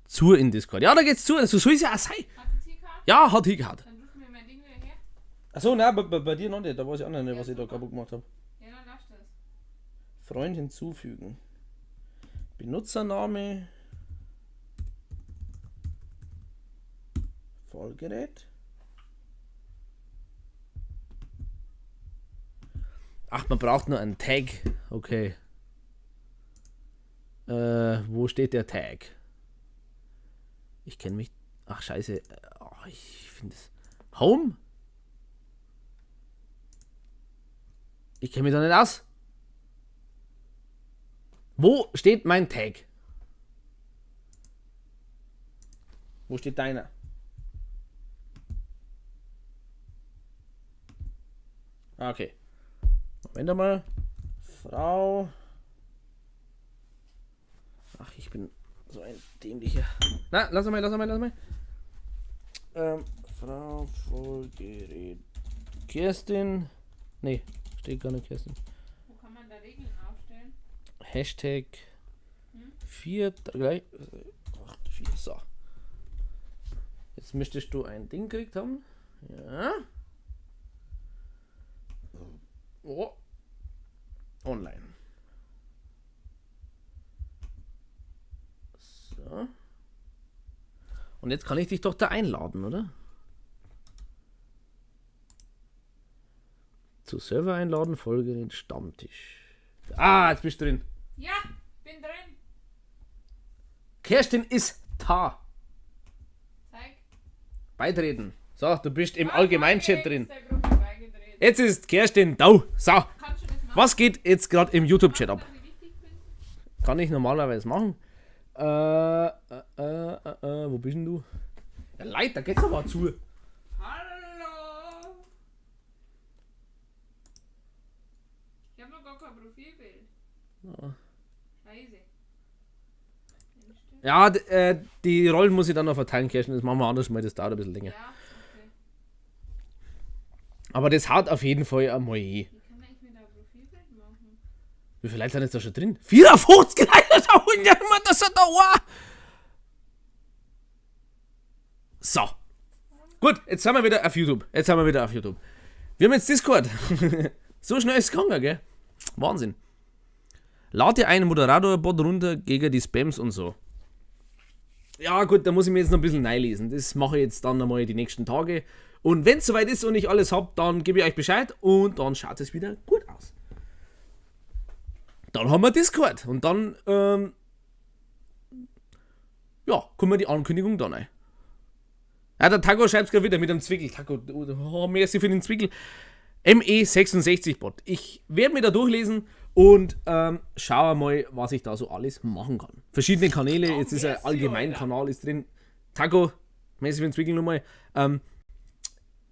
zu in Discord. Ja, da geht's zu. So soll es ja auch sein. Hat es hingehört? Ja, hat hingehört. Dann ruf mir mein Ding wieder her. Achso, nein, bei dir noch nicht. Da weiß ich auch noch nicht, was ich da kaputt gemacht habe. Ja, dann lass das. Freund hinzufügen. Benutzername. Vollgerät. Ach, man braucht nur einen Tag. Okay. Wo steht der Tag? Ich kenne mich. Ach, scheiße. Oh, ich finde es. Home? Ich kenne mich da nicht aus. Wo steht mein Tag? Wo steht deiner? Ah, okay. Moment einmal. Frau. Ach, ich bin so ein dämlicher. Na, lass mal, lass mal, lass mal. Frau Vollgerät. Kerstin. Nee, steht gar nicht Kerstin. Wo kann man da Regeln aufstellen? Hashtag 4, gleich. 8, 4, so. Jetzt müsstest du ein Ding gekriegt haben. Ja. Oh. Online. So. Und jetzt kann ich dich doch da einladen, oder? Zu Server einladen, folge den Stammtisch. Ah, jetzt bist du drin. Ja, bin drin. Kerstin ist da. Zeig. Beitreten. So, du bist im Ah, Allgemeinchat danke, drin. ist der Gruppe beigetreten. Jetzt ist Kerstin da. So, Kannst du das machen? was geht jetzt gerade im YouTube-Chat ab? Dass ich wichtig bin? Kann ich normalerweise machen. Wo bist denn du? Ja, Leute, da geht's aber zu. Hallo! Ich habe noch gar kein Profilbild. Scheiße. Einstellen. Ja, die Rollen muss ich dann noch verteilen, Kerstin. Das machen wir anders mal, das dauert ein bisschen länger. Ja, okay. Aber das haut auf jeden Fall einmal hin. Wie kann man eigentlich mit einem Profilbild machen? Wie viele Leute sind jetzt da schon drin? 54 Leute, da holen ja immer das da an. So. Gut, jetzt sind wir wieder auf YouTube. Jetzt sind wir wieder auf YouTube. Wir haben jetzt Discord. So schnell ist es gegangen, gell? Wahnsinn. Lad dir einen Moderator-Bot runter gegen die Spams und so. Ja, gut, da muss ich mir jetzt noch ein bisschen reinlesen. Das mache ich jetzt dann einmal die nächsten Tage. Und wenn es soweit ist und ich alles hab, dann gebe ich euch Bescheid und dann schaut es wieder gut aus. Dann haben wir Discord und dann, ja, kommen wir die Ankündigung dann rein. Ja, der Taco schreibt gerade wieder mit dem Zwickel. Taco, oh, merci für den Zwickel. ME66-Bot. Ich werde mir da durchlesen und schaue mal, was ich da so alles machen kann. Verschiedene Kanäle, jetzt ist ein Allgemeinkanal ist drin. Taco, merci für den Zwickel nochmal.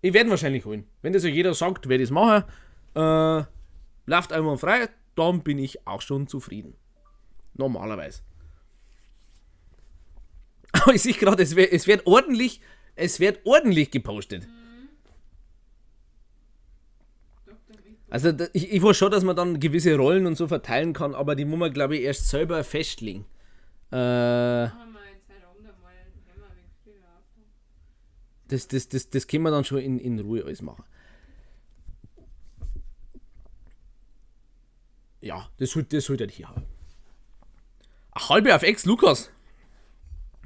Ich werde ihn wahrscheinlich holen. Wenn das ja jeder sagt, werde ich es machen. Läuft einmal frei, dann bin ich auch schon zufrieden. Normalerweise. Aber ich sehe gerade, es wird ordentlich gepostet. Also da, ich weiß schon, dass man dann gewisse Rollen und so verteilen kann, aber die muss man, glaube ich, erst selber festlegen. Machen wir jetzt heute Abend einmal, wenn wir ein wenig früher aufhören. Das können wir dann schon in Ruhe alles machen. Ja, das sollte halt hier haben. Eine halbe auf Ex, Lukas.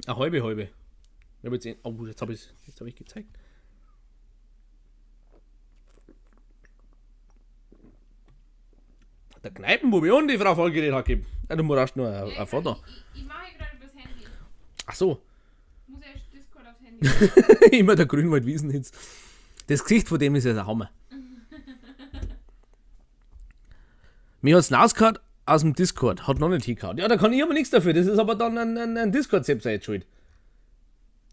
Eine halbe, halbe. Ich hab jetzt eh, oh, jetzt hab ich's, jetzt hab ich gezeigt. Der Kneipenbube und die Frau Vollgerät hat gegeben. Ja, du brauchst nur Ja, ein Foto. Ich mache gerade übers Handy. Ach so. Ich muss erst Discord aufs Handy. Immer der Grünwald-Wiesen jetzt. Das Gesicht von dem ist ja der Hammer. Mir hat's rausgehauen aus dem Discord. Hat noch nicht hingehauen. Ja, da kann ich aber nichts dafür. Das ist aber dann ein Discord-Website schuld.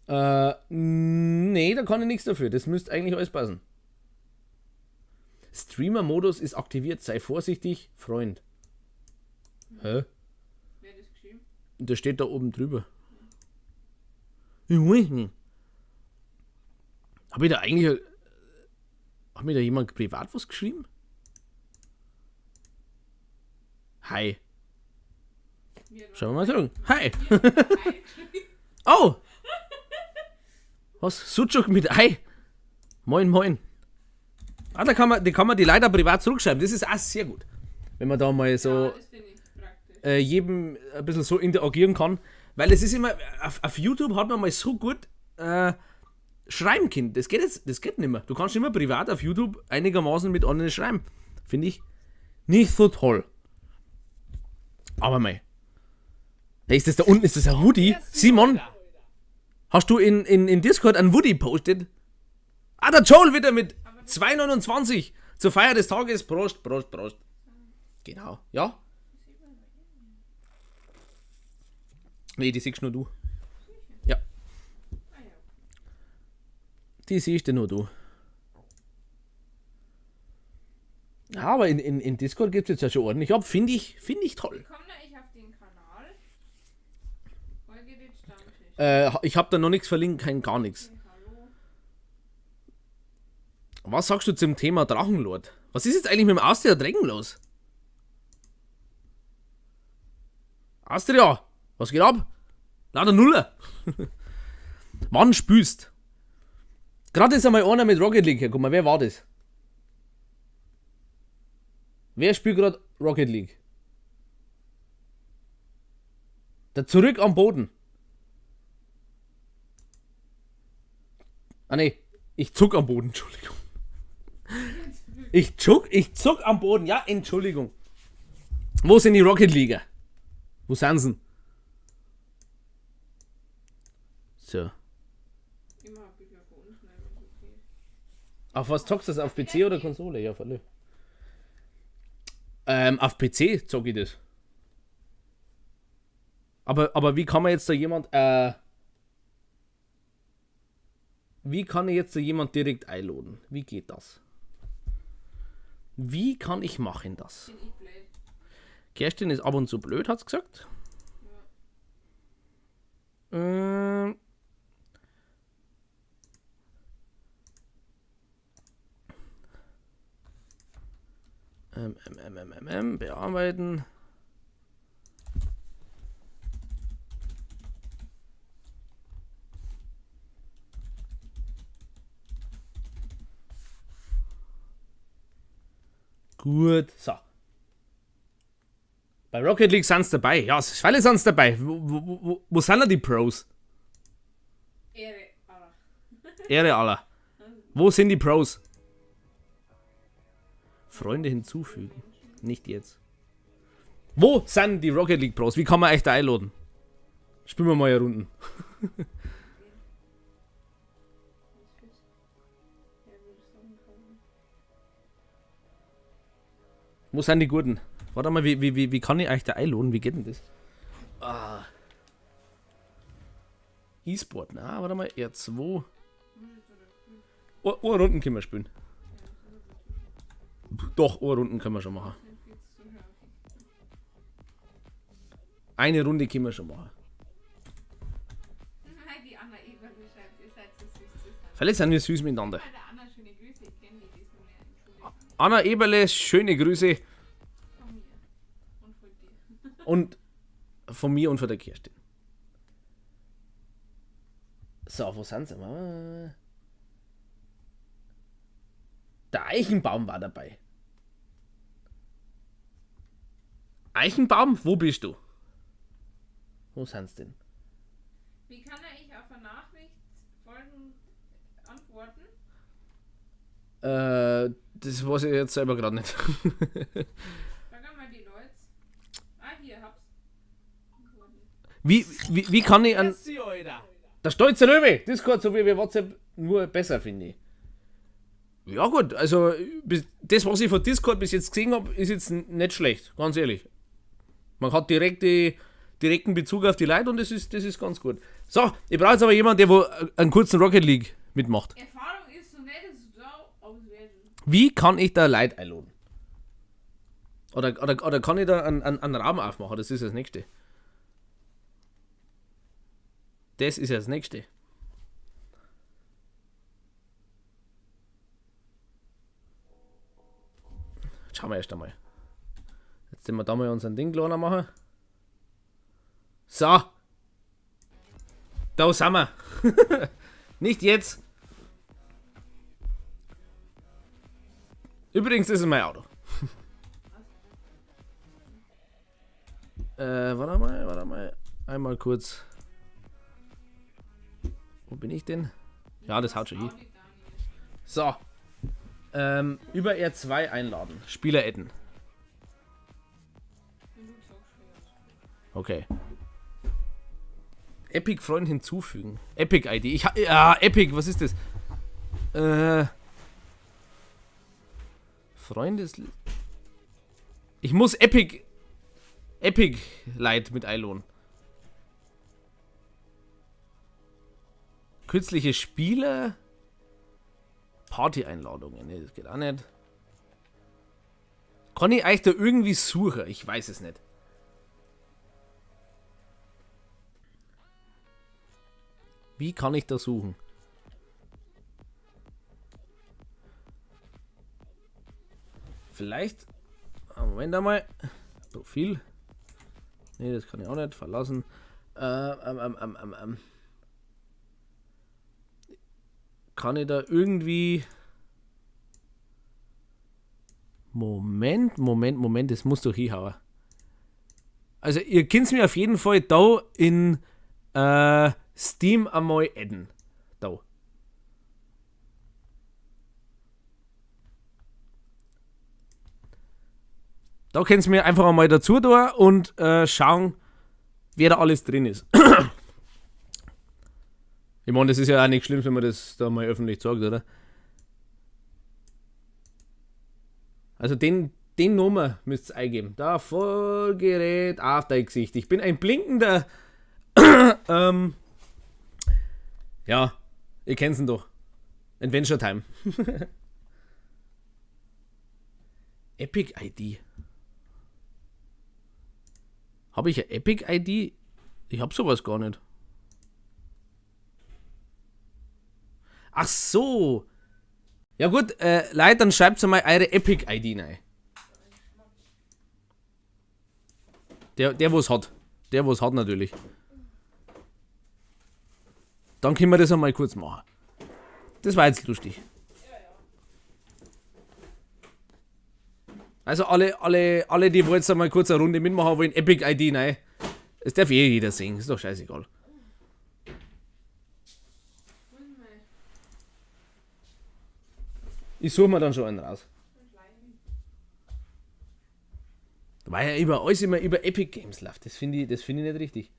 Nee, da kann ich nichts dafür. Das müsste eigentlich alles passen. Streamer-Modus ist aktiviert. Sei vorsichtig, Freund. Hä? Wer hat das geschrieben? Der steht da oben drüber. Ich weiß nicht. Hab ich da eigentlich... Hat mir da jemand privat was geschrieben? Hi. Mir hat Schauen wir mal zurück. Hi. Mir hat Hi geschrieben. Oh! Was? Sucuk mit Ei? Moin, moin. Ah, da kann man die leider privat zurückschreiben. Das ist auch sehr gut. Wenn man da mal so, Ja, das finde ich praktisch. jedem ein bisschen so interagieren kann. Weil es ist immer, auf YouTube hat man mal so gut schreiben können. Das geht jetzt, das geht nicht mehr. Du kannst immer privat auf YouTube einigermaßen mit anderen schreiben. Finde ich nicht so toll. Aber mei. Hey, ist das da unten? Ist das ein Hoodie? Simon, hast du in Discord einen Woody postet? Ah, der Joel wieder mit 2,29 zur Feier des Tages. Prost, Prost, Prost. Genau, ja. Nee, die siehst nur du. Ja. Die siehst du nur du. Ja, aber in Discord gibt's jetzt ja schon ordentlich ab. Finde ich toll. Wie komme ich auf den Kanal? Folge den Stammtisch. Ich hab da noch nichts verlinkt, kein gar nichts. Hallo. Was sagst du zum Thema Drachenlord? Was ist jetzt eigentlich mit dem Austria Dragon los? Austria, was geht ab? Lauter Nuller. Wann spülst? Gerade ist einmal einer mit Rocket League hergekommen. Wer war das? Wer spielt gerade Rocket League? Der zurück am Boden. Ah ne, ich zuck am Boden, Entschuldigung. Ich zuck am Boden, ja, Entschuldigung. Wo sind die Rocket Leaguer? Wo sind sie? So. Auf was zockst du das? Auf PC oder Konsole? Ja, voll. Auf PC zock ich das. Aber wie kann man jetzt da jemand, wie kann ich jetzt da jemand direkt einladen? Wie geht das? Wie kann ich machen das? Bin ich blöd. Kerstin ist ab und zu blöd, hat's gesagt. Ja. Bearbeiten. Gut, so. Bei Rocket League sind's dabei. Ja, alle sind's dabei. Wo sind denn die Pros? Ehre aller. Ehre aller. Wo sind die Pros? Freunde hinzufügen. Nicht jetzt. Wo sind die Rocket League Pros? Wie kann man euch da einladen? Spielen wir mal eine Runden. Wo sind die Guten? Warte mal, wie kann ich euch da einladen? Wie geht denn das? Ah. E-Sport, na, warte mal, R2. Oh, Runden können wir spielen. Doch, Runden können wir schon machen. Eine Runde können wir schon machen. Vielleicht sind wir süß miteinander. Anna Eberle, schöne Grüße. Und von mir und von der Kerstin. So, wo sind sie? Der Eichenbaum war dabei. Eichenbaum, wo bist du? Wo sind sie denn? Wie kann er ich auf eine Nachricht folgend antworten? Das weiß ich jetzt selber gerade nicht. Sag mal die Leute. Ah, hier, hab's. Wie kann ich an. Der stolze Löwe! Discord so wie WhatsApp nur besser, finde ich. Ja gut, also das, was ich von Discord bis jetzt gesehen habe, ist jetzt nicht schlecht, ganz ehrlich. Man hat direkten Bezug auf die Leute und das ist ganz gut. So, ich brauche jetzt aber jemanden, der wo einen kurzen Rocket League mitmacht. Erfahrung ist so nett, es so auswerten. Wie kann ich da Leute einladen? Oder kann ich da einen Raum aufmachen? Das ist das Nächste. Das ist ja das Nächste. Schauen wir erst einmal. Jetzt sind wir da mal unseren Ding kleiner machen. So. Da sind wir. Nicht jetzt. Übrigens, das ist mein Auto. Warte mal. Einmal kurz. Wo bin ich denn? Ja, das haut schon hin. So. Über R2 einladen. Spieler adden. Okay. Epic Freund hinzufügen. Epic ID. Epic, was ist das? Freundes. Ich muss Epic Light mit einladen. Kürzliche Spiele. Party-Einladungen. Ne, das geht auch nicht. Kann ich eigentlich da irgendwie suchen? Ich weiß es nicht. Wie kann ich da suchen? Vielleicht. Moment einmal. Profil. Nee, das kann ich auch nicht verlassen. Kann ich da irgendwie. Moment, Moment, Moment, das muss doch hinhauen. Also, ihr könnt mir auf jeden Fall da in Steam einmal adden. Da. Da könnt ihr mir einfach einmal dazu da und schauen, wer da alles drin ist. Ich meine, das ist ja auch nichts Schlimmes, wenn man das da mal öffentlich sagt, oder? Also den Nummer müsst ihr eingeben. Da, Vollgerät auf dein Gesicht. Ich bin ein blinkender... ja, ihr kennt's ihn doch. Adventure Time. Epic ID. Hab ich eine Epic ID? Ich hab sowas gar nicht. Ach so. Ja gut, Leute, dann schreibt mal eure Epic ID rein. Der wo's hat. Der wo's hat natürlich. Dann können wir das einmal kurz machen. Das war jetzt lustig. Also alle, die wollen jetzt einmal kurz eine Runde mitmachen wollen, Epic ID rein. Das darf eh jeder sehen, ist doch scheißegal. Ich suche mir dann schon einen raus. Weil ja alles immer über Epic Games läuft. Das finde ich nicht richtig.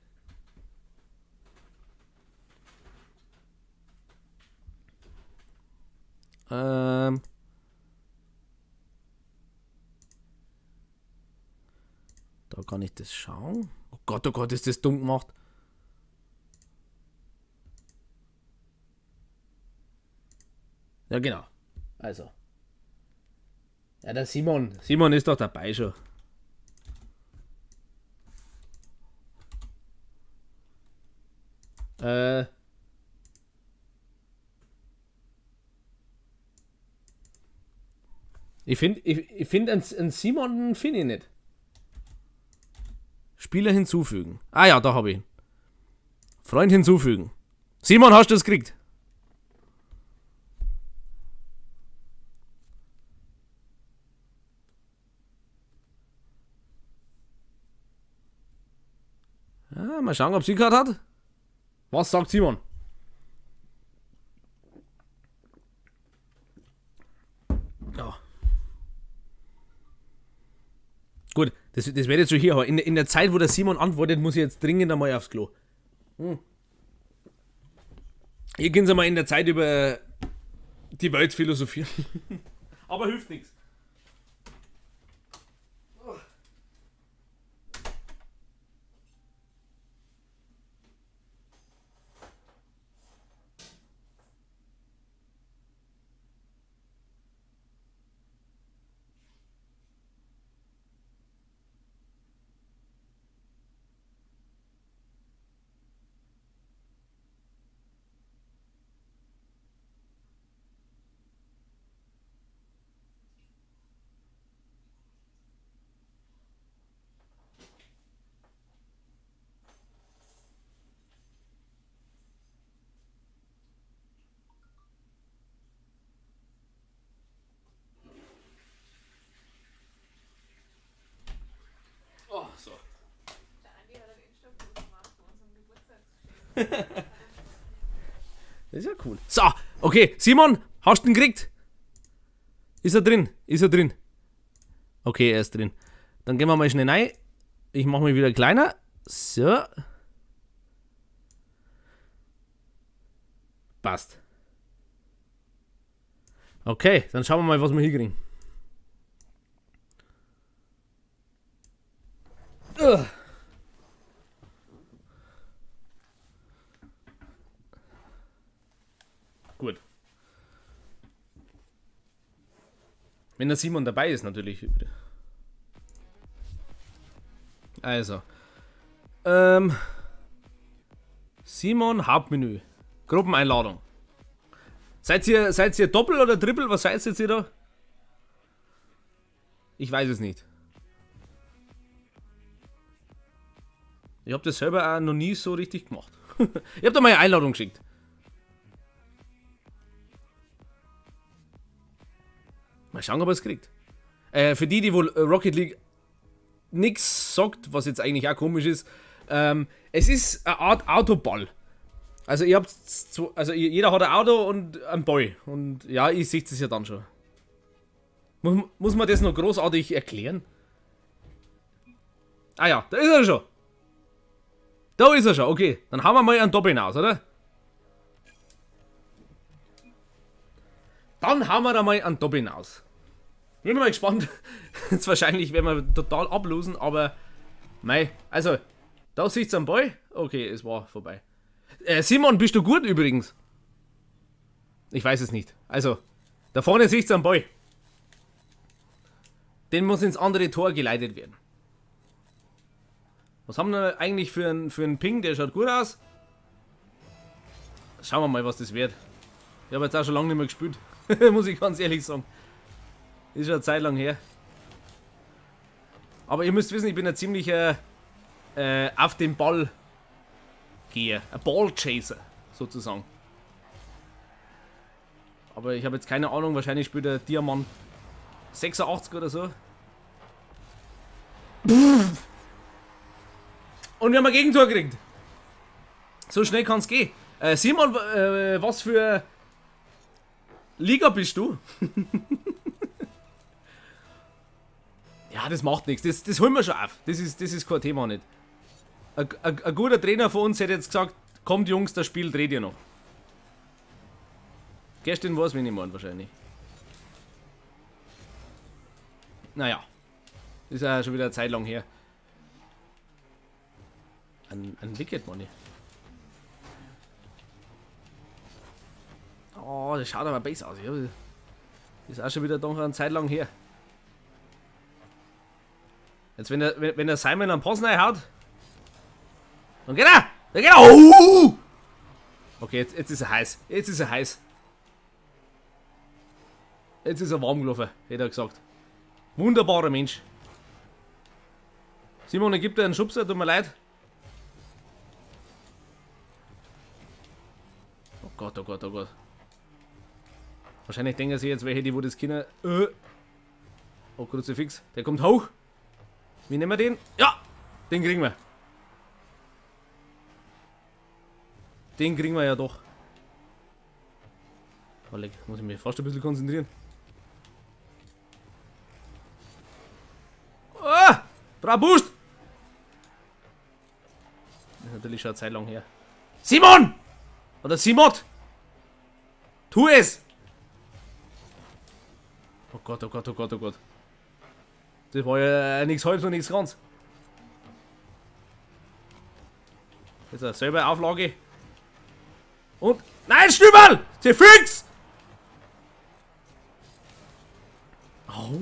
Da kann ich das schauen. Oh Gott, ist das dumm gemacht. Ja, genau. Also. Ja, der Simon. Simon ist doch dabei schon. Ich finde einen Simon finde ich nicht. Spieler hinzufügen. Ah ja, da habe ich ihn. Freund hinzufügen. Simon, hast du das gekriegt? Ja, mal schauen, ob sie gehört hat. Was sagt Simon? Ja. Gut, das werde ich jetzt schon hier haben. In der Zeit, wo der Simon antwortet, muss ich jetzt dringend einmal aufs Klo. Ihr könnt einmal in der Zeit über die Welt philosophieren. Aber hilft nichts. Oh, so. Der Andi hat einen Insta-Post gemacht von unserem Geburtstagsgeschenk. Das ist ja cool. So, okay, Simon, hast du ihn gekriegt? Ist er drin? Ist er drin? Okay, er ist drin. Dann gehen wir mal schnell rein. Ich mach mich wieder kleiner. So. Passt. Okay, dann schauen wir mal, was wir hinkriegen. Ugh. Gut. Wenn der Simon dabei ist, natürlich. Also. Simon, Hauptmenü. Gruppeneinladung. Seid ihr Doppel oder Triple? Was seid ihr jetzt hier da? Ich weiß es nicht. Ich habe das selber auch noch nie so richtig gemacht. Ich habe da mal eine Einladung geschickt. Mal schauen, ob er es kriegt. Für die, die wohl Rocket League nichts sagt, was jetzt eigentlich auch komisch ist, es ist eine Art Autoball. Also ihr habt zwei, also jeder hat ein Auto und einen Ball. Und ja, ich sehe das ja dann schon. Muss man das noch großartig erklären? Ah ja, da ist er schon. Da ist er schon, okay. Dann haben wir mal einen Doppel hinaus, oder? Dann haben wir da mal einen Doppel hinaus. Bin mal gespannt. Jetzt wahrscheinlich werden wir total ablosen, aber mei, also, da sieht's am Ball. Okay, es war vorbei. Simon, bist du gut übrigens? Ich weiß es nicht. Also, da vorne sieht's am Ball. Den muss ins andere Tor geleitet werden. Was haben wir eigentlich für einen Ping? Der schaut gut aus. Schauen wir mal, was das wird. Ich habe jetzt auch schon lange nicht mehr gespielt. Muss ich ganz ehrlich sagen. Ist schon eine Zeit lang her. Aber ihr müsst wissen, ich bin ein ziemlicher auf den Ball Geher. Ein Ballchaser, sozusagen. Aber ich habe jetzt keine Ahnung, wahrscheinlich spielt der Diamant 86 oder so. Und wir haben ein Gegentor gekriegt. So schnell kann's gehen. Simon, was für Liga bist du? Ja, das macht nichts. Das holen wir schon auf. Das ist kein Thema nicht. Ein guter Trainer von uns hätte jetzt gesagt, kommt Jungs, das Spiel dreht ihr noch. Kerstin weiß, wen ich meine wahrscheinlich. Naja. Ist ja schon wieder eine Zeit lang her. Ein Wicket, Money. Oh, das schaut aber besser aus. Ja, ist auch schon wieder doch eine Zeit lang her. Jetzt, wenn der Simon einen Pass reinhaut, dann geht er! Dann geht er! Oh! Okay, jetzt ist er heiß. Jetzt ist er heiß. Jetzt ist er warm gelaufen, hätte er gesagt. Wunderbarer Mensch. Simon, er gibt dir einen Schubser, tut mir leid. Oh Gott, oh Gott, oh Gott. Wahrscheinlich denken sich jetzt welche, die wo das Kinder... Oh, Kruzifix. Der kommt hoch. Wie nehmen wir den? Ja! Den kriegen wir. Den kriegen wir ja doch. Oh, leck, muss ich mich fast ein bisschen konzentrieren. Ah! Bravo, Boost! Das ist natürlich schon eine Zeit lang her. Simon! Oder Simot! Tu es! Oh Gott, oh Gott, oh Gott, oh Gott. Das war ja nichts halbes und nichts ganz. Jetzt eine selbe Auflage. Und. Nein, Stüberl! Fix! Oh.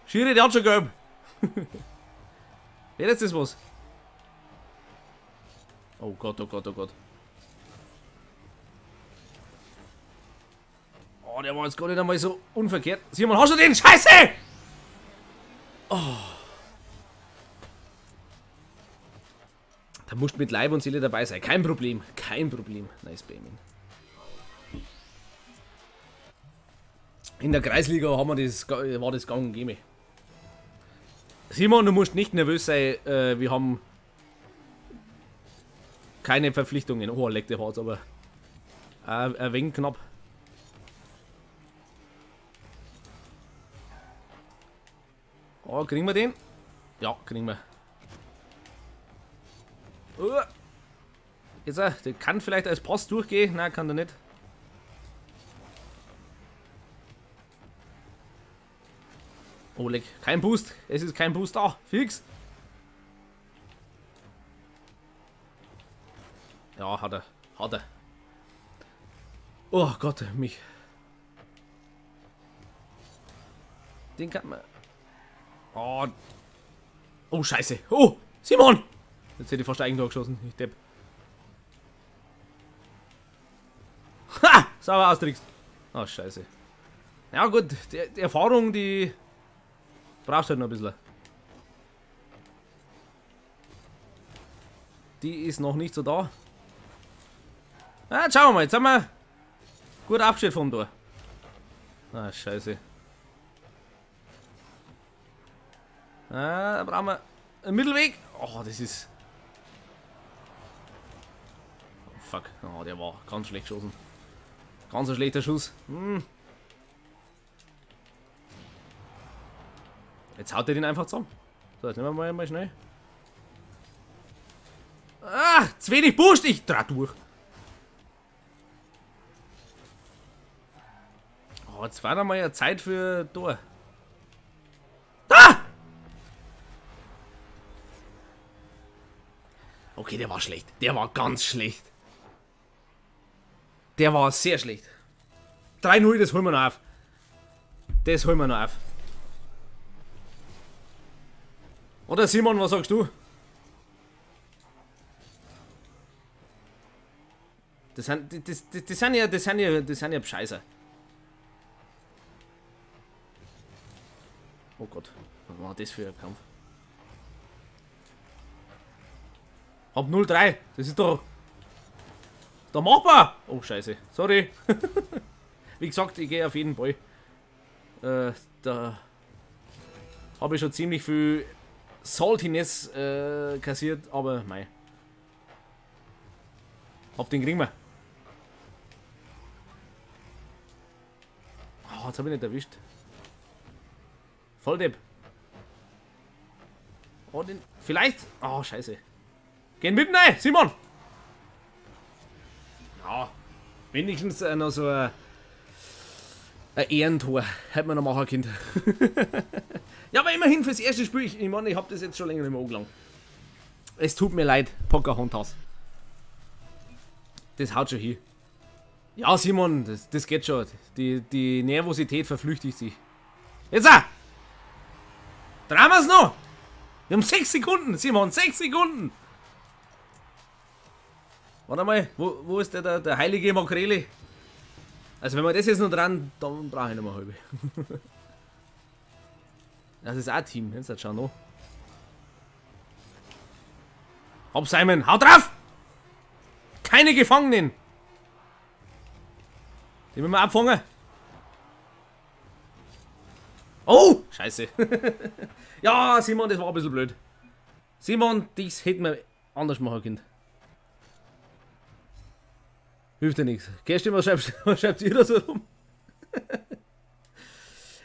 Schiri, der hat schon gelb. Wer ist das was? Oh Gott, oh Gott, oh Gott. Oh, der war jetzt gar nicht einmal so unverkehrt. Simon, hast du den? Scheiße! Oh. Da musst du mit Leib und Seele dabei sein. Kein Problem, kein Problem. Nice, Bayman. In der Kreisliga haben wir das, war das gang und gäbe. Simon, du musst nicht nervös sein. Wir haben keine Verpflichtungen. Oh, leck der Harz, aber ein wenig knapp. Oh, kriegen wir den? Ja, kriegen wir. Jetzt, der kann vielleicht als Pass durchgehen. Nein, kann der nicht. Oh, leck. Kein Boost. Es ist kein Boost da. Fix. Ja, hat er. Hat er. Oh Gott, mich. Den kann man... Oh. Oh, scheiße. Oh, Simon! Jetzt hätte ich fast Eigentor geschossen. Ich depp. Ha! Sauber austrickst. Oh, scheiße. Ja gut, die Erfahrung, die Brauchst halt noch ein bisschen. Die ist noch nicht so da. Ah, schauen wir mal, jetzt haben wir gut abgestellt vom Tor. Ah, scheiße. Ah, da brauchen wir einen Mittelweg. Oh, das ist... Oh, fuck. Oh, der war ganz schlecht geschossen. Ganz ein schlechter Schuss. Hm. Jetzt haut er den einfach zusammen. So, jetzt nehmen wir mal schnell. Ah, zu wenig Boost. Ich dreh durch. Oh, jetzt war da mal ja Zeit für Tor. Ah! Okay, der war schlecht. Der war ganz schlecht. Der war sehr schlecht. 3-0, das holen wir noch auf. Das holen wir noch auf. Oder Simon, was sagst du? Das sind ja Bescheißer. Oh Gott, was war das für ein Kampf? Hab 0-3, das ist doch... Da machbar! Oh Scheiße, sorry. Wie gesagt, ich gehe auf jeden Ball. Da habe ich schon ziemlich viel Saltiness kassiert, aber mei. Hab den kriegen wir. Oh, jetzt hab ich nicht erwischt. Volldepp. Oh, den. Vielleicht. Oh, scheiße. Gehen mit rein, Simon! Ja, wenigstens noch so ein Ehrentor. Hätte man noch machen können. Ja, aber immerhin fürs erste Spiel. Ich meine, ich hab das jetzt schon länger nicht mehr angelangt. Es tut mir leid, Pocahontas. Das haut schon hin. Ja, Simon, das geht schon. Die Nervosität verflüchtigt sich. Jetzt auch! Drehen wir's noch! Wir haben 6 Sekunden, Simon, 6 Sekunden! Warte mal, wo ist der heilige Makrele? Also wenn wir das jetzt noch dran, dann brauche ich noch mal halbe. Das ist auch ein Team, jetzt schau noch. Hopp Simon, hau drauf! Keine Gefangenen! Die müssen wir abfangen. Oh, scheiße. Ja, Simon, das war ein bisschen blöd. Simon, das hätten wir anders machen können. Hilft ja nichts. Kerstin, was schreibt ihr da so rum?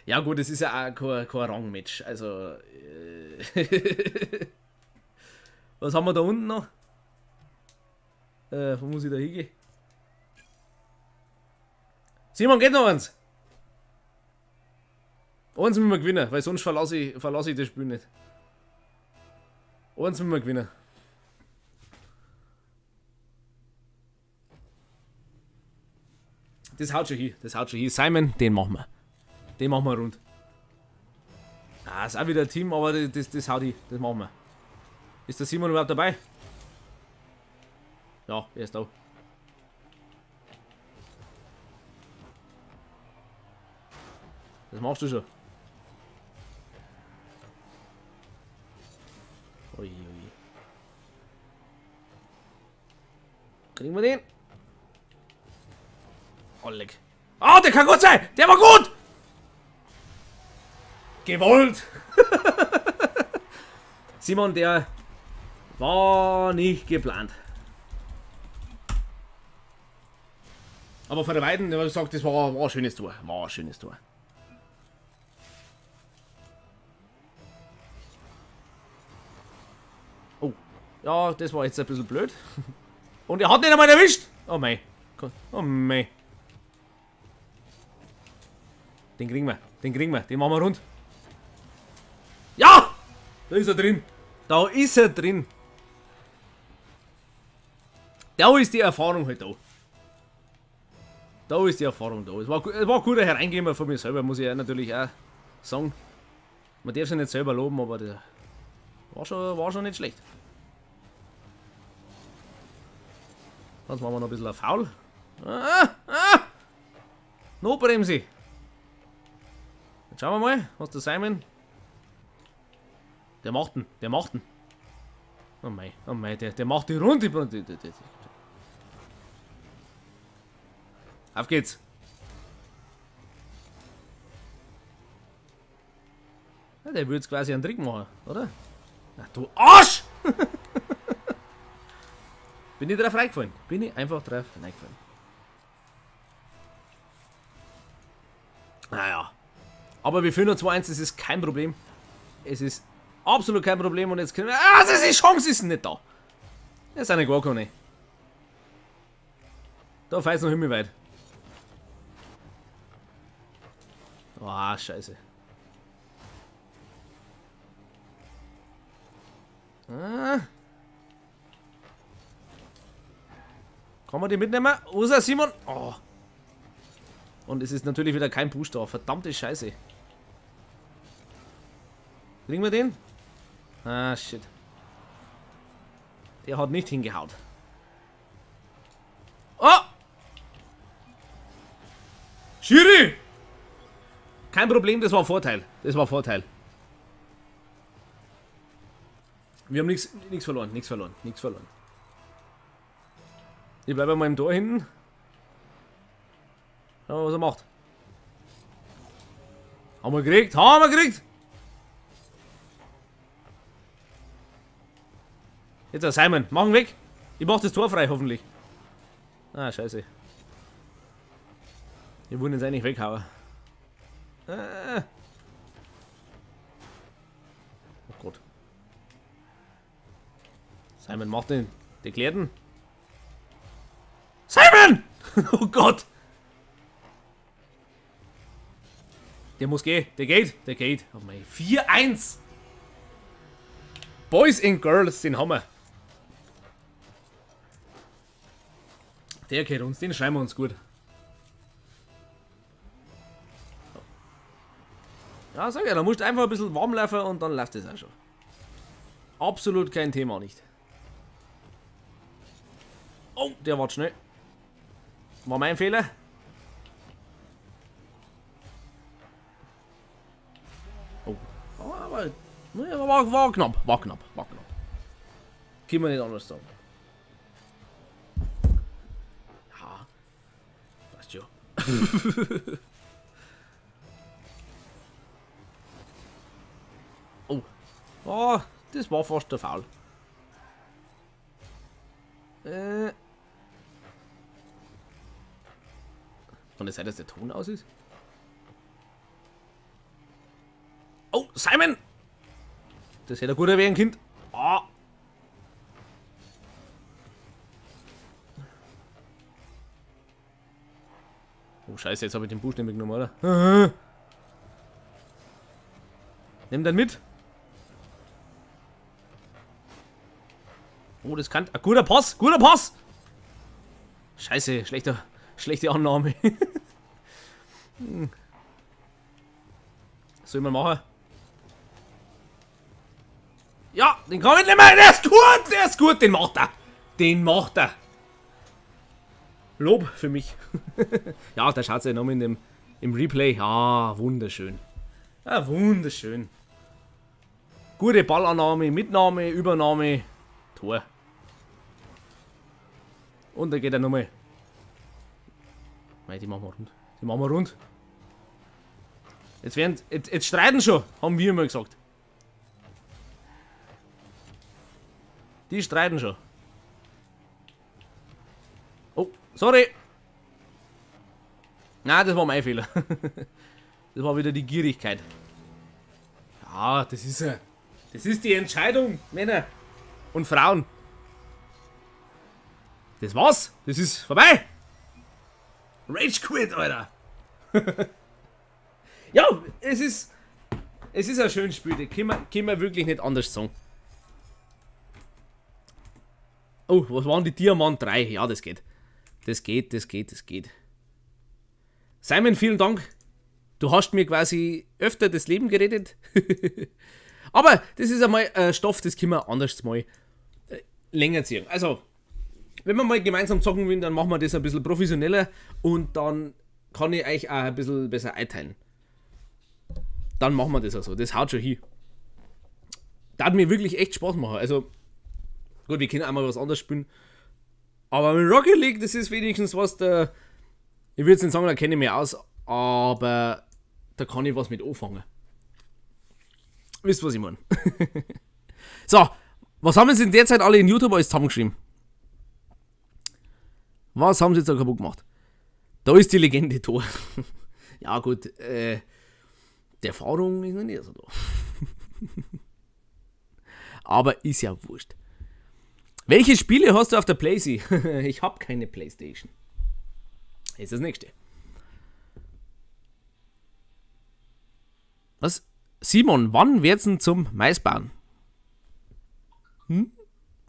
Ja gut, es ist ja auch kein Rang-Match. Also, was haben wir da unten noch? Wo muss ich da hingehen? Simon, geht noch eins! Eins müssen wir gewinnen, weil sonst verlasse ich das Spiel nicht. Eins müssen wir gewinnen. Das haut schon hin, das haut schon hin. Simon, den machen wir. Den machen wir rund. Ah, ist auch wieder ein Team, aber das haut hin, das machen wir. Ist der Simon überhaupt dabei? Ja, er ist da. Das machst du schon. Ui, ui. Kriegen wir den? Oh, leck. Oh, der kann gut sein! Der war gut! Gewollt! Simon, der war nicht geplant. Aber von der Weiden, der hat gesagt, das war ein schönes Tor. War ein schönes Tor. Oh, ja, das war jetzt ein bisschen blöd. Und er hat nicht einmal erwischt! Oh mei. Oh mei. Den kriegen wir, den kriegen wir, den machen wir rund. Ja! Da ist er drin. Da ist er drin. Da ist die Erfahrung halt da. Da ist die Erfahrung da. Es war ein guter Hereingeber von mir selber, muss ich ja natürlich auch sagen. Man darf sich nicht selber loben, aber der war schon nicht schlecht. Jetzt machen wir noch ein bisschen faul. Ah, ah! Notbremse! Jetzt schauen wir mal, was der Simon. Der macht ihn, der macht ihn. Oh mei, der macht die Runde. Auf geht's. Ja, der würde jetzt quasi einen Trick machen, oder? Na du Arsch! Bin ich drauf reingefallen? Bin ich einfach drauf reingefallen. Naja. Aber wir führen nur 2-1, das ist kein Problem. Es ist absolut kein Problem und jetzt können wir... Ah, das ist die Chance ist nicht da. Das ist eine gar keine. Da fällt's noch himmelweit. Ah, scheiße. Ah. Kann man die mitnehmen? Wo ist er, Simon? Oh. Und es ist natürlich wieder kein Boost da. Verdammte Scheiße. Kriegen wir den? Ah, shit. Der hat nicht hingehaut. Oh! Schiri! Kein Problem, das war Vorteil. Das war Vorteil. Wir haben nichts verloren, nichts verloren, nichts verloren. Ich bleibe mal im Tor hinten. Schauen wir mal, was er macht. Haben wir gekriegt, haben wir gekriegt! Jetzt Simon, mach ihn weg! Ich mach das Tor frei, hoffentlich. Ah, scheiße. Wir wollen jetzt eigentlich weghauen. Ah. Oh Gott. Simon macht den Deklärten. Simon! Oh Gott! Der muss gehen. Der geht. Der geht. Oh mein. 4-1! Boys and Girls, den haben wir. Der geht uns, den schreiben wir uns gut. Ja, sag ja, da musst du einfach ein bisschen warm laufen und dann läuft das auch schon. Absolut kein Thema, nicht. Oh, der war schnell. War mein Fehler. Oh, aber war knapp, war knapp, war knapp. Können wir nicht anders sagen. Ja, passt schon. Oh. Oh, das war fast der Foul. Kann das sein, dass der Ton aus ist? Oh, Simon! Das hätte ein guter werden Kind. Ah. Oh, scheiße, jetzt habe ich den Busch nicht mitgenommen, oder? Nimm den mit. Oh, das kann... Ein guter Pass! Guter Pass! Scheiße, schlechte Annahme. Was soll man machen? Ja, den kann ich nicht mehr. Der ist gut, der ist gut, den macht er. Den macht er. Lob für mich. Ja, da schaut es ja nochmal im Replay. Ah, wunderschön. Ah, wunderschön. Gute Ballannahme, Mitnahme, Übernahme, Tor. Und da geht er nochmal. Mei, die machen wir rund. Die machen wir rund. Jetzt streiten schon, haben wir immer gesagt. Die streiten schon. Oh, sorry. Na, das war mein Fehler. Das war wieder die Gierigkeit. Ja, das ist er. Das ist die Entscheidung, Männer und Frauen. Das war's. Das ist vorbei. Rage Quit, Alter. Ja, es ist ein schönes Spiel. Das können wir wirklich nicht anders sagen. Oh, was waren die Diamant 3? Ja, das geht. Das geht, das geht, das geht. Simon, vielen Dank. Du hast mir quasi öfter das Leben gerettet. Aber das ist einmal Stoff, das können wir anders mal länger ziehen. Also, wenn wir mal gemeinsam zocken wollen, dann machen wir das ein bisschen professioneller und dann kann ich euch auch ein bisschen besser einteilen. Dann machen wir das auch so. Das haut schon hin. Da hat mir wirklich echt Spaß machen. Also, gut, wir können einmal was anderes spielen. Aber mit Rocket League, das ist wenigstens was, da. Ich würde jetzt nicht sagen, da kenne ich mich aus, aber da kann ich was mit anfangen. Wisst ihr, was ich meine? So, was haben sie in der Zeit alle in YouTube alles zusammengeschrieben? Was haben sie jetzt da kaputt gemacht? Da ist die Legende Tor. Ja, gut, die Erfahrung ist noch nicht so da. Aber ist ja wurscht. Welche Spiele hast du auf der Playsee? Ich hab keine Playstation. Jetzt das nächste. Was? Simon, wann wird's denn zum Maisbauen? Hm?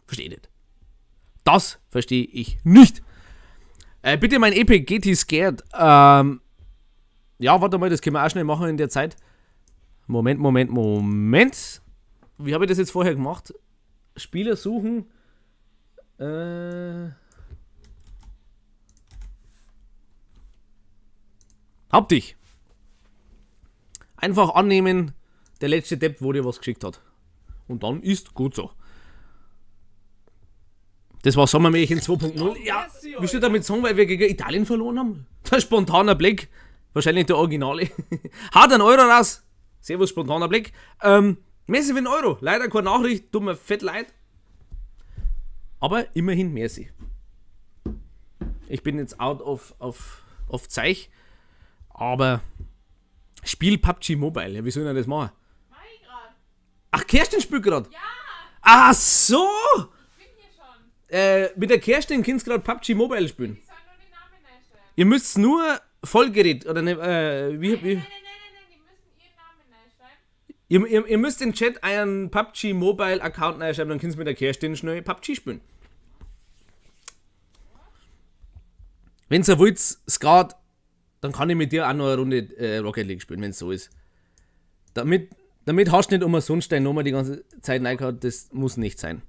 Versteh nicht. Das verstehe ich nicht. Bitte mein Epic GT Scared. Ja, warte mal, das können wir auch schnell machen in der Zeit. Moment, Moment, Moment. Wie habe ich das jetzt vorher gemacht? Spieler suchen. Hab dich. Einfach annehmen, der letzte Depp, wo dir was geschickt hat. Und dann ist gut so. Das war Sommermärchen 2.0. Ja, willst du damit sagen, weil wir gegen Italien verloren haben? Der spontaner Blick. Wahrscheinlich der Originale. Hat einen Euro raus. Servus, spontaner Blick. Merci für den Euro. Leider keine Nachricht, tut mir fett leid. Aber immerhin merci. Ich bin jetzt out of Zeich. Aber Spiel PUBG Mobile. Ja, wie soll ich denn das machen? Mach ich grad. Ach, Kerstin spielt grad. Ja. Ach so. Ich bin hier schon. Mit der Kerstin kannst du grad PUBG Mobile spielen. Ich soll nur den Namen reinschreiben. Ihr müsst nur Vollgerät oder ne, wie, Nein, wie? nein, nein, nein, nein, die müssen ihren Namen reinschreiben. Ihr müsst in den Chat einen PUBG Mobile Account reinschreiben, dann könnt ihr mit der Kerstin schnell PUBG spielen. Wenn ihr wollt, Skat, dann kann ich mit dir auch noch eine Runde Rocket League spielen, wenn's so ist. Damit hast du nicht umsonst deine Nummer die ganze Zeit reingehauen, das muss nicht sein.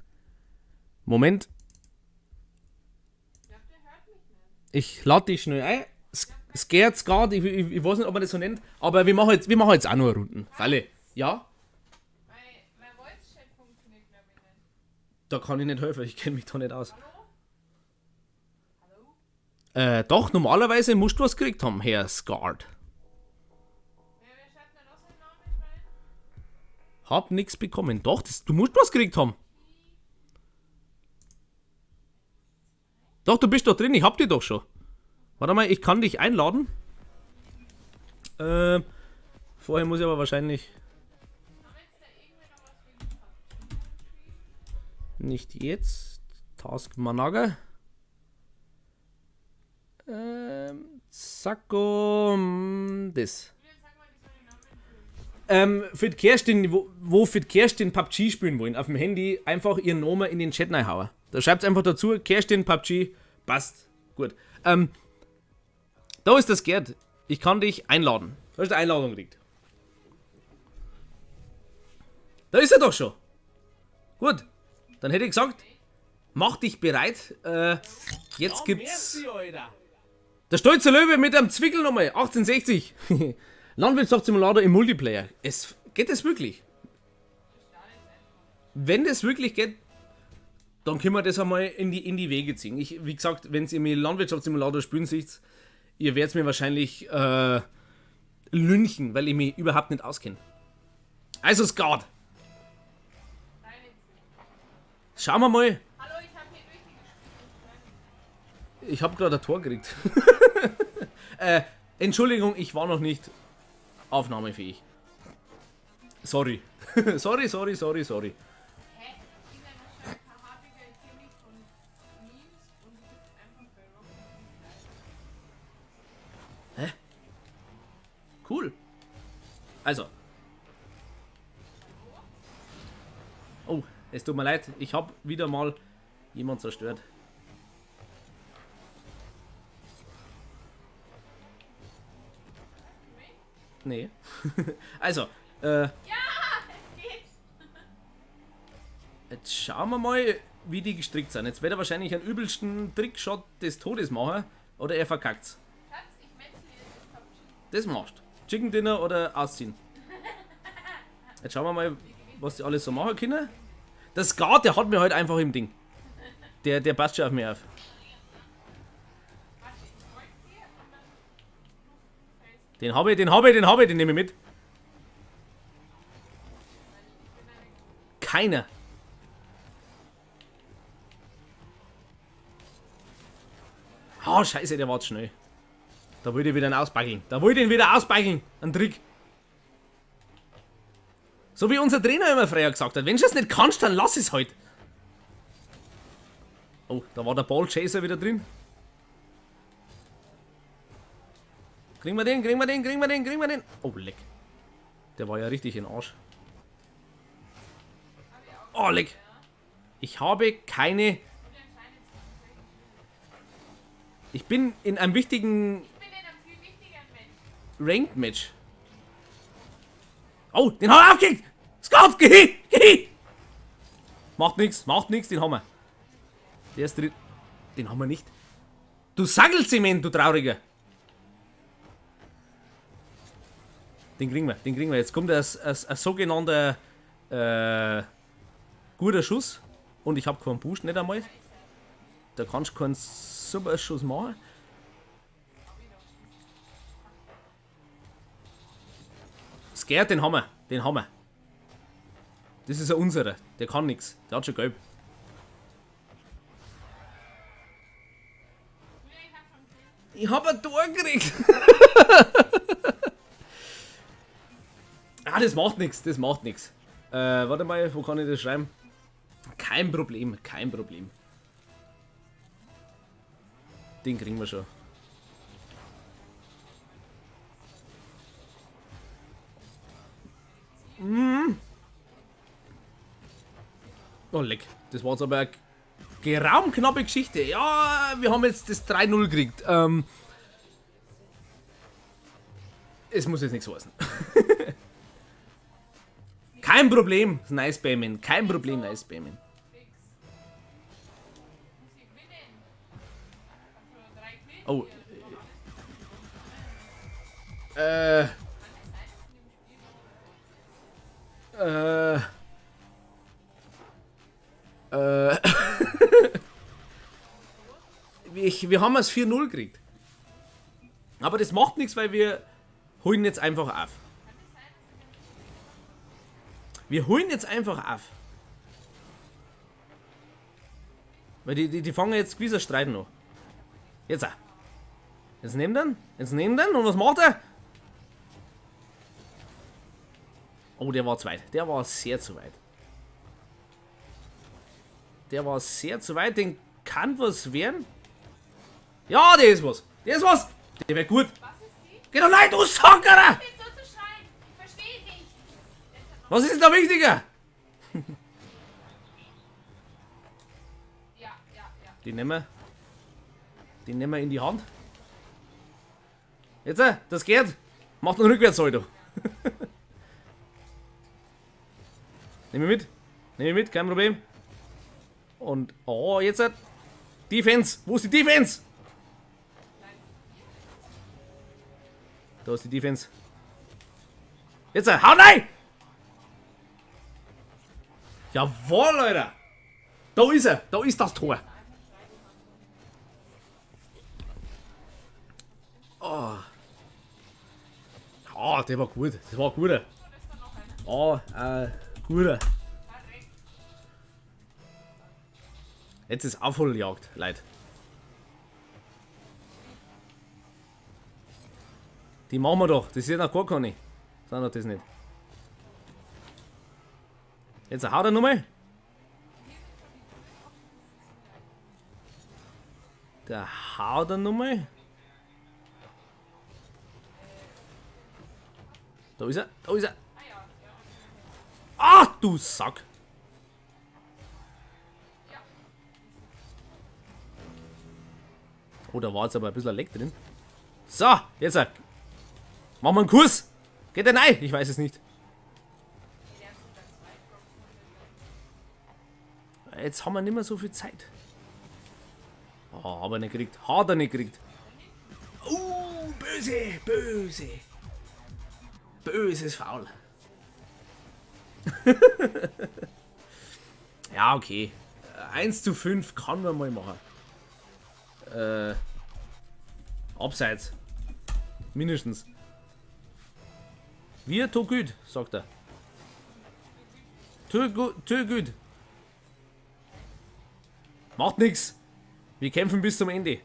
Moment. Ich glaub, der hört mich nicht. Ich lade dich schnell ein. Scared, Skat, ich weiß nicht, ob man das so nennt, aber wir machen jetzt auch noch Runden. Falle. Ja? Mein Voice-Chat funktioniert, glaub ich, nicht. Da kann ich nicht helfen, ich kenn mich da nicht aus. Hallo? Hallo? Doch, normalerweise musst du was gekriegt haben, Herr Skard. Wer schreibt denn noch seinen Namen rein? Hab nix bekommen. Doch, du musst was gekriegt haben. Doch, du bist doch drin, ich hab dich doch schon. Warte mal, ich kann dich einladen. Vorher muss ich aber wahrscheinlich... Nicht jetzt. Task Manager. Zacko, das. Für die Kerstin, wo für die Kerstin PUBG spielen wollen, auf dem Handy einfach ihren Namen in den Chat reinhauen. Da schreibt's einfach dazu, Kerstin PUBG, passt. Gut. Da ist das Gerd. Ich kann dich einladen. Du hast eine Einladung gekriegt. Da ist er doch schon. Gut. Dann hätte ich gesagt, mach dich bereit. Jetzt Ja, gibt's merci, Alter. Der stolze Löwe mit einem Zwickel nochmal. 1860. Landwirtschaftssimulator im Multiplayer. Geht das wirklich? Wenn das wirklich geht, dann können wir das einmal in die Wege ziehen. Wie gesagt, wenn ihr mir Landwirtschaftssimulator spielen seht, ihr werdet mir wahrscheinlich lynchen, weil ich mich überhaupt nicht auskenne. Also Skat. Schauen wir mal. Hallo, ich hab hier durchgespielt. Ich hab grad ein Tor gekriegt. Entschuldigung, ich war noch nicht aufnahmefähig. Sorry. Sorry, sorry, sorry, sorry. Hä? Dieser schreibt K H B G ziemlich von Memes und ist einfach bei Rocket League. Hä? Cool. Also. Oh, es tut mir leid. Ich hab wieder mal jemand zerstört. Nee. Also, Ja, es geht. Jetzt schauen wir mal, wie die gestrickt sind. Jetzt wird er wahrscheinlich einen übelsten Trickshot des Todes machen. Oder er verkackt's. Schatz, ich metzel jetzt in PUBG. Das machst du. Chicken Dinner oder ausziehen. Jetzt schauen wir mal. Wir gewinnen was die alles so machen können. Das Skat, der hat mir heute einfach im Ding. Der passt schon auf mich auf. Den habe ich, den habe ich, den habe ich, den nehme ich mit. Keiner. Oh, scheiße, der war zu schnell. Da wollte ich wieder einen ausbeigeln. Da wollte ich ihn wieder ausbeigeln. Ein Trick. So wie unser Trainer immer früher gesagt hat. Wenn du es nicht kannst, dann lass es halt. Oh, da war der Ballchaser wieder drin. Kriegen wir den, kriegen wir den, kriegen wir den, kriegen wir den. Oh, leck. Der war ja richtig in den Arsch. Oh, leck. Ich habe keine... Ich bin in einem wichtigen... Ich bin in einem viel wichtigeren Match. Ranked Match. Oh, den haben wir aufgekickt! Scout, geh! Geh! Macht nix, den haben wir. Der ist drin. Den haben wir nicht. Du Sackelzement, du Trauriger! Den kriegen wir, den kriegen wir. Jetzt kommt ein sogenannter guter Schuss. Und ich hab keinen Boost, nicht einmal. Da kannst du keinen super Schuss machen. Scared, den haben wir. Den haben wir. Das ist ja unserer. Der kann nix. Der hat schon gelb. Ich hab ein Tor gekriegt. Ah, das macht nix. Das macht nix. Warte mal, wo kann ich das schreiben? Kein Problem, kein Problem. Den kriegen wir schon. Mm. Oh, leck. Das war jetzt aber eine geraumt knappe Geschichte. Ja, wir haben jetzt das 3-0 gekriegt. Es muss jetzt nichts heißen. Kein Problem, nice Bayman. Kein Problem, nice Bayman. Oh. Wir haben es 4-0 gekriegt. Aber das macht nichts, weil wir holen jetzt einfach auf. Wir holen jetzt einfach auf. Weil die fangen jetzt gewisser Streit noch. Jetzt auch. Jetzt nehmt ihn. Jetzt nehmt ihn. Und was macht er? Oh, der war zu weit. Der war sehr zu weit. Der war sehr zu weit. Den kann was werden. Ja, der ist was. Der ist was. Der wird gut. Was ist die? Geh doch rein, du Sockerer! Ich bin so zu schreien. Ich verstehe nicht. Was ist denn da wichtiger? Ja, ja, ja. Die nehmen wir. Die nehmen wir in die Hand. Jetzt, das geht. Macht einen Rückwärtssalto. Nehmen wir mit. Nehmen wir mit, kein Problem. Und, oh, jetzt. Defense. Wo ist die Defense? Da ist die Defense. Jetzt, hau rein! Jawohl, Alter! Da ist er! Da ist das Tor! Oh. Oh, der war gut. Das war ein guter. Oh, guter. Jetzt ist Aufholjagd, Leute. Die machen wir doch. Das ist ja noch gar keine. Sind doch das nicht. Jetzt haut er nochmal. Der haut er nochmal. Da ist er, da ist er. Ach du Sack. Oh, da war jetzt aber ein bisschen ein Leck drin. So, jetzt. Machen wir einen Kurs. Geht der rein? Ich weiß es nicht. Jetzt haben wir nicht mehr so viel Zeit. Oh, aber nicht gekriegt. Hat er nicht gekriegt. Böse, böse. Böses Foul. Ja, okay. 1:5 kann man mal machen. Abseits. Mindestens. Wir too gut, sagt er. Too gut. Macht nix. Wir kämpfen bis zum Ende.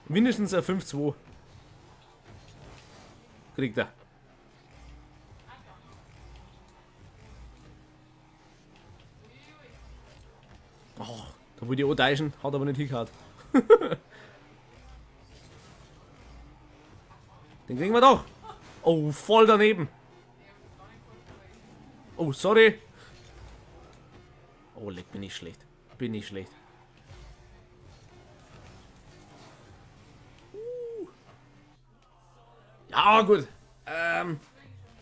Mindestens ein 5-2. Kriegt er. Oh, da wollte ich auch täuschen, hat aber nicht hingehauen. Den kriegen wir doch. Oh, voll daneben. Oh, sorry. Oh, leck, bin ich schlecht. Bin ich schlecht. Ja, gut.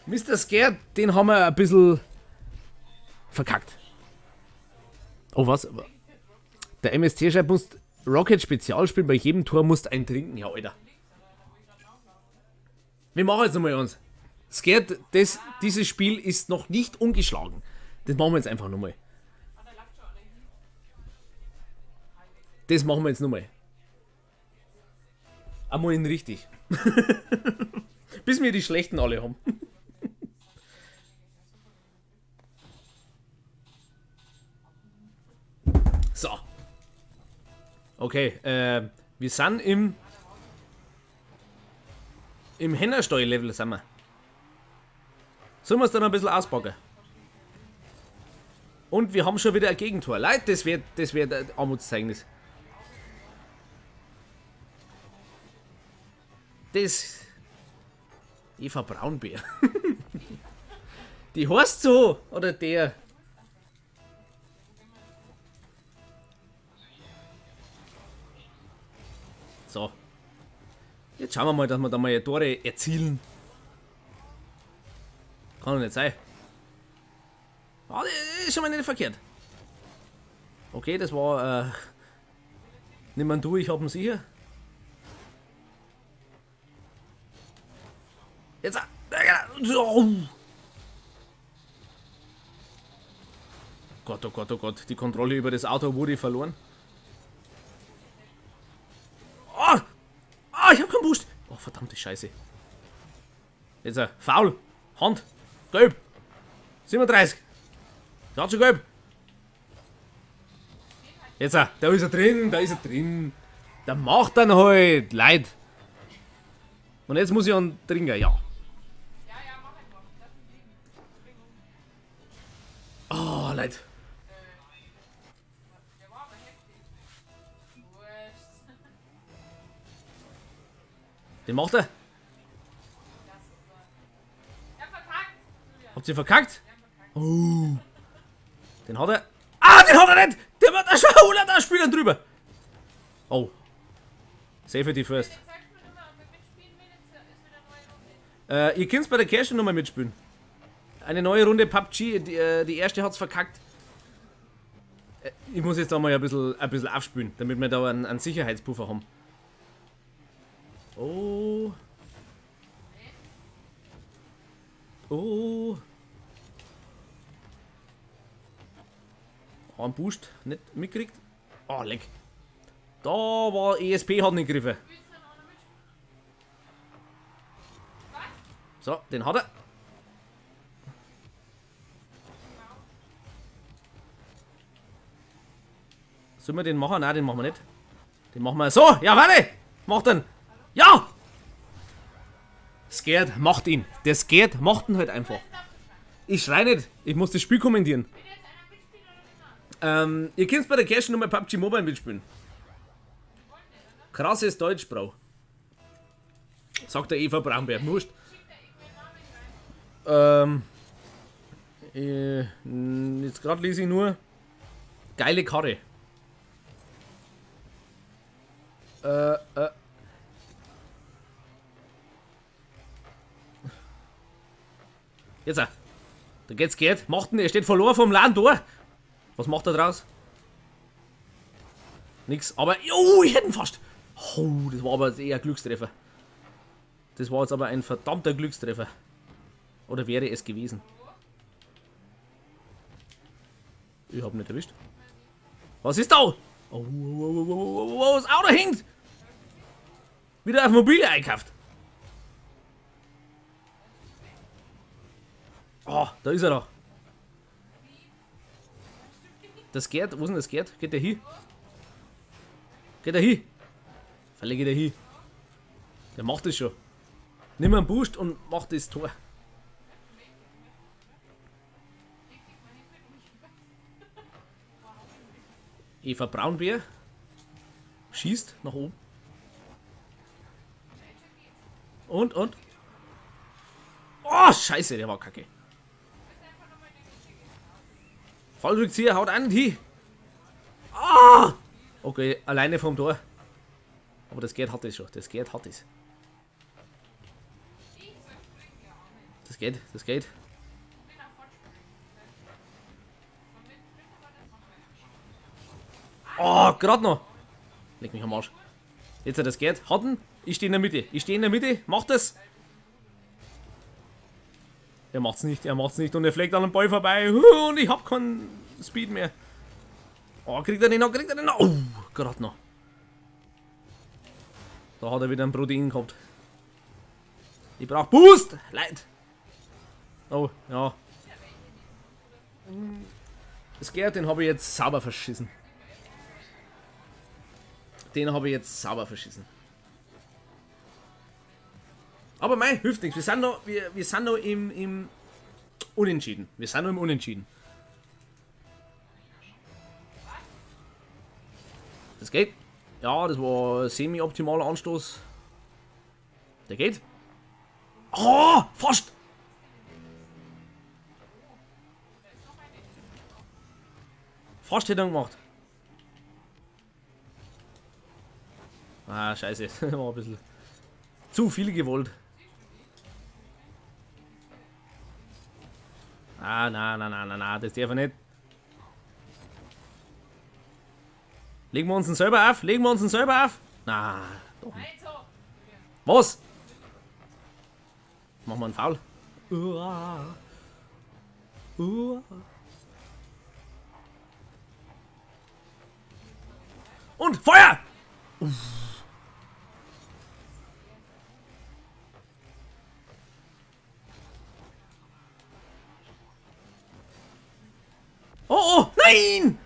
Mister Scared, den haben wir ein bisschen verkackt. Oh, was? Der MST schreibt, musst Rocket Spezial spielen, bei jedem Tor musst ein trinken. Ja, Alter. Wir machen jetzt nochmal uns. Scared, dieses Spiel ist noch nicht ungeschlagen. Das machen wir jetzt einfach nochmal. Das machen wir jetzt nochmal. Einmal in richtig. Bis wir die schlechten alle haben. So. Okay, wir sind im Hennerstall-Level sind wir. Sollen wir es dann ein bisschen auspacken? Und wir haben schon wieder ein Gegentor. Leute, das wär ein Armutszeugnis. Das... Eva Braunbär. Die heißt so, oder der? So. Jetzt schauen wir mal, dass wir da mal Tore erzielen. Kann doch nicht sein. Ah, das ist schon mal nicht verkehrt. Okay, das war... nimm mal du, ich hab ihn sicher. Jetzt. Oh. Gott, oh Gott, oh Gott. Die Kontrolle über das Auto wurde verloren. Oh! Ah, ich hab keinen Boost. Oh, verdammte Scheiße. Jetzt, Foul. Hand. Gelb. 37. Der hat schon gelb. Jetzt, da ist er drin, da ist er drin. Der macht dann halt, Leid. Und jetzt muss ich an trinken, ja. Ja, ja, mach einfach. Lass mich liegen. Spring um. Oh, Leid. Der war aber heftig. Wurscht. Den macht er. Das ist wahr. Ich hab verkackt. Julian. Habt ihr verkackt? Ich hab verkackt. Oh. Den hat er. Ah, den hat er nicht! Der war da schon, da spielt er drüber. Oh. Safety first. Jetzt sagst du mir nochmal, ob ich mitspielen will, jetzt ist wieder eine neue Runde. Ihr könnt's bei der Cash nochmal mitspielen. Eine neue Runde PUBG, die erste hat's verkackt. Ich muss jetzt da mal ein bisschen aufspülen, damit wir da einen Sicherheitspuffer haben. Oh. Oh. Ein Boost, nicht mitgekriegt. Oh, leck. Da war ESP, hat nicht gegriffen. So, den hat er. Sollen wir den machen? Nein, den machen wir nicht. Den machen wir so. Ja, warte! Mach den! Ja! Scared macht ihn. Der Scared macht ihn halt einfach. Ich schrei nicht. Ich muss das Spiel kommentieren. Ihr könnt bei der Cash nochmal PUBG Mobile mitspielen. Krasses Deutsch, Bro. Sagt der Eva Braunbär. Wurscht. Jetzt grad lese ich nur. Geile Karre. Jetzt. Da geht's, geht. Macht ihn, er steht verloren vom Land, oder? Was macht er draus? Nix, aber. Oh, ich hätte ihn fast. Oh, das war aber eher ein Glückstreffer. Das war jetzt aber ein verdammter Glückstreffer. Oder wäre es gewesen? Ich hab nicht erwischt. Was ist da? Oh, oh, oh, oh, oh, oh, oh, das Auto hängt! Wieder auf Mobile einkauft. Oh, da ist er doch. Das geht, wo ist denn das geht? Geht der hin? Geht der hin? Verlege geht der hin. Der macht das schon. Nimm einen Boost und mach das Tor. Eva Braunbär schießt nach oben. Und. Oh, scheiße, der war kacke. Fallrückzieher haut einen hin. Ah! Okay, alleine vom Tor. Aber das Gerd hat es schon. Das Gerd hat es. Das geht, das geht. Oh, grad noch. Leg mich am Arsch. Jetzt hat das Gerd. Hatten. Ich stehe in der Mitte. Ich stehe in der Mitte. Macht es. Er macht's nicht, er macht's nicht und er fliegt an dem Ball vorbei und ich hab keinen Speed mehr. Oh, kriegt er den noch, kriegt er den noch? Oh, grad noch. Da hat er wieder ein Protein gehabt. Ich brauch Boost! Leid! Oh, ja. Das Gerd, den habe ich jetzt sauber verschissen. Den habe ich jetzt sauber verschissen. Aber mei, hilft nichts. Wir sind noch, wir sind noch im Unentschieden. Wir sind noch im Unentschieden. Das geht. Ja, das war ein semi-optimaler Anstoß. Der geht. Oh, fast! Fast hätte er gemacht. Ah, scheiße. War ein bisschen zu viel gewollt. Ah, na, na, na, na, na, das darf er nicht. Legen wir uns den selber auf? Legen wir uns den selber auf? Na, doch nicht. Was? Machen wir einen Foul? Uah. Uah. Und Feuer! Uff. Oh, oh, nein!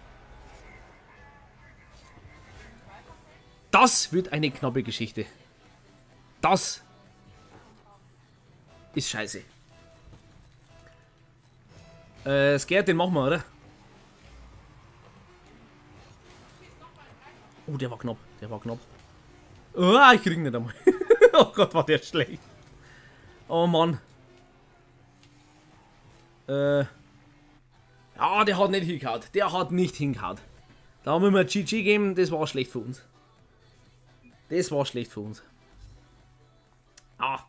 Das wird eine knappe Geschichte. Das ist scheiße. Scare, den machen wir, oder? Oh, der war knapp. Der war knapp. Ah, ich krieg ihn nicht einmal. Oh Gott, war der schlecht. Oh Mann. Ja, der hat nicht hingehauen. Der hat nicht hingehauen. Da haben wir mal GG gegeben. Das war schlecht für uns. Das war schlecht für uns. Ah.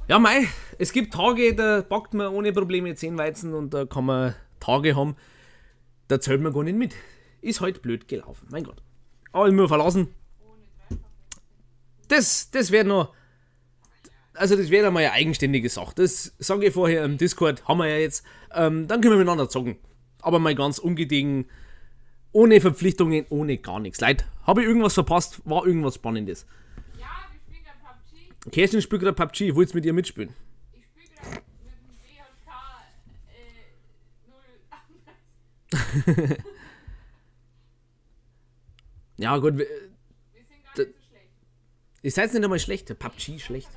Ja, mei, es gibt Tage, da packt man ohne Probleme 10 Weizen und da kann man Tage haben, da zählt man gar nicht mit. Ist halt blöd gelaufen, mein Gott. Aber ich muss verlassen. Das wird noch. Also das wäre einmal eine eigenständige Sache. Das sage ich vorher im Discord, haben wir ja jetzt. Dann können wir miteinander zocken. Aber mal ganz ungediegen, ohne Verpflichtungen, ohne gar nichts. Leute, habe ich irgendwas verpasst? War irgendwas Spannendes? Ja, wir spielen gerade PUBG. Kerstin spielt gerade PUBG, ich wollte mit ihr mitspielen. Ich spiele gerade mit dem BJK 0. Ja gut, wir sind gar nicht so schlecht. Ihr seid nicht einmal schlecht, PUBG schlecht.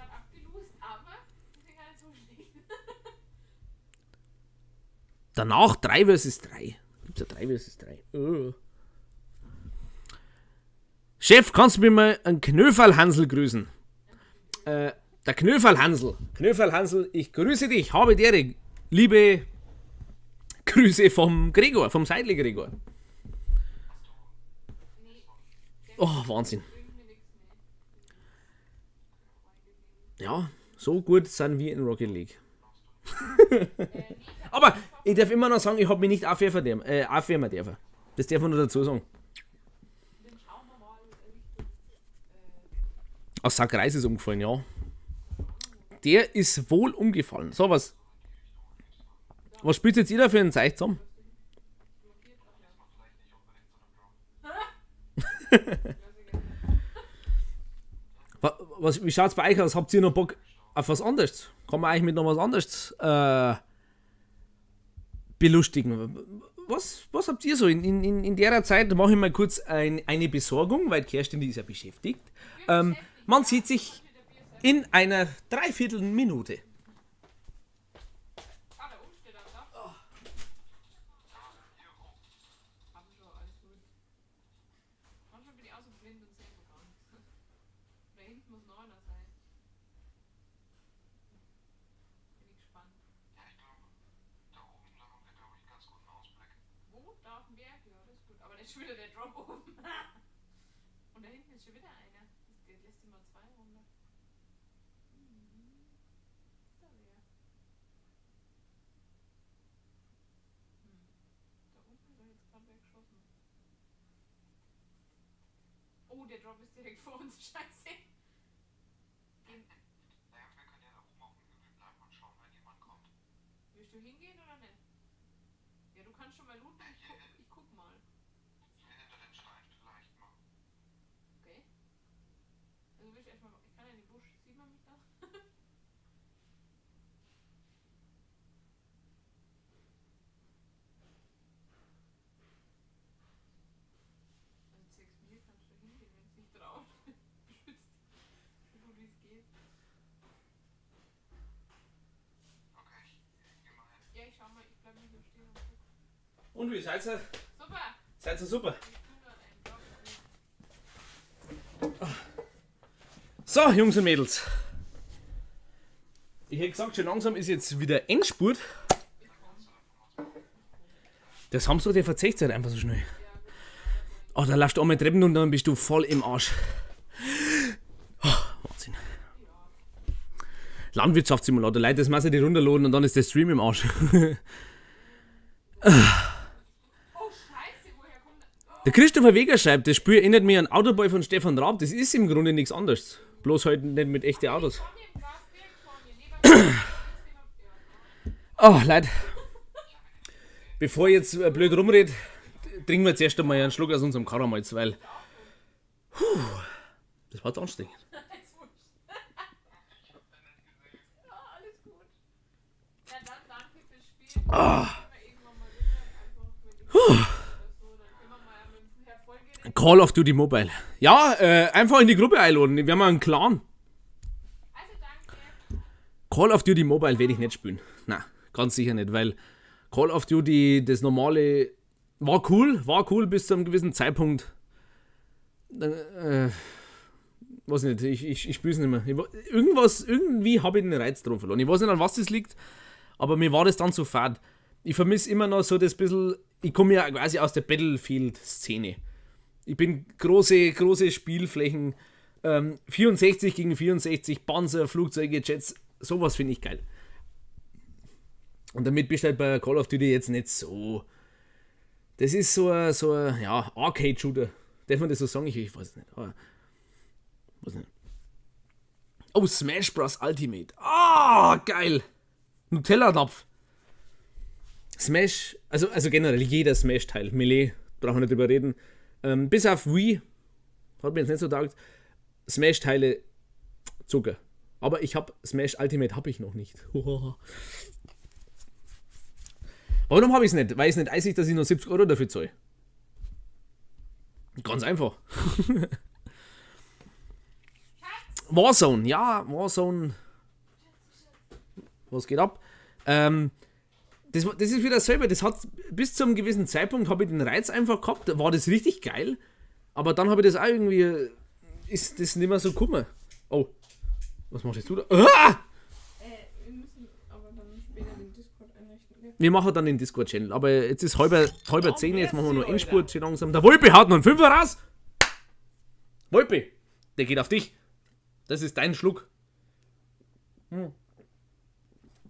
Danach 3 vs 3. Gibt's ja 3 vs 3. Oh. Chef, kannst du mir mal einen Knöferl-Hansel grüßen? Der Knöferl-Hansel. Knöferl-Hansel, ich grüße dich. Habe dir liebe Grüße vom Gregor, vom Seidli Gregor. Oh, Wahnsinn. Ja, so gut sind wir in Rocket League. Aber ich darf immer noch sagen, ich hab mich nicht aufwerfen dürfen. Das darf man nur dazu sagen. Ein Sack Reis ist umgefallen, ja. Der ist wohl umgefallen. So, was. Was spielt jetzt ihr da für ein Zeich zusammen? Was, wie schaut's bei euch aus? Habt ihr noch Bock auf was anderes? Kann man eigentlich mit noch was anderes belustigen? Was habt ihr so? In der Zeit mache ich mal kurz eine Besorgung, weil Kerstin, die ist ja beschäftigt. Man sieht sich in einer Dreiviertelminute. Ah, da oben steht er da. Hab schon, alles gut. Manchmal bin ich auch so blind und sehe einfach gar nichts. Da hinten muss noch einer sein. Bin ich gespannt. Ja, ich glaube, da oben, da haben wir, glaube ich, einen ganz guten Ausblick. Wo? Da auf dem Berg? Ja, das ist gut. Aber da ist schon wieder der Drop oben. Und da hinten ist schon wieder einer. Der lässt immer zwei runter. Ist da wer? Da unten ist doch jetzt gerade wer geschossen. Oh, der Drop ist direkt vor uns. Scheiße. Gehen. Naja, wir können ja da oben auf dem Hügel bleiben und schauen, wenn jemand kommt. Willst du hingehen oder nicht? Ja, du kannst schon mal looten. Ich guck mal. Ich will hinter den Stein vielleicht mal. Okay. Also willst du erstmal. Ich kann ja in den Busch. Sieht man mich da? Also zwecks mir kannst du hingehen, wenn es dich traut. Beschützt. So gut wie es geht. Okay, ich geh mal hin. Ja, ich schau mal, ich bleib mal hier stehen und guck. Und wie seid ihr? Super! Seid ihr super? Ich tue gerade einen Drop. So, Jungs und Mädels. Ich hätte gesagt, schon langsam ist jetzt wieder Endspurt. Der Samstag, der verzeiht sich halt einfach so schnell. Oh, da läufst du einmal Treppen und dann bist du voll im Arsch. Oh, Wahnsinn. Landwirtschaftssimulator, Leute, das muss ich nicht runterladen und dann ist der Stream im Arsch. Oh, Scheiße, woher kommt das? Oh, Der Christopher Weger schreibt, das Spiel erinnert mich an Autoboy von Stefan Raab. Das ist im Grunde nichts anderes. Bloß halt nicht mit echten Autos. vor mir im Gras, direkt vor mir. Neben mir. Ja. Oh, Leute. Bevor ich jetzt blöd rumred, trinken wir zuerst einmal einen Schluck aus unserem Karamalz, weil. Puh, das war jetzt anstrengend. Ist wurscht. Ja, alles gut. Na dann, danke fürs Spielen. Ah. Irgendwann mal wieder, einfach wenn du oder so, dann können wir mal mit dem Herr Vollgerät. Call of Duty Mobile. Ja, einfach in die Gruppe einladen. Wir haben einen Clan. Also danke. Call of Duty Mobile werde ich nicht spielen. Na, ganz sicher nicht, weil Call of Duty, das normale, war cool bis zu einem gewissen Zeitpunkt. Dann, weiß nicht, ich spiele es nicht mehr. Irgendwie habe ich den Reiz drauf verloren. Ich weiß nicht, an was das liegt, aber mir war das dann zu fad. Ich vermisse immer noch so das bisschen, ich komme ja quasi aus der Battlefield-Szene. Ich bin große, große Spielflächen, 64 gegen 64, Panzer, Flugzeuge, Jets, sowas finde ich geil. Und damit bist du halt bei Call of Duty jetzt nicht so. Das ist so ein, ja, Arcade-Shooter. Darf man das so sagen? Ich weiß nicht. Aber, weiß nicht. Oh, Smash Bros. Ultimate. Ah, geil. Nutella-Napf. Smash, also generell jeder Smash-Teil. Melee, brauchen wir nicht drüber reden. Bis auf Wii, hat mir jetzt nicht so taugt. Smash-Teile, Zucker. Aber ich hab Smash Ultimate hab ich noch nicht. Warum hab ich's nicht? Weil ich's nicht einseh, dass ich nur 70 Euro dafür zahle. Ganz einfach. Warzone, ja, Warzone. Was geht ab? Das ist wieder dasselbe. Das hat bis zu einem gewissen Zeitpunkt habe ich den Reiz einfach gehabt. Da war das richtig geil. Aber dann habe ich das auch irgendwie. Ist das nicht mehr so gekommen. Oh. Was machst jetzt du da? Ah! Wir müssen aber dann später den Discord einrichten. Gell? Wir machen dann den Discord-Channel. Aber jetzt ist halber zehn, jetzt machen wir noch Endspurt schön langsam. Der Wolpe haut noch einen Fünfer raus! Wolpe, der geht auf dich. Das ist dein Schluck.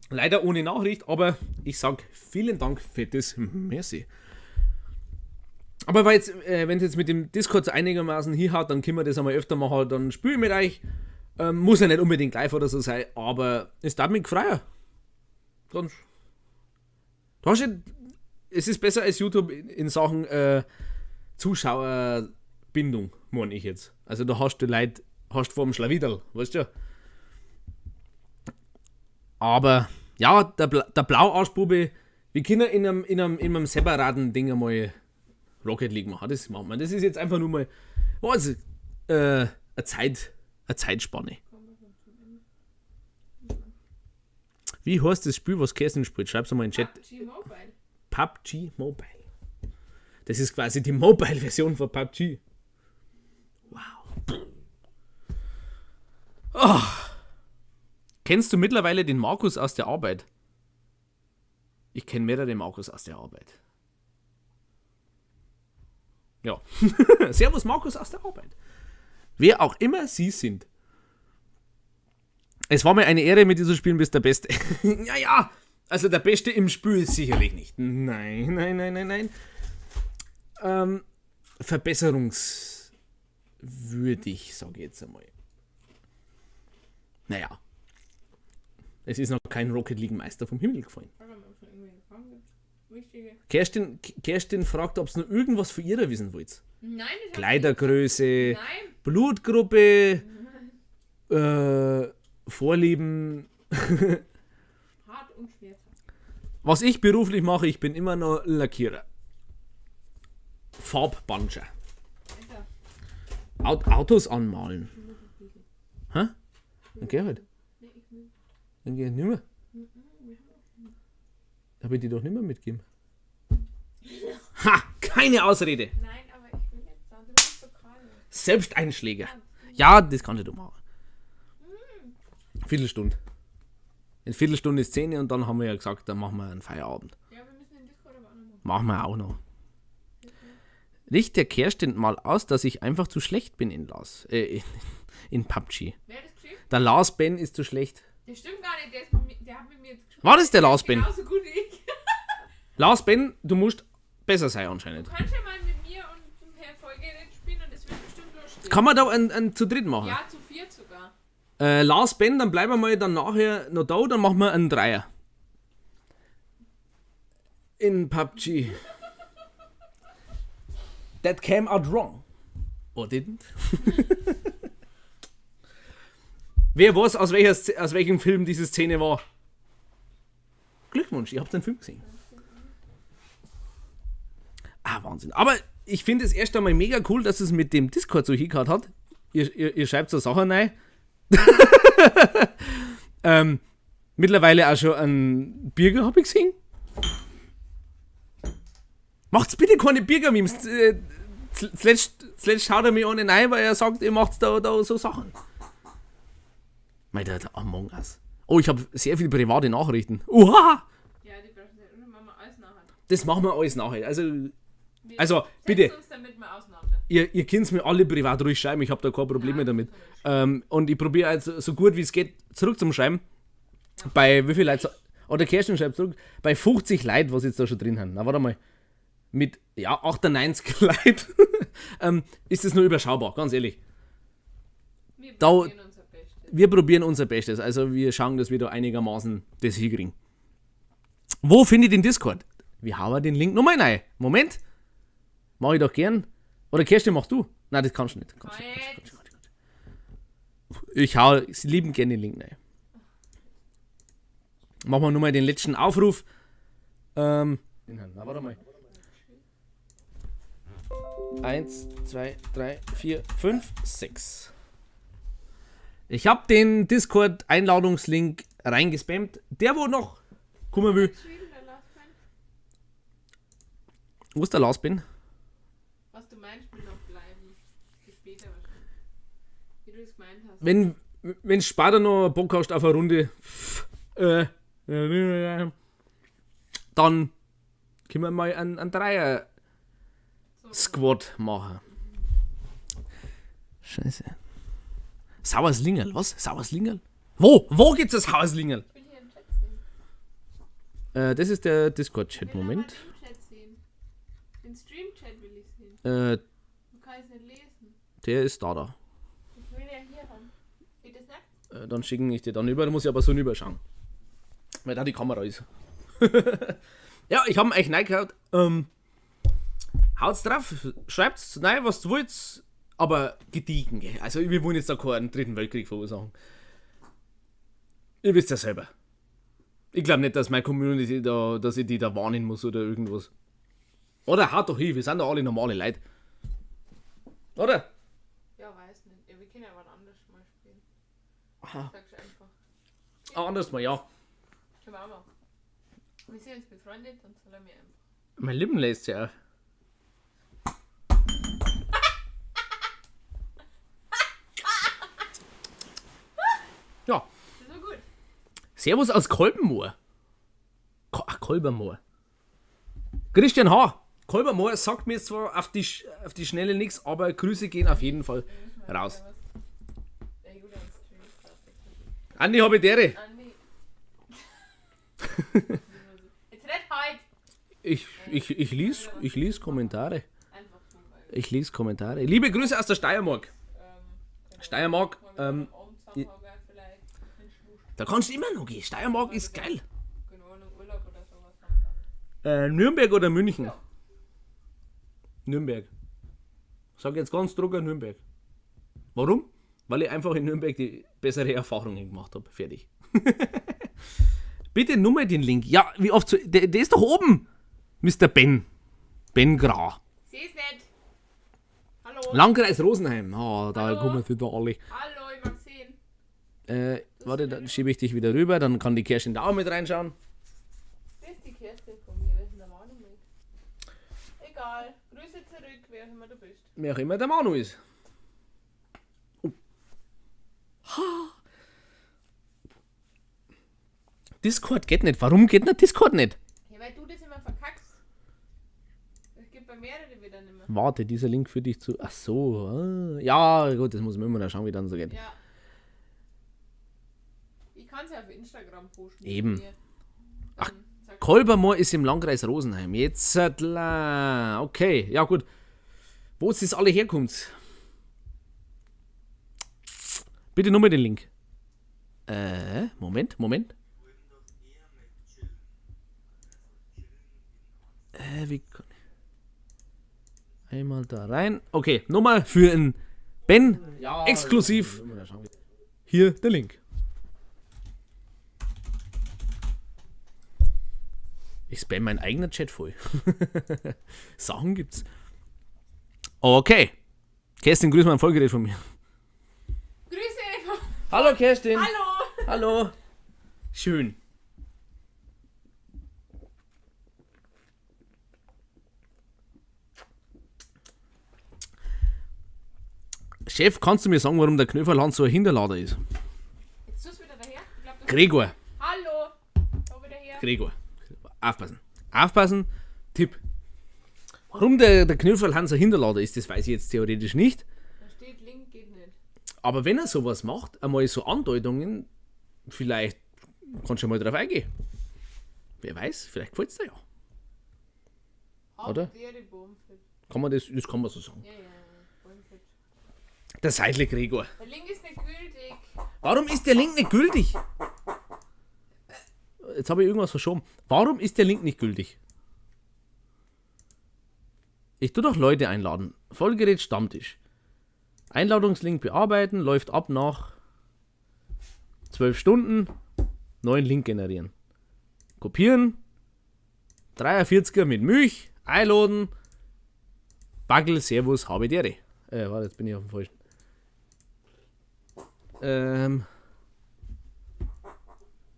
Leider ohne Nachricht, aber ich sag vielen Dank für das Merci. Aber weil jetzt, wenn es jetzt mit dem Discord so einigermaßen hinhaut, dann können wir das einmal öfter machen, dann spiele ich mit euch. Muss ja nicht unbedingt live oder so sein, aber es darf mich freier. Ganz. Du hast ja, es ist besser als YouTube in Sachen Zuschauerbindung, meine ich jetzt. Also da hast du Leute, hast vor dem Schlawidel, weißt du? Aber ja, der Blauarschbube, wir können in einem separaten Ding einmal Rocket League machen. Das machen wir. Das ist jetzt einfach nur mal, was, eine Zeitspanne. Wie heißt das Spiel, was Kerstin spielt? Schreib's mal in den Chat. PUBG Mobile. PUBG Mobile. Das ist quasi die Mobile-Version von PUBG. Wow. Oh. Kennst du mittlerweile den Markus aus der Arbeit? Ich kenn mehrere Markus aus der Arbeit. Ja. Servus Markus aus der Arbeit. Wer auch immer sie sind. Es war mir eine Ehre, mit dir zu spielen, bist der Beste. Ja, ja. Also der Beste im Spiel ist sicherlich nicht. Nein, nein, nein, nein, nein. Verbesserungswürdig, sag ich jetzt einmal. Naja. Es ist noch kein Rocket League Meister vom Himmel gefallen. Kerstin fragt, ob's noch irgendwas von ihrer wissen wollt. Nein, das hab ich Kleidergröße, nicht. Nein. Blutgruppe, Vorlieben. Hart und schmerzhaft. Was ich beruflich mache, ich bin immer noch Lackierer. Farbbanscher. Alter. Autos anmalen. Hä? Dann geh halt. Nee, ich will. Dann geh ich nicht mehr. Da hab ich die doch nicht mehr mitgegeben. Ha! Keine Ausrede! Nein, aber ich will jetzt sagen, du bist so krank. Selbsteinschläger. Ja, das kannst du machen. Viertelstunde. In Viertelstunde ist 10 und dann haben wir ja gesagt, dann machen wir einen Feierabend. Ja, wir müssen den Discord aber auch noch machen. Machen wir auch noch. Richt der Kerstin mal aus, dass ich einfach zu schlecht bin in Lars. In PUBG. Wer hat das geschrieben? Der Lars Ben ist zu schlecht. Das stimmt gar nicht, der hat mit mir jetzt gespielt. War das der Lars Ben? Genauso gut wie ich. Lars Ben, du musst besser sein anscheinend. Du kannst ja mal mit mir und dem Herrn Vollgerät spielen und es wird bestimmt lustig. Kann man da einen zu dritt machen? Ja, zu viert sogar. Lars Ben, dann bleiben wir mal dann nachher noch da, dann machen wir einen Dreier. In PUBG. That came out wrong. Or didn't? Wer weiß, aus welchem Film diese Szene war? Glückwunsch, ihr habt den Film gesehen. Ah, Wahnsinn. Aber ich finde es erst einmal mega cool, dass es mit dem Discord so hingehört hat. Ihr schreibt so Sachen rein. Mittlerweile auch schon ein Birger, hab ich gesehen. Macht's bitte keine Birger-Memes. Zuletzt schaut er mich ohne rein, weil er sagt, ihr macht da so Sachen. Mei, der Among Us. Oh, ich hab sehr viele private Nachrichten. Oha! Ja, die brauchen wir machen wir alles nachher. Das machen wir alles nachher. Wir Also, setzen bitte. uns damit mal auseinander. Ihr könnt's mir alle privat ruhig schreiben, ich hab da kein Problem mehr damit. Und ich probiere jetzt so gut wie es geht zurück zum Schreiben. Bei wie viel Leute? Oder Kerstin schreibt zurück. Bei 50 Leuten, was jetzt da schon drin haben. Na, warte mal. Mit, ja, 98 Leuten ist das nur überschaubar, ganz ehrlich. Wir Da probieren unser Bestes. Wir probieren unser Bestes. Also wir schauen, dass wir da einigermaßen das hinkriegen. Wo finde ich den Discord? Wie hauen wir den Link nochmal rein? Moment. Mach ich doch gern. Oder Kerstin, mach du. Nein, das kannst du nicht. Kannst du nicht, kannst du nicht, kannst du nicht. Ich hau sie lieben gerne den Link rein. Machen wir nur mal den letzten Aufruf. Na, warte mal. 1, 2, 3, 4, 5, 6. Ich hab den Discord-Einladungslink reingespammt. Der, wo noch kommen will. Wo ist der Lars Ben? Was du meinst mit noch bleiben. Für später wahrscheinlich. Wie du es gemeint hast. Wenn später noch Bock hast auf eine Runde, dann können wir mal einen Dreier-Squad machen. Scheiße. Sauers Lingerl, was? Sauers Lingerl? Wo? Wo gibt's das Sauers Lingerl? Ich will hier im Chat sehen. Das ist der Discord-Chat, Ich will Moment. aber den Chat sehen. Den Stream-Chat will ich sehen. Du kannst es nicht lesen. Der ist da. Ich will ja hier haben. Geht das nicht? Dann schicken ich dir dann über, da muss ich aber so rüberschauen. Weil da die Kamera ist. Ja, ich habe euch reingehört. Haut's drauf, schreibt's rein, was du wollt, aber gediegen. Gell? Also wir wollen jetzt da keinen dritten Weltkrieg verursachen. Ihr wisst ja selber. Ich glaube nicht, dass meine Community da, dass ich die da warnen muss oder irgendwas. Oder haut doch hin, wir sind doch alle normale Leute. Oder? Ja, weiß nicht. Ja, wir können ja wann anders mal spielen. Aha. Sagst einfach. Ah, anders mal, ja. Können wir auch machen. Wir sind jetzt befreundet, dann sollen wir einfach. Mein Lippen lässt sich auf. Ja. Das war gut. Servus aus Kolbenmoor. Ach, Kolbermoor. Christian H. Kolbermoor sagt mir zwar auf die Schnelle nichts, aber Grüße gehen auf jeden Fall raus. Andi, hab ich dere. Andi. Jetzt red halt! Ich lies Kommentare. Einfach so, weil. Ich lies Kommentare. Liebe Grüße aus der Steiermark. Steiermark, da kannst du immer noch gehen. Steiermark ist geil. Nürnberg oder München? Ja. Nürnberg. Sag jetzt ganz drucker Nürnberg. Warum? Weil ich einfach in Nürnberg die bessere Erfahrungen gemacht hab. Fertig. Bitte nur mal den Link. Ja, wie oft so, der ist doch oben. Mr. Ben. Ben Gra. Seh's nicht. Hallo. Landkreis Rosenheim. Ah, da Hallo. kommen sie da alle. Hallo, ich mag sehen. Warte, dann schiebe ich dich wieder rüber, dann kann die Kerstin da auch mit reinschauen. Das ist die Kerstin von mir, wer ist denn der Manu mit? Egal. Grüße zurück, wer auch immer du bist. Wer auch immer der Manu ist. Oh. Ha. Discord geht nicht. Warum geht denn Discord nicht? Ja, weil du das immer verkackst. Es gibt bei mehreren wieder nicht mehr. Warte, dieser Link führt dich zu. Ach so. Ah. Ja, gut, das muss man immer noch schauen, wie dann so geht. Ja. Ich kann es ja auf Instagram posten. Eben. Mir. Ach, Dann sag- Kolbermoor ist im Landkreis Rosenheim. Jetzt, okay, ja gut. Wo es das alle herkommt. Bitte nur mal den Link. Moment, Moment. Wie kann ich... Einmal da rein. Okay, nochmal für einen Ben. Ja, exklusiv. Hier der Link. Ich spam meinen eigenen Chat voll. Sachen gibt's. Okay. Kerstin, grüß mal ein Vollgerät von mir. Grüße! Hallo Kerstin. Hallo! Hallo. Schön. Chef, kannst du mir sagen, warum der Knöferland so ein Hinterlader ist? Jetzt tust du wieder daher. Ich glaub, das Gregor. Hallo! Schau wieder her. Gregor. Aufpassen. Aufpassen. Tipp. Warum der Knöferl-Hans ein Hinterlader ist, das weiß ich jetzt theoretisch nicht. Da steht, Link geht nicht. Aber wenn er sowas macht, einmal so Andeutungen, vielleicht kannst du ja mal drauf eingehen. Wer weiß, vielleicht gefällt's dir ja. Oder? Kann man das kann man so sagen. Ja, ja, Bohmfit. Der Seidle Gregor. Der Link ist nicht gültig. Warum ist der Link nicht gültig? Jetzt habe ich irgendwas verschoben. Warum ist der Link nicht gültig? Ich tu doch Leute einladen. Vollgerät Stammtisch. Einladungslink bearbeiten, läuft ab nach 12 Stunden. Neuen Link generieren. Kopieren. 43er mit Milch. Einladen. Bagel, Servus, habe die Ehre. Warte, jetzt bin ich auf dem falschen.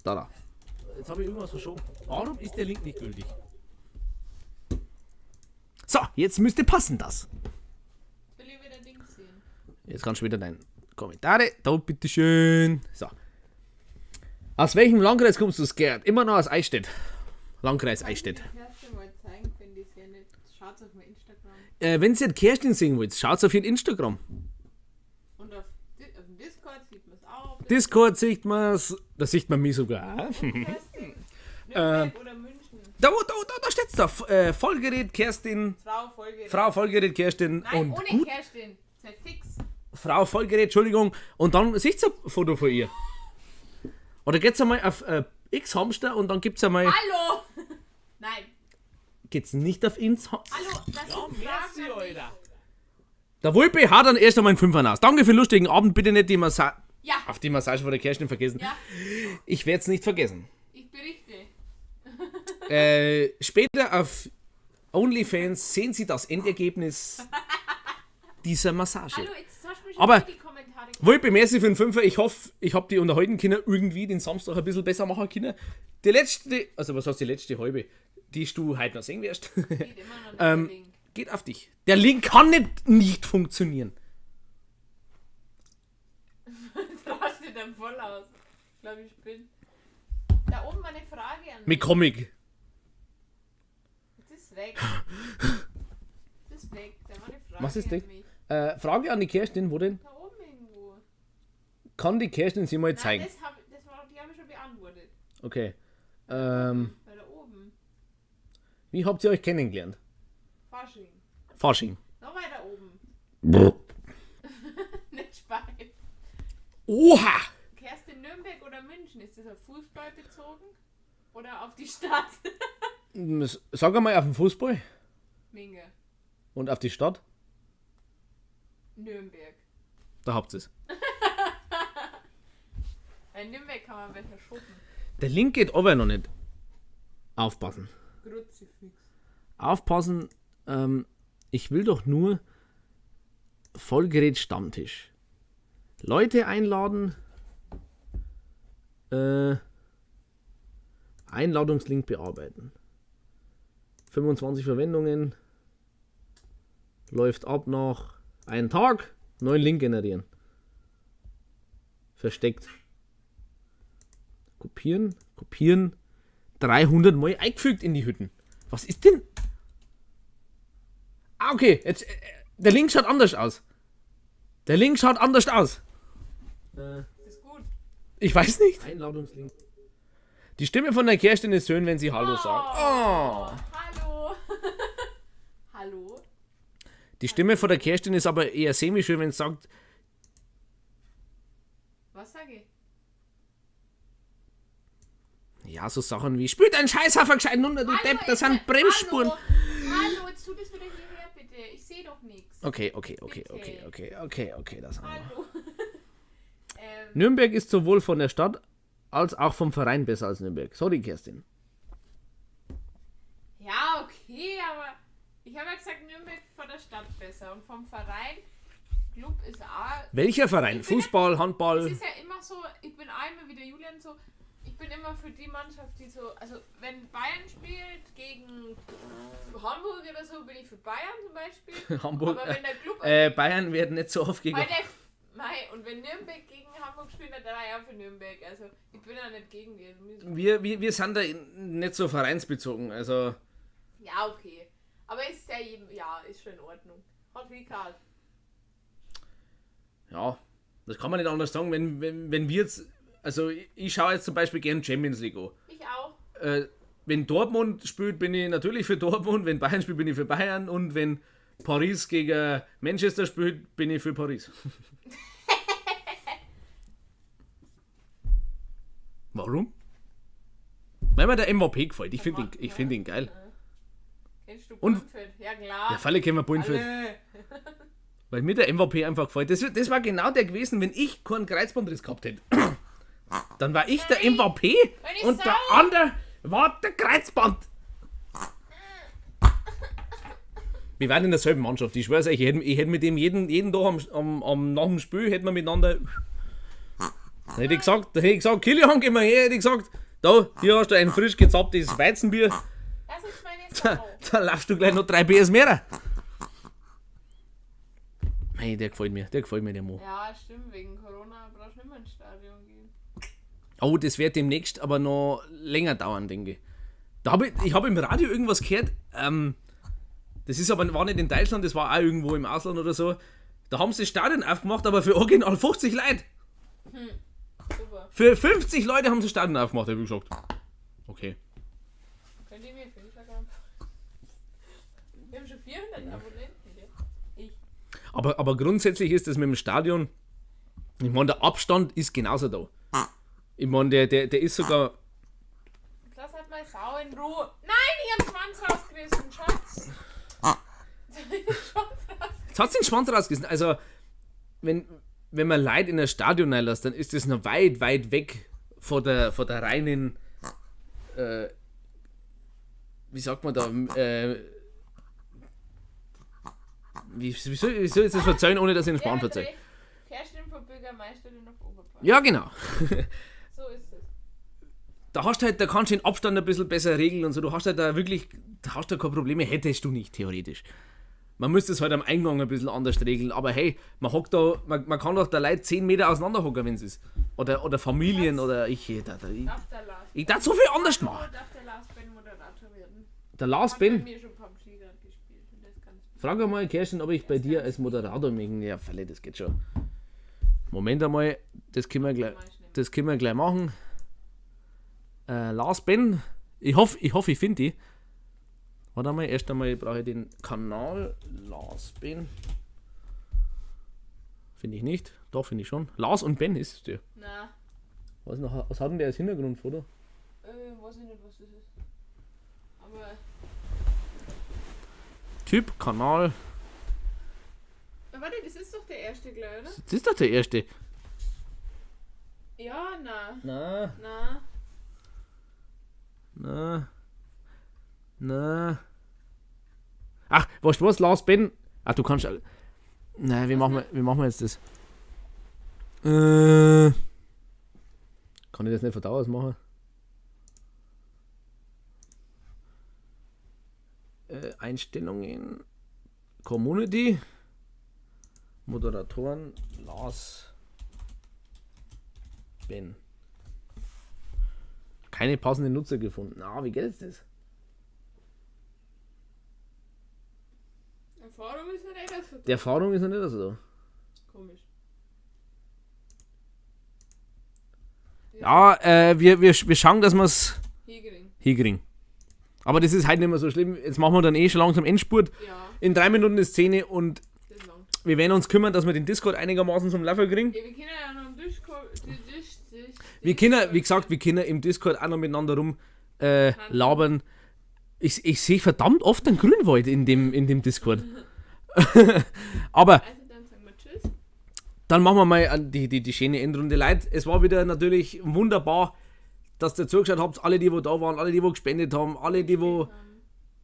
Da. Jetzt habe ich irgendwas verschoben. Warum ist der Link nicht gültig? So, jetzt müsste passen das. Jetzt will ich wieder Dings sehen. Jetzt kannst du wieder deine Kommentare. Da, bitteschön. So. Aus welchem Landkreis kommst du, Gerd? Immer noch aus Eichstätt. Landkreis Eichstätt. Kerstin wollte zeigen, finde ich ja nicht. Schaut's auf mein Instagram. Wenn ihr Kerstin sehen wollt, schaut's auf ihren Instagram. Und auf dem Discord sieht man's auch. Discord sieht man's. Da sieht man mich sogar. auch. Kerstin. Nürnberg oder München. Da steht's da. Vollgerät Kerstin. Frau Vollgerät. Frau Vollgerät Kerstin. Nein, und ohne gut. Kerstin. Sei fix. Frau Vollgerät, Entschuldigung. Und dann seht ihr ein Foto von ihr. Oder geht's einmal auf X-Hamster und dann gibt's einmal. Hallo! Nein. Geht's nicht auf Ins. Hallo, das Ja, sind merci, Fragen an mich. Alter. Der Wolpe hat dann erst einmal einen Fünfer aus. Danke für den lustigen Abend. Bitte nicht die Massage. Ja, Auf die Massage von der Kerstin vergessen. Ja. Ich werde es nicht vergessen. ich berichte. Später auf OnlyFans sehen Sie das Endergebnis dieser Massage. Hallo, jetzt hast du mir schon Aber- wieder die Kommentare. Wolpe, merci für den Fünfer. Ich hoffe, ich habe die unterhalten können, irgendwie den Samstag ein bisschen besser machen können. Die letzte, also was heißt die letzte halbe, die du heute noch sehen wirst, Geht immer noch nicht der Link. geht auf dich. Der Link kann nicht funktionieren. Das rastet dann voll aus. Ich glaube, ich bin. Da oben war eine Frage an Mit mich. Comic. Das ist weg. Das ist weg. Da war eine Frage Was ist an weg? mich. Frage an die Kerstin, wo denn? Da oben irgendwo. Kann die Kerstin sie mal zeigen? Nein, das hab, das war, die habe ich schon beantwortet. Okay. Weil da oben. Wie habt ihr euch kennengelernt? Fasching. Fasching. Noch weiter oben. Nicht Spaß. Oha! Kerstin, Nürnberg oder München? Ist das auf Fußball bezogen? Oder auf die Stadt? Sag einmal auf den Fußball Minge. und auf die Stadt. Nürnberg. Da habt ihr es. Bei Nürnberg kann man besser schuppen. Der Link geht aber noch nicht. Aufpassen. Kruzifix. Aufpassen, ich will doch nur Vollgerät Stammtisch. Leute einladen. Einladungslink bearbeiten. 25 Verwendungen. Läuft ab nach einem Tag. Neuen Link generieren. Versteckt. Kopieren, kopieren. 300 Mal eingefügt in die Hütten. Was ist denn? Ah, okay. Jetzt, der Link schaut anders aus. Der Link schaut anders aus. Das ist gut. Ich weiß nicht. Einladungslink. Die Stimme von der Kerstin ist schön, wenn sie Hallo sagt. Oh. Hallo. Hallo. Die Stimme von der Kerstin ist aber eher semi-schön, wenn sie sagt, Was sage ich? ja, so Sachen wie, spült ein Scheißhafer gescheit runter, du Hallo, Depp, das ich- sind Bremsspuren. Hallo, Hallo, jetzt tu das wieder hierher, bitte. Ich sehe doch nichts. Okay, okay, das haben wir. Hallo. Nürnberg ist sowohl von der Stadt als auch vom Verein besser als Nürnberg. Sorry, Kerstin. Ja, okay, aber ich habe ja gesagt, Nürnberg von der Stadt besser und vom Verein. Club ist auch. Welcher Verein? Ich bin Fußball, Es Handball? ist ja immer so, ich bin einmal wie der Julian so, ich bin immer für die Mannschaft, die so, also wenn Bayern spielt gegen Hamburg oder so, bin ich für Bayern zum Beispiel. Hamburg. Aber wenn der Club Bayern werden nicht so oft gegen. Weil der, mei, und wenn Nürnberg gegen Hamburg spielt, dann war ich auch für Nürnberg. Also ich bin ja nicht gegen die. Also, Wir sind da nicht so vereinsbezogen. Also Ja, okay. Aber ist ja jedem, ja, ist schon in Ordnung. Hat Ricard. ja, das kann man nicht anders sagen. Wenn wir jetzt, also ich schaue jetzt zum Beispiel gern Champions League an. Ich auch. Wenn Dortmund spielt, bin ich natürlich für Dortmund. Wenn Bayern spielt, bin ich für Bayern. Und wenn Paris gegen Manchester spielt, bin ich für Paris. Warum? Weil mir der MVP gefällt. Ich finde ihn geil. Kennst du Und- Bonfeld? Ja, klar. Ja, Falle kennen wir Bonfeld. Alle. Weil mir der MVP einfach gefällt. Das war genau der gewesen, wenn ich keinen Kreuzbandriss gehabt hätte. Dann war ich der MVP Wenn ich und der sau- andere war der Kreuzband. Wir waren in derselben Mannschaft. Ich schwör's euch, ich hätte mit dem jeden Tag nach dem Spiel hätten wir miteinander. Dann hätte ich gesagt, Kilian, geh mal her, hätte ich gesagt, da, hier hast du ein frisch gezapptes Weizenbier. Das ist meine Sau. Da laufst du gleich noch 3 PS mehr. Mei, der gefällt mir, der Mo. Ja, stimmt, wegen Corona brauchst du nicht mehr ins Stadion gehen. Oh, das wird demnächst aber noch länger dauern, denke ich. Ich habe im Radio irgendwas gehört, das ist aber, war nicht in Deutschland, das war auch irgendwo im Ausland oder so. Da haben sie das Stadion aufgemacht, aber für original 50 Leute. Super. Für 50 Leute haben sie das Stadion aufgemacht, hab ich gesagt. Okay. Könnt ihr mir für Instagram folgen? Wir haben schon 400 Abonnenten, gell? Ich. Aber grundsätzlich ist das mit dem Stadion, ich meine, der Abstand ist genauso da. Ich meine, der ist sogar. Lass halt mal Sau in Ruhe. Nein, ich hab den Schwanz rausgerissen, Schatz. Schwanz raus. Jetzt hat den Schwanz rausgerissen. Also, wenn man Leute in ein Stadion reinlässt, dann ist das noch weit, weit weg von der reinen, wie sagt man da, wie soll ich das verzeihen, ohne dass ich den Schwan verzeihe? Kerstin von Bürgermeisterin auf Oberbayern. Ja, genau. So ist es. Da hast du halt, da kannst du den Abstand ein bisschen besser regeln und so. Du hast halt da wirklich, da hast du keine Probleme, hättest du nicht, theoretisch. Man müsste es halt am Eingang ein bisschen anders regeln, aber hey, man hockt da, man kann doch da Leute 10 Meter auseinander hocken, wenn es ist. Oder Familien oder ich. Ich darf so viel anders machen. Darf der Lars Ben Moderator werden? Der Lars Ben? Hat bei mir schon PUBG gerade gespielt und das ist ganz Frag einmal, Kerstin, ob ich bei dir als Moderator mögen. Ja, Falle, das geht schon. Moment einmal, das können wir gleich machen. Lars Ben, ich hoffe, ich finde die. Warte mal, erst einmal brauche ich den Kanal Lars Ben. Finde ich nicht. Doch, finde ich schon. Lars und Ben ist es der. Na. Was hat denn der als Hintergrundfoto? Weiß ich nicht, was das ist. Aber. Typ, Kanal. Warte, das ist doch der erste gleich, oder? Das ist doch der erste. Ja, na. Na. Na. Na. Na. Ach, weißt du was, Lars Ben? Ach, du kannst. Nein, wie machen wir jetzt das? Kann ich das nicht von da aus machen? Einstellungen. Community. Moderatoren. Lars Ben. Keine passenden Nutzer gefunden. Ah, wie geht jetzt das? Erfahrung ist ja nicht so da. Die Erfahrung ist noch nicht so da. Komisch. Ja, wir schauen, dass wir es hinkriegen. Aber das ist halt nicht mehr so schlimm. Jetzt machen wir dann eh schon langsam Endspurt. Ja. In 3 Minuten ist 10 und wir werden uns kümmern, dass wir den Discord einigermaßen zum Laufen kriegen. Ja, wir können ja noch am Discord. Wir können, wie gesagt, wir können im Discord auch noch miteinander rum labern. Ich sehe verdammt oft den Grünwald in dem Discord. Aber also dann sagen wir tschüss. Dann machen wir mal die schöne Endrunde. Leute, es war wieder natürlich wunderbar, dass ihr zugeschaut habt. Alle, die wo da waren, alle, die wo gespendet haben, alle, die wo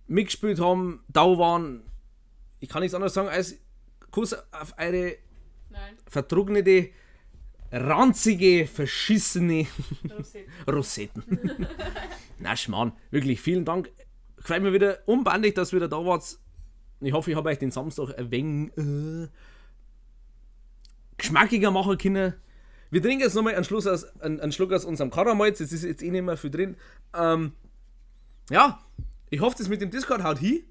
mitgespielt haben, da waren. Ich kann nichts anderes sagen als Kuss auf eure vertrocknete, ranzige, verschissene Rosetten. Na Schmarrn, wirklich vielen Dank. Freut mich wieder unbändig, dass ihr wieder da wart. Ich hoffe, ich habe euch den Samstag ein wenig geschmackiger machen können. Wir trinken jetzt nochmal einen Schluck aus unserem Karamalz. Es ist jetzt eh nicht mehr viel drin. Ja, ich hoffe, das mit dem Discord haut hin.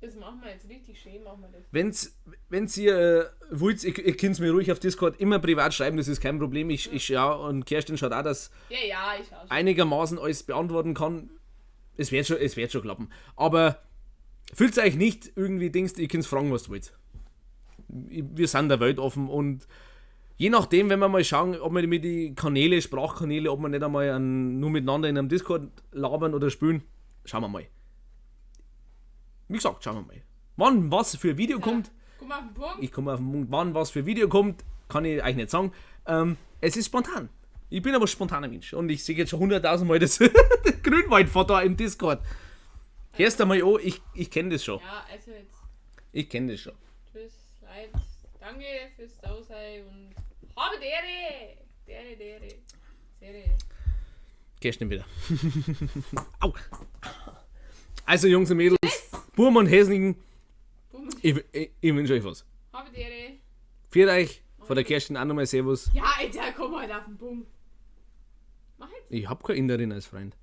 Das machen wir jetzt richtig schön, machen wir das. Wenn's ihr wollt, ihr könnt mir ruhig auf Discord immer privat schreiben, das ist kein Problem. Ich ja, und Kerstin schaut auch, dass ja, ich schau schon einigermaßen alles beantworten kann. Es wird schon klappen. Aber fühlt euch nicht irgendwie Dings, ihr könnt fragen, was ihr wollt. Wir sind der Welt offen und je nachdem, wenn wir mal schauen, ob wir mit die Kanäle, Sprachkanäle, ob wir nicht einmal nur miteinander in einem Discord labern oder spielen, schauen wir mal. Wie gesagt, schauen wir mal. Wann was für Video kommt. Komm auf den Punkt. Ich komme auf den Punkt. Wann was für Video kommt, kann ich euch nicht sagen. Es ist spontan. Ich bin aber spontaner Mensch und ich sehe jetzt schon 100.000 Mal das Grünwald-Foto im Discord. Erst einmal an, ich kenne das schon. Ja, also jetzt. Ich kenne das schon. Tschüss, Leute. Danke fürs Dasein und habe Dere! Dere, Dere. Dere. Geh schnell wieder. Au! Also Jungs und Mädels, Burm und Häsnigen, ich wünsche euch was. Habe Dere. Viert euch, von der Kerstin auch nochmal Servus. Ja, Alter, komm halt auf den Punkt. Mach jetzt. Ich hab keine Inderin als Freund.